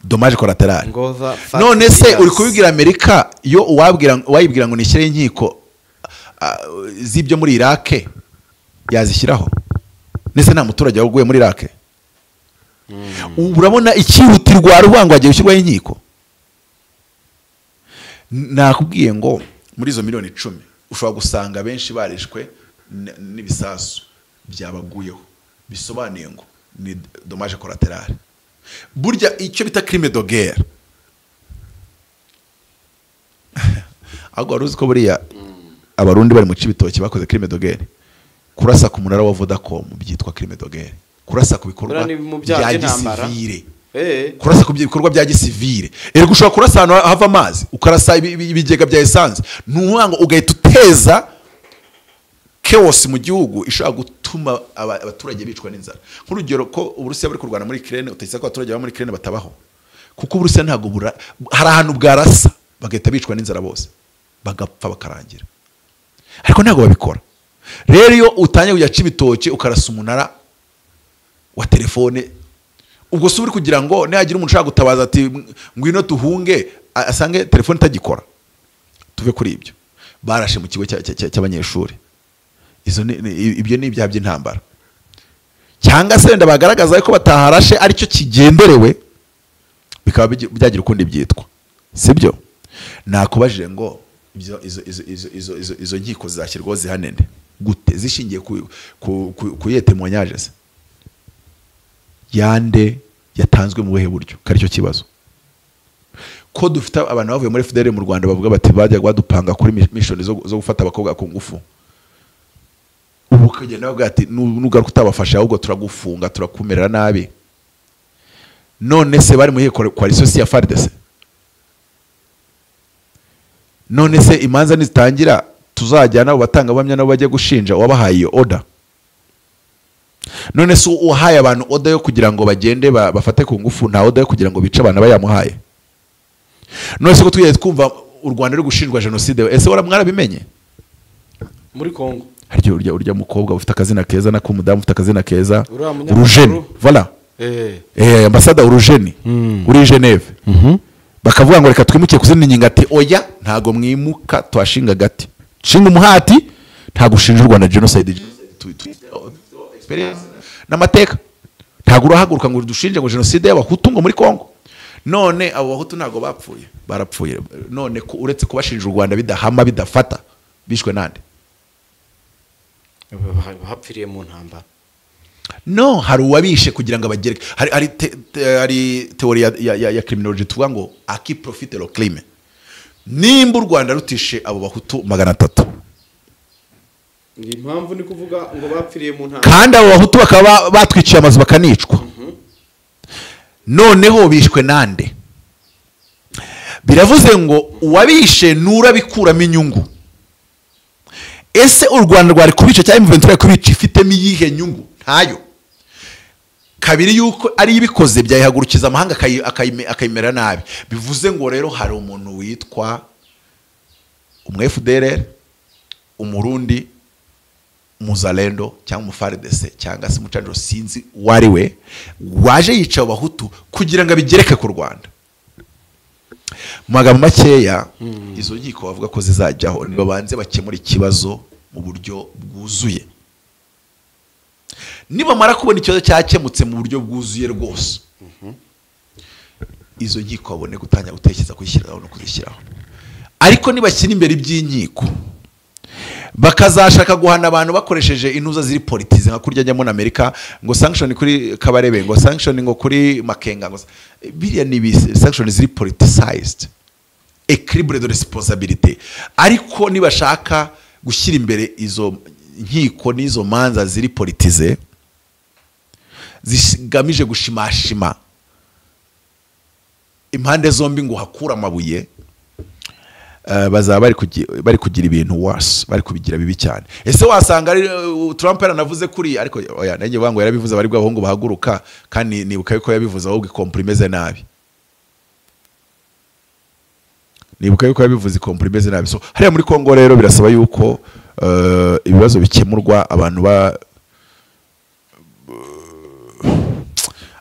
S1: Dommage collateral. None se uri kubibwira Amerika yo uwabwira wayibwira ngo nishyire inkiko z'ibyo muri Iraq yazishyiraho? Nese nta muturage waguye muri Iraq? Urabona ikihutirwa rubango agiye gushyirwaho inkiko. Nakubwiye ngo muri izo miliyoni 10 ushobora gusanga benshi barishwe n'ibisasu byabaguyeho, bisobanuye ngo ni dommage collateral. Burya icyo bita crime de guerre, ahubwo wari uzi ko buriya abarundi bari mu Cibitoke bakoze crime de guerre? Kurasa ku munara wa Vodacom byitwa crime de guerre, kurasa ku bikorwa bya gisivile Kurasa ku bikorwa bya gisivile. Erega ushobora kurasa ahantu hava amazi, ukarasa ibigega bya essence, nuwango ugahita uteza chaos mu gihugu ishobora gutuma abaturage bicwa n'inzara. Nk'urugero ko Uburusiya buri kurwana muri Ukraine, utekereza ko abaturage ba muri Ukraine batabaho, kuko Uburusiya ntabwo hari ahantu bwarasa bagahita bicwa n'inzara bose bagapfa bakarangira, ariko ntabwo babikora. Rero iyo utangiye kujya Cibitoke ukarasa umunara wa telefone, ubwo si uri kugira ngo nihagira umuntu ushaka gutabaza ati ngwino tuhunge, asange telefone itagikora. Tuve kuri ibyo. Barashe mu kigo cy'abanyeshuri. Izo ibyo ni ibyaha by'intambara. Cyangwa se wenda bagaragaza ko bataharashe aricyo kigenderewe, bikaba byagira ukundi byitwa, sibyo? Nakubajije ngo izo nkiko zizashyirwaho zihanende gute, zishingiye ku iyihe témoignage se yande yatanzwe mu buhe buryo? Kari cyo kibazo. Ko dufite abantu bavuye muri FDL mu Rwanda bavuga bati bajya badupanga kuri mission zo gufata abakobwa ku ngufu, ubu ukagenda bavuga ati nugaruka utabafasha ahubwo turagufunga turakumerera nabi. None se bari mu coalition ya FARDC? None se imanza nizitangira tuzajyana abo batangabuhamya nabo bajye gushinja uwabahaye iyo order? None se uwahaye abantu order yo kugira ngo bagende bafate ku ngufu, nta order yo kugira ngo bice abantu bayamuhaye? None se ko tugiye twumva u Rwanda ruri gushinjwa jenoside, ese mwarabimenye?
S2: Muri Kongo
S1: haryo urya mukobwa ufite akazina keza na kumudamu ufite akazina keza, Urujeni, voilà, ambassadeur Urujeni uri Geneve, bakavuga ngo reka twimuke kuzindi ngingo, ati oya ntago mwimuka, twashinga gati shinga umuhati, ntago ushinja u Rwanda genocide experience n'amateka, ntago urahaguruka ngo dushinje ngo jenoside y'abahutu ngo muri Kongo. None abo bahutu ntago bapfuye, barapfuye. None uretse kubashinja u Rwanda bidahama bidafata, bishwe nande?
S2: Bapfiriye mu ntambara.
S1: No, hari uwabishe kugira ngo abagereke. Hari theory ya criminology tuvuga ngo à qui profite le crime. Nimba u Rwanda rutishe abo bahutu 300,
S2: impamvu ni kuvuga ngo bapfiriye mu ntambara,
S1: kandi abo bahutu bakaba batwiciye amazu bakanicwa, noneho bishwe nande? Biravuze ngo uwabishe nurabikuramo inyungu. Ese u Rwanda rwari kubica cyangwa M23 kubica ifitemo iyihe nyungu? Ntayo. Kabiri yuko ari ibikoze byayihagurukiza amahanga akayimera nabi. Bivuze ngo rero hari umuntu witwa umu FDLR, umurundi, muzalendo cyangwa umu FARDC cyangwa se umucanjo, sinzi wari we, waje yica abahutu kugira ngo abigereke ku Rwanda. Mu magambo makeya, izo nkiko bavuga ko zizajyaho nibabanze bakemura ikibazo mu buryo bwuzuye. Nibamara kubona ikibazo cyakemutse mu buryo bwuzuye rwose, izo nkiko babone gutangira gutekereza kuzishyiraho no kuzishyiraho. Ariko nibashyira imbere iby'inkiko, bakazashaka guhana abantu bakoresheje intuza ziri politize, nka kurya njya muri Amerika ngo sanction kuri Kabarebe, ngo sanction ngo kuri Makenga, ngo biriya ni sanction ziri politicized, equilibre de responsabilité. Ariko nibashaka gushyira imbere izo nkiko n'izo manza ziri politize zigamije gushimashima impande zombi ngo hakura amabuye, bazaba bari kugira ibintu worse, bari kubigira bibi cyane. Ese wasanga ari Trump yaranavuze kuri, ariko oya nanjye bango yarabivuze bari bw'abahungu bahaguruka, kandi nibuka yuko yabivuze ahubwo ikomprimeze nabi. Nibuka yuko yabivuze ikomprimeze nabi. So hariya muri Kongo rero birasaba yuko ibibazo bikemurwa,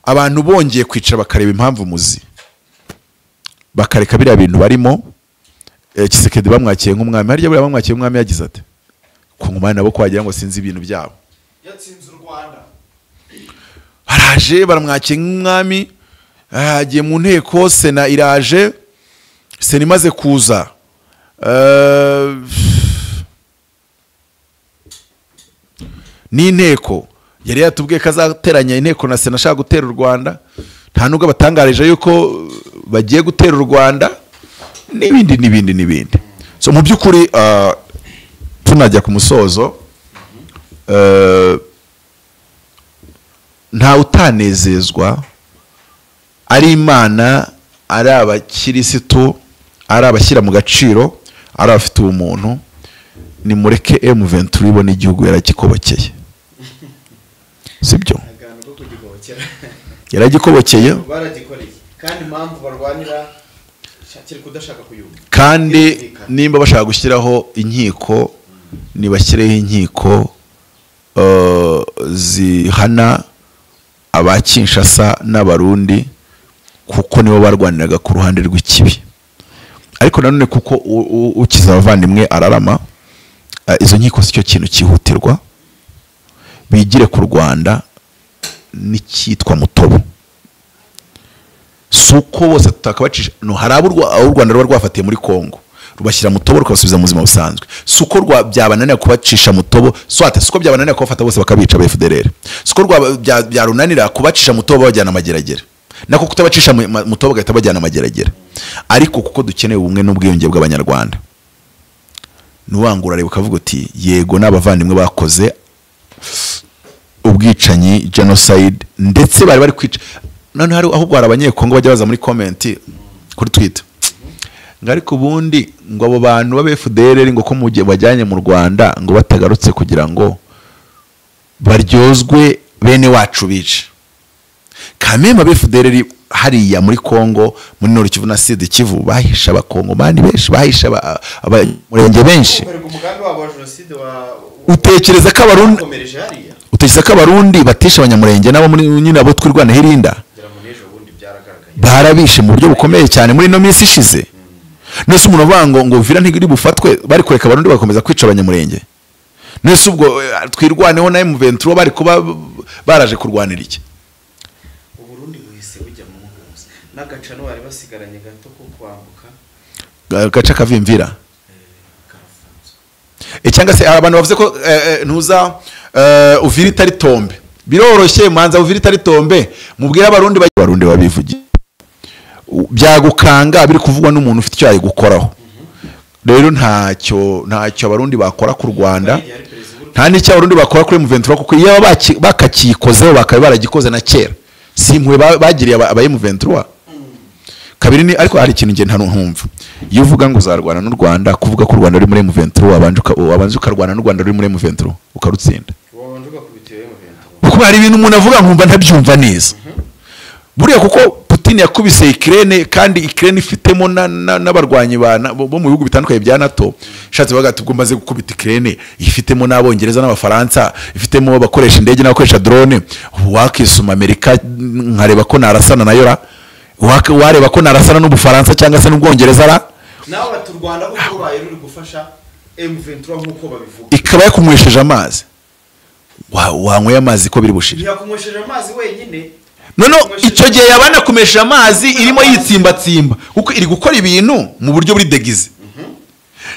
S1: abantu bongeye kwicara bakareba impamvu muzi, bakareka biriya bintu barimo. Tshisekedi bamwakiye nk'umwami, harya buriya bamwakiye nk'umwami yagize ate? Kongomani nabo kwagira ngo sinzi ibintu byabo,
S2: yatsinze u Rwanda,
S1: baraje baramwakiye nk'umwami, agiye mu nteko, sena iraje, sena imaze kuza n'inteko yari yatubwiye ko azateranya inteko na sena ashaka gutera u Rwanda, nta nubwo batangarije yuko bagiye gutera u Rwanda, n'ibindi n'ibindi n'ibindi. So mu by'ukuri tunajya ku musozo, nta utanezezwa Ari Imana, ari abakirisitu, ari abashyira mu gaciro, ari abafite ubumuntu, nimureke M23 ibone igihugu yaragikobokeye. Sibyo? Yaragikobokeye.
S2: Baragikoreye. Kandi impamvu barwanira shakira kudashaka kuyumva.
S1: Kandi nimba bashaka gushyiraho inkiko, nibashyireho inkiko zihana aba Kinshasa n'Abarundi, kuko nibo barwaniraga ku ruhande rw'ikibi. Ariko nanone kuko ukiza abavandimwe ararama, izo nkiko si cyo kintu cyihutirwa. Bigire ku Rwanda n'icyitwa Mutobo. Suko bose tutakabacisha, no hari abo u Rwanda ruba rwafatiye muri Kongo rubashyira Mutobo rukabasubiza mu buzima busanzwe. Suko byabananira kubacisha Mutobo, swate suko byabananira kubafata bose bakabica ba FDLR. Suko byarunanira kubacisha Mutobo bajyana amageragere, nako kutabacisha Mutobo gahita bajyana amageragere. Ariko kuko dukeneye ubumwe n'ubwiyunge bw'Abanyarwanda, nuwangura reba ukavuga uti yego n'abavandimwe bakoze ubwicanyi, genocide, ndetse bari bari kwica. None hari ahubwo hari Abanyekongo bajya baza muri comment kuri Twitter ngo ariko ubundi ngo abo bantu b'aba FDLR ngo ko mujye bajyanye mu Rwanda ngo batagarutse kugira ngo baryozwe bene wacu bice. Kamema aba FDLR hariya muri Kongo, muri Nord Kivu na Sud Kivu, bahisha abakongomani benshi, bahisha abanyamurenge benshi. Utekereza ko Abarundi, utekereza ko Abarundi batisha abanyamurenge nabo muri nyine abo twirwana hirinda barabishe mu buryo bukomeye cyane muri no minsi ishize. Nese umuntu avuga ngo Uvira ntigiri bufatwe, bari kureka Abarundi bakomeza kwica abanyamurenge. Nese ubwo twirwaneho na M23 bari kuba baraje kurwanira iki?
S2: Uburundi buhise bujya mu nkuzi n'agacano bari basigaranye gato ko kwambuka
S1: gaca kavimvira. Cyangwa se abantu bavuze ko ntuza Uvira itari tombe. Biroroshye manza Uvira itari tombe, mubwira Abarundi Abarundi babivugiye. Byagukanga biri kuvugwa n'umuntu ufite icyo ari gukoraho. Rero ntacyo Abarundi bakora ku Rwanda, nta n'icyo Abarundi bakora kuri M23, kuko iyo bakakikozeho bakaba baragikoze na kera. Si impuhwe bagiriye aba M23. Kabiri ni ariko hari ikintu nge ntanumva. Iyo uvuga ngo uzarwana n'u Rwanda, kuvuga ko u Rwanda ruri muri M23, wabanza ukarwana n'u Rwanda ruri muri M23 ukarutsinda. Kuko hari ibintu umuntu avuga nkumva ntabyumva neza. Buriya kuko Putin yakubise Ukraine, kandi Ukraine ifitemo n'abarwanyi bo mu bihugu bitandukanye bya NATO, shatse baga tubwo maze gukubita Ukraine ifitemo n'Abongereza n'Abafaransa, ifitemo abakoresha indege n'abakoresha drone, wakisuma Amerika nkareba ko narasana nayo ra, wareba ko narasana n'Ubufaransa cyangwa se n'Ubwongereza ra.
S2: Nawe ati u Rwanda kuko rubaye ruri gufasha M23 nkuko babivuga,
S1: ikaba yakunywesheje amazi. Wanyweye amazi ko biri bushire.
S2: Yakunywesheje amazi wenyine.
S1: Nono icyo gihe yabana kumesha amazi irimo yitsimbatsimba, kuko iri gukora ibintu mu buryo buri degize.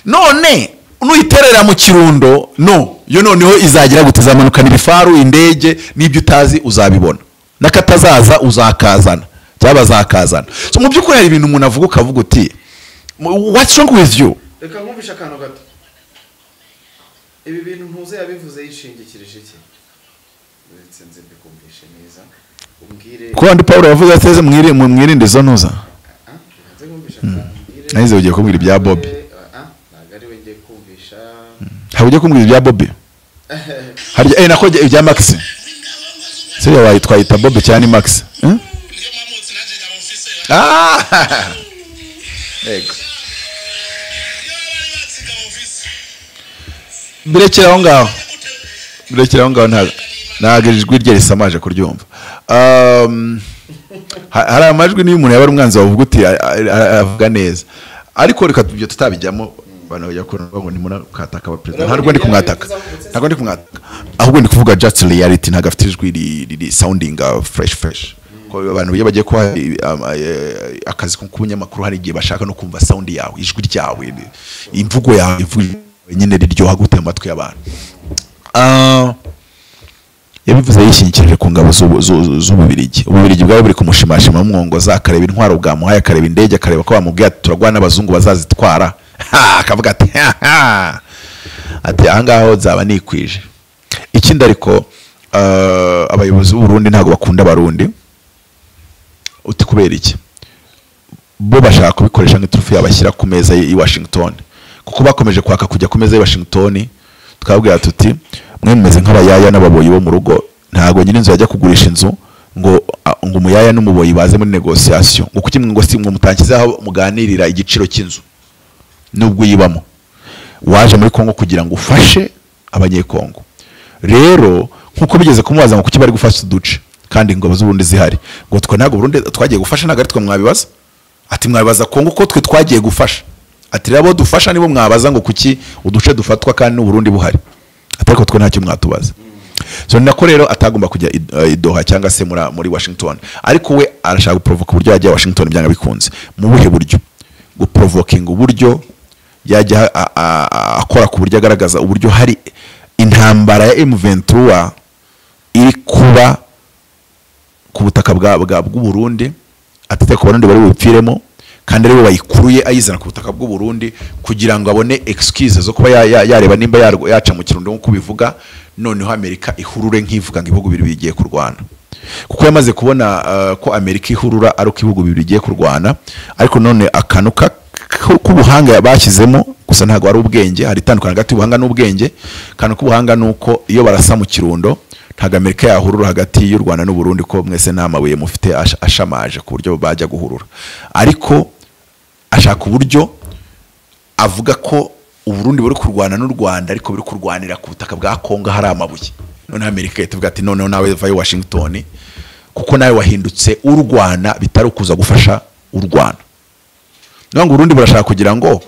S1: None nuyiterera mu kirundo, no yo noneho izagira gutezamanuka n'ibifaru, indege n'ibyo utazi uzabibona, nakatazaza uzakazana cyaba zakazana. So mu byukuri hari ibintu umuntu avuga ukavuga uti what's wrong with you?
S2: Reka nkumvisha akantu gato. Ibi bintu ntuze yabivuze yishingikirije iki? Uretse nze mbikumvishe neza.
S1: Kuko ndi Paul yavuze ateze mwirinde izo ntuza. Nahize ugiye kubwira ibya Bobby. Ntabwo ugiye kumbwira ibya Bobby. Harya nako ibya Max. Se yabaye twayita Bobby cyane Max. Yego. Birekera aho ngaho. Birekera aho ngaho ntago ijwi rye risamaje kuryumva. Hari amajwi niyo umuntu yaba ari umwanzi wavuga uti avuga neza, ariko reka ibyo tutabijyamo. Abantu bajya kubona ngo ni murakataka aba president. Ntabwo ndi kumwataka, ntabwo ndi kumwataka, ahubwo ndi kuvuga just reality. Ntabwo afite ijwi riri sounding fresh. Ko abantu iyo bagiye kuha akazi k'ubunyamakuru hari igihe bashaka no kumva sound yawe, ijwi ryawe, imvugo yawe nyine riryoha gute mu matwi y'abantu. Yabivuze yishingikirije ku ngabo z'Ububirigi. Ububirigi bwari buri kumushimashima mwongoza, akareba intwaro bwamuhaye, akareba indege, akareba ko bamubwiye ati turagwana n'abazungu bazazitwara. Akavuga ati ati ahangaho nzaba nikwije. Ikindi ariko abayobozi b'u Burundi ntago bakunda Abarundi. Uti kubera iki? Bo bashaka kubikoresha nk'iturufu yabashyira ku meza i Washington, kuko bakomeje kwaka kujya ku meza i Washington. Twabwira tuti mwe mumeze nk'abayaya n'ababoyi bo mu rugo, ntago nyine inzu yajya kugurisha inzu ngo umuyaya n'umuboyi baze muri negotiation, ngo kuki ngo si mwe mutankize aho muganirira igiciro cy'inzu nubwo uyibamo. Waje muri Kongo kugira ngo ufashe abanyekongo. Rero nkuko bigeze kumubaza ngo kuki bari gufasha uduce kandi ingabo z'Uburundi zihari, ngo twe ntago Burundi twagiye gufasha, ntago ari twe mwabibaza. Ati mwabibaza Kongo ko twe twagiye gufasha. Ati rero abo dufasha nibo mwabaza ngo kuki uduce dufatwa kandi n'Uburundi buhari, ariko twe ntacyo mwatubaza. So nako rero atagomba kujya i Doha cyangwa se muri Washington, ariko we arashaka guprovoka uburyo yajya Washington byanga bikunze. Mu buhe buryo? Guprovoking uburyo yajya akora ku buryo agaragaza uburyo hari intambara ya M23 iri kuba ku butaka bw'u Burundi, atete ku Barundi bari bupfiremo, kandi aribo bayikuruye ayizana ku butaka bw'u Burundi kugira ngo abone excuse zo kuba yareba nimba yaca mu Kirundo nkuko bivuga. Noneho Amerika ihurure nk'ivuga ngo ibihugu bibiri bigiye kurwana, kuko yamaze kubona ko Amerika ihurura ari uko ibihugu bibiri bigiye kurwana. Ariko none akanuka k'ubuhanga bashyizemo gusa ntago ari ubwenge, hari itandukana hagati y'ubuhanga n'ubwenge. Kantu k'ubuhanga nuko iyo barasa mu Kirundo ntago Amerika yahurura hagati y'u Rwanda n'u Burundi, ko mwese nta mabuye mufite ashamaje ku buryo bajya guhurura. Ariko ashaka uburyo avuga ko Uburundi buri kurwana n'u Rwanda, ariko buri kurwanira ku butaka bwa Kongo hari amabuye. None Amerika ituvuga ati noneho nawe vayo Washington, kuko nawe wahindutse urwana bitari ukuza gufasha u Rwanda. None ngo Uburundi burashaka kugira ngo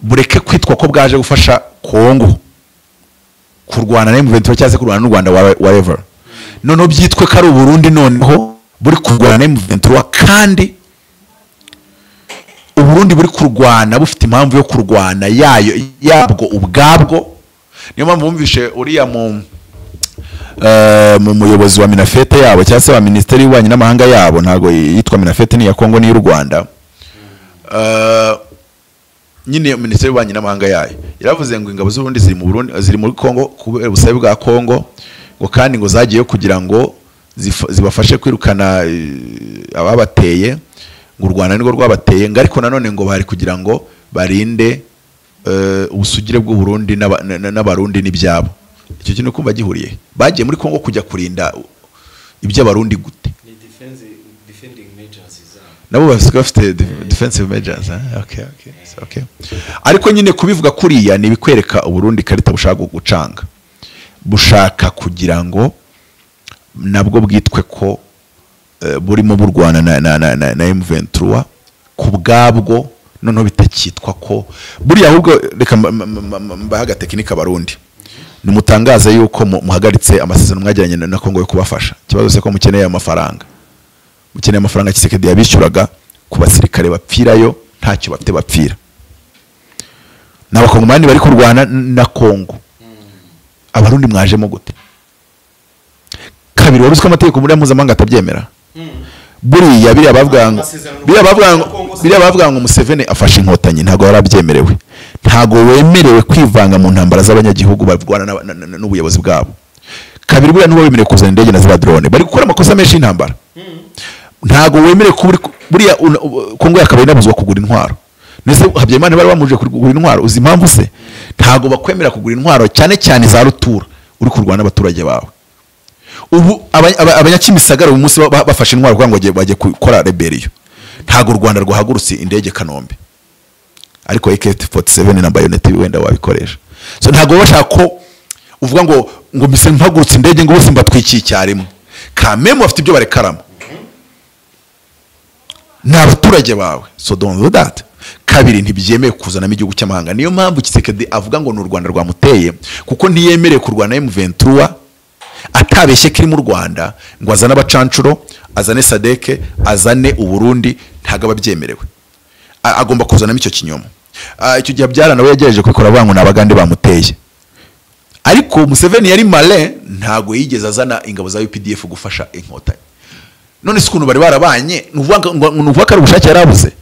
S1: bureke kwitwa ko bwaje gufasha Kongo kurwana na M23 cyangwa se kurwana n'u Rwanda whatever, noneho byitwe ko ari Uburundi noneho buri kurwana na M23, kandi Uburundi buri kurwana bufite impamvu yo kurwana yayo yabwo ubwabwo. Niyo mpamvu bumvishe uriya mu muyobozi wa Minafete yabo cyangwa se wa Ministeri y'Ububanyi n'Amahanga yabo, ntago yitwa Minafete ni ya Kongo ni y'u Rwanda, nyine Ministeri y'Ububanyi n'Amahanga yayo yaravuze ngo ingabo z'Uburundi ziri mu Burundi, ziri muri Kongo kubera ubusabe bwa Kongo, ngo kandi ngo zagiye kugira ngo zibafashe kwirukana ababateye, ngo u Rwanda nirwo rwabateye, ngo ariko nanone ngo bari kugira ngo barinde ubusugire bw'u Burundi n'abarundi n'ibyabo. Icyo kintu kumva gihuriye, bagiye muri Kongo kujya kurinda iby'abarundi gute?
S2: Ni defending measures zabo,
S1: nabo bafite defensive measures. Okay, okay, okay. Ariko nyine kubivuga kuriya ni bikwereka Uburundi karita bushaka gucanga, bushaka kugira ngo nabwo bwitwe ko burimo burwana na M23 ku bwabwo, noneho bitakitwa ko buriya. Ahubwo reka mbahaga tekinike abarundi, nimutangaze yuko muhagaritse amasezerano mwagiranye na Kongo yo kubafasha. Ikibazo se ko mukeneye amafaranga, mukeneye amafaranga Tshisekedi yabishyuraga ku basirikare bapfirayo ntacyo bafite bapfira, n'abakongomani bari kurwana na Kongo. Abarundi mwajemo gute? Kabiri, waruzi ko amategeko muri mpuzamahanga atabyemera. Buriya biriya bavuga ngo Museveni afashe inkotanyi, ntago yarabyemerewe. Ntago wemerewe kwivanga mu ntambara z'abanyagihugu barwana n'ubuyobozi bwabo. Kabiri, buriya n'uwo wemerewe kuzana indege na za drone, bari gukora amakosa menshi y'intambara. Ntago wemerewe buriya Kongo yakabaye inabuzwa kugura intwaro. Nese Habyarimana bari bamuje kugura intwaro, uzi impamvu se? Ntago bakwemera kugura intwaro cyane cyane za rutura uri kurwana n'abaturage bawe. Ubu abanyakimisagara uyu munsi bafashe intwaro kugira ngo bajye gukora rebellion. Ntago u Rwanda rwahagurutse indege Kanombe, ariko AK47 na bayonet wenda wabikoresha. So ntago bashaka ko uvuga ngo mise mpagurutse indege ngo bose mbatwikiye icyarimwe. Kameme bafite ibyo barekaramo ni abaturage bawe, so don't do that. Kabiri, ntibyemewe kuzanamo igihugu cy'amahanga. Niyo mpamvu Tshisekedi avuga ngo ni u Rwanda rwamuteye, kuko ntiyemereye kurwana M23 atabeshye kiri mu Rwanda ngo azane abacancuro, azane Sadeke, azane Uburundi, ntago ababyemerewe. Agomba kuzanamo icyo kinyoma. Icyo gihe Habyara nawe yagerageje kubikora avuga ngo n'abagande bamuteye, ariko Museveni yari malin, ntago yigeze azana ingabo za UPDF gufasha inkotanyi. None se ukuntu bari barabanye, nuvuga ko ari ubushake yarabuze,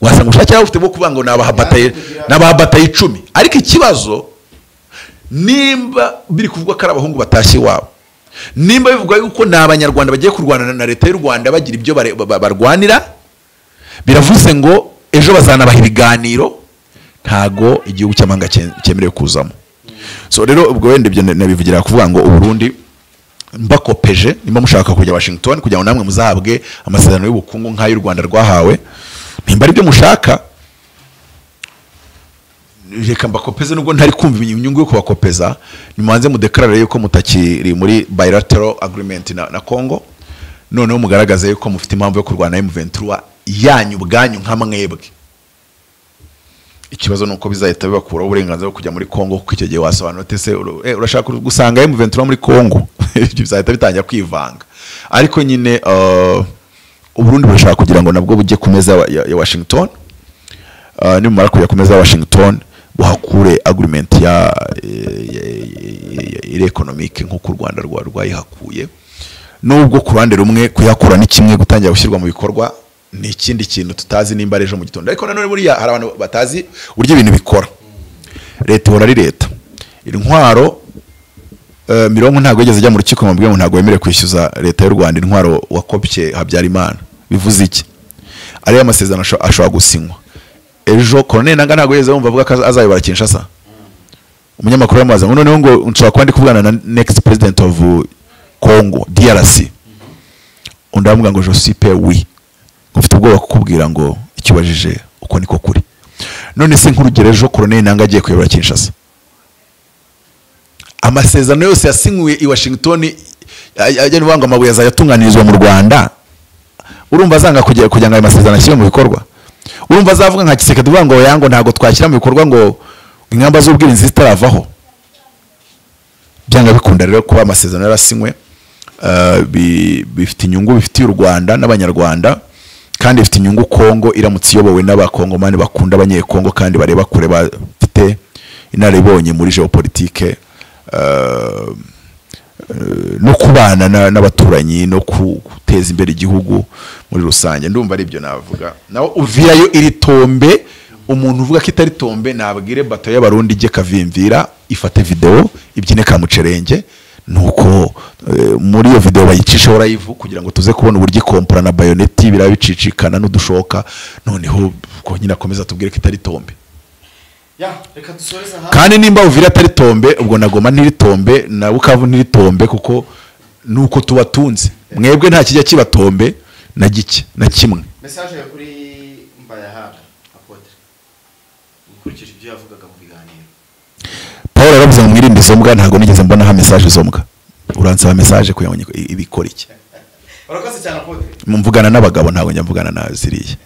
S1: wasanga ubushake yarabufite bwo kuvuga ngo n'abahabataye 10. Ariko ikibazo nimba biri kuvugwa ko ari abahungu batashye iwabo, Nimba bivugwa yuko ni abanyarwanda bagiye kurwana na leta y'u Rwanda bagira ibyo barwanira, biravuze ngo ejo bazanabaha ibiganiro, ntago igihugu cy'amahanga cyemerewe kuzamo. So rero ubwo wenda ibyo nabivugira kuvuga ngo Uburundi mbakopeje, nimba mushaka kujya Washington kugira ngo namwe muzahabwe amasezerano y'ubukungu nk'ayo u Rwanda rwahawe, nimba ari byo mushaka reka mbakopeze, nubwo ntari kumva inyungu yo kubakopeza, nimubanze mudekarare yuko mutakiri muri bilateral agreement na Congo, noneho mugaragaze yuko mufite impamvu yo kurwana M23 yanyu ubwanyu nka mwebwe. Ikibazo nuko bizahita bibakuraho uburenganzira bwo kujya muri Congo, kuko icyo gihe wasobanura ute se urashaka gusanga M23 muri Congo, ibyo bizahita bitangira kwivanga. Ariko nyine Uburundi burashaka kugira ngo nabwo bujye ku meza ya Washington. Nimumara kujya ku meza ya Washington buhakure agreement ya economic nk'uko u Rwanda rwayihakuye. Nubwo ku ruhande rumwe kuyakura ni kimwe, gutangira gushyirwa mu bikorwa ni ikindi kintu tutazi nimba ari ejo mu gitondo. Ariko nanone buriya hari abantu batazi uburyo ibintu bikora. Leta ihora ari leta. Intwaro Mironko ntabwo yigeze ajya mu rukiko ngo ngo ntabwo wemerewe kwishyuza leta y'u Rwanda intwaro wakopye Habyarimana. Bivuze iki? Ariya amasezerano ashobora gusinywa ejo. Colonel Nanga ntabwo yigeze yumva avuga ko azayobora Kinshasa. Umunyamakuru yamubaza ngo noneho ngo nshobora kuba ndi kuvugana na next president of Congo DRC, undi aramubwira ngo je suis père oui, mfite ubwoba kukubwira ngo ikibajije uko niko kuri. None se nk'urugero ejo Colonel Nanga agiye kuyobora Kinshasa, amasezerano yose yasinywe i Washington ajya nuvuga ngo amabuye azayatunganirizwa mu Rwanda, urumva azanga kugira ngo ayo masezerano ashyirwe mu bikorwa? Urumva azavuga nka Tshisekedi uvuga ngo yango ntago twashyira mu bikorwa ngo ingamba z'ubwirinzi zitaravaho? Byanga bikunda rero kuba amasezerano yarasinywe bifite inyungu bifitiye u Rwanda n'abanyarwanda, kandi bifite inyungu Kongo iramutse iyobowe n'abakongomani bakunda abanyekongo kandi bareba kure, bafite inararibonye muri geopolitique no kubana n'abaturanyi no guteza imbere igihugu muri rusange. Ndumva ari ibyo navuga. Naho Uvirayo iri tombe, umuntu uvuga ko itari tombe nabwire bato y'abarundi ijye kavimvira ifate video ibyine kamucerenge, nuko muri iyo video bayicishaho live kugira ngo tuze kubona uburyo ikompora na bayoneti birabicicikana n'udushoka, noneho ko nyine akomeza tubwire ko itari tombe.
S2: Reka dusoreze aha.
S1: Kandi nimba Uvira atari tombe, ubwo na Goma ntiri tombe na Bukavu ntiri tombe, kuko nuko tubatunze mwebwe nta kijya kibatombe na gike na kimwe.
S2: Message kuri Mbayahaga Apotre ukurikije ibyo yavugaga mu biganiro,
S1: Paul yaravuze ngo mwirinde izo mbwa, ntago nigeze mbona ha message izo mbwa. Uransaba message kugira ngo ibikore iki?
S2: Urakoze cyane Apotre.
S1: Mvugana n'abagabo ntago njya mvugana na ziriya.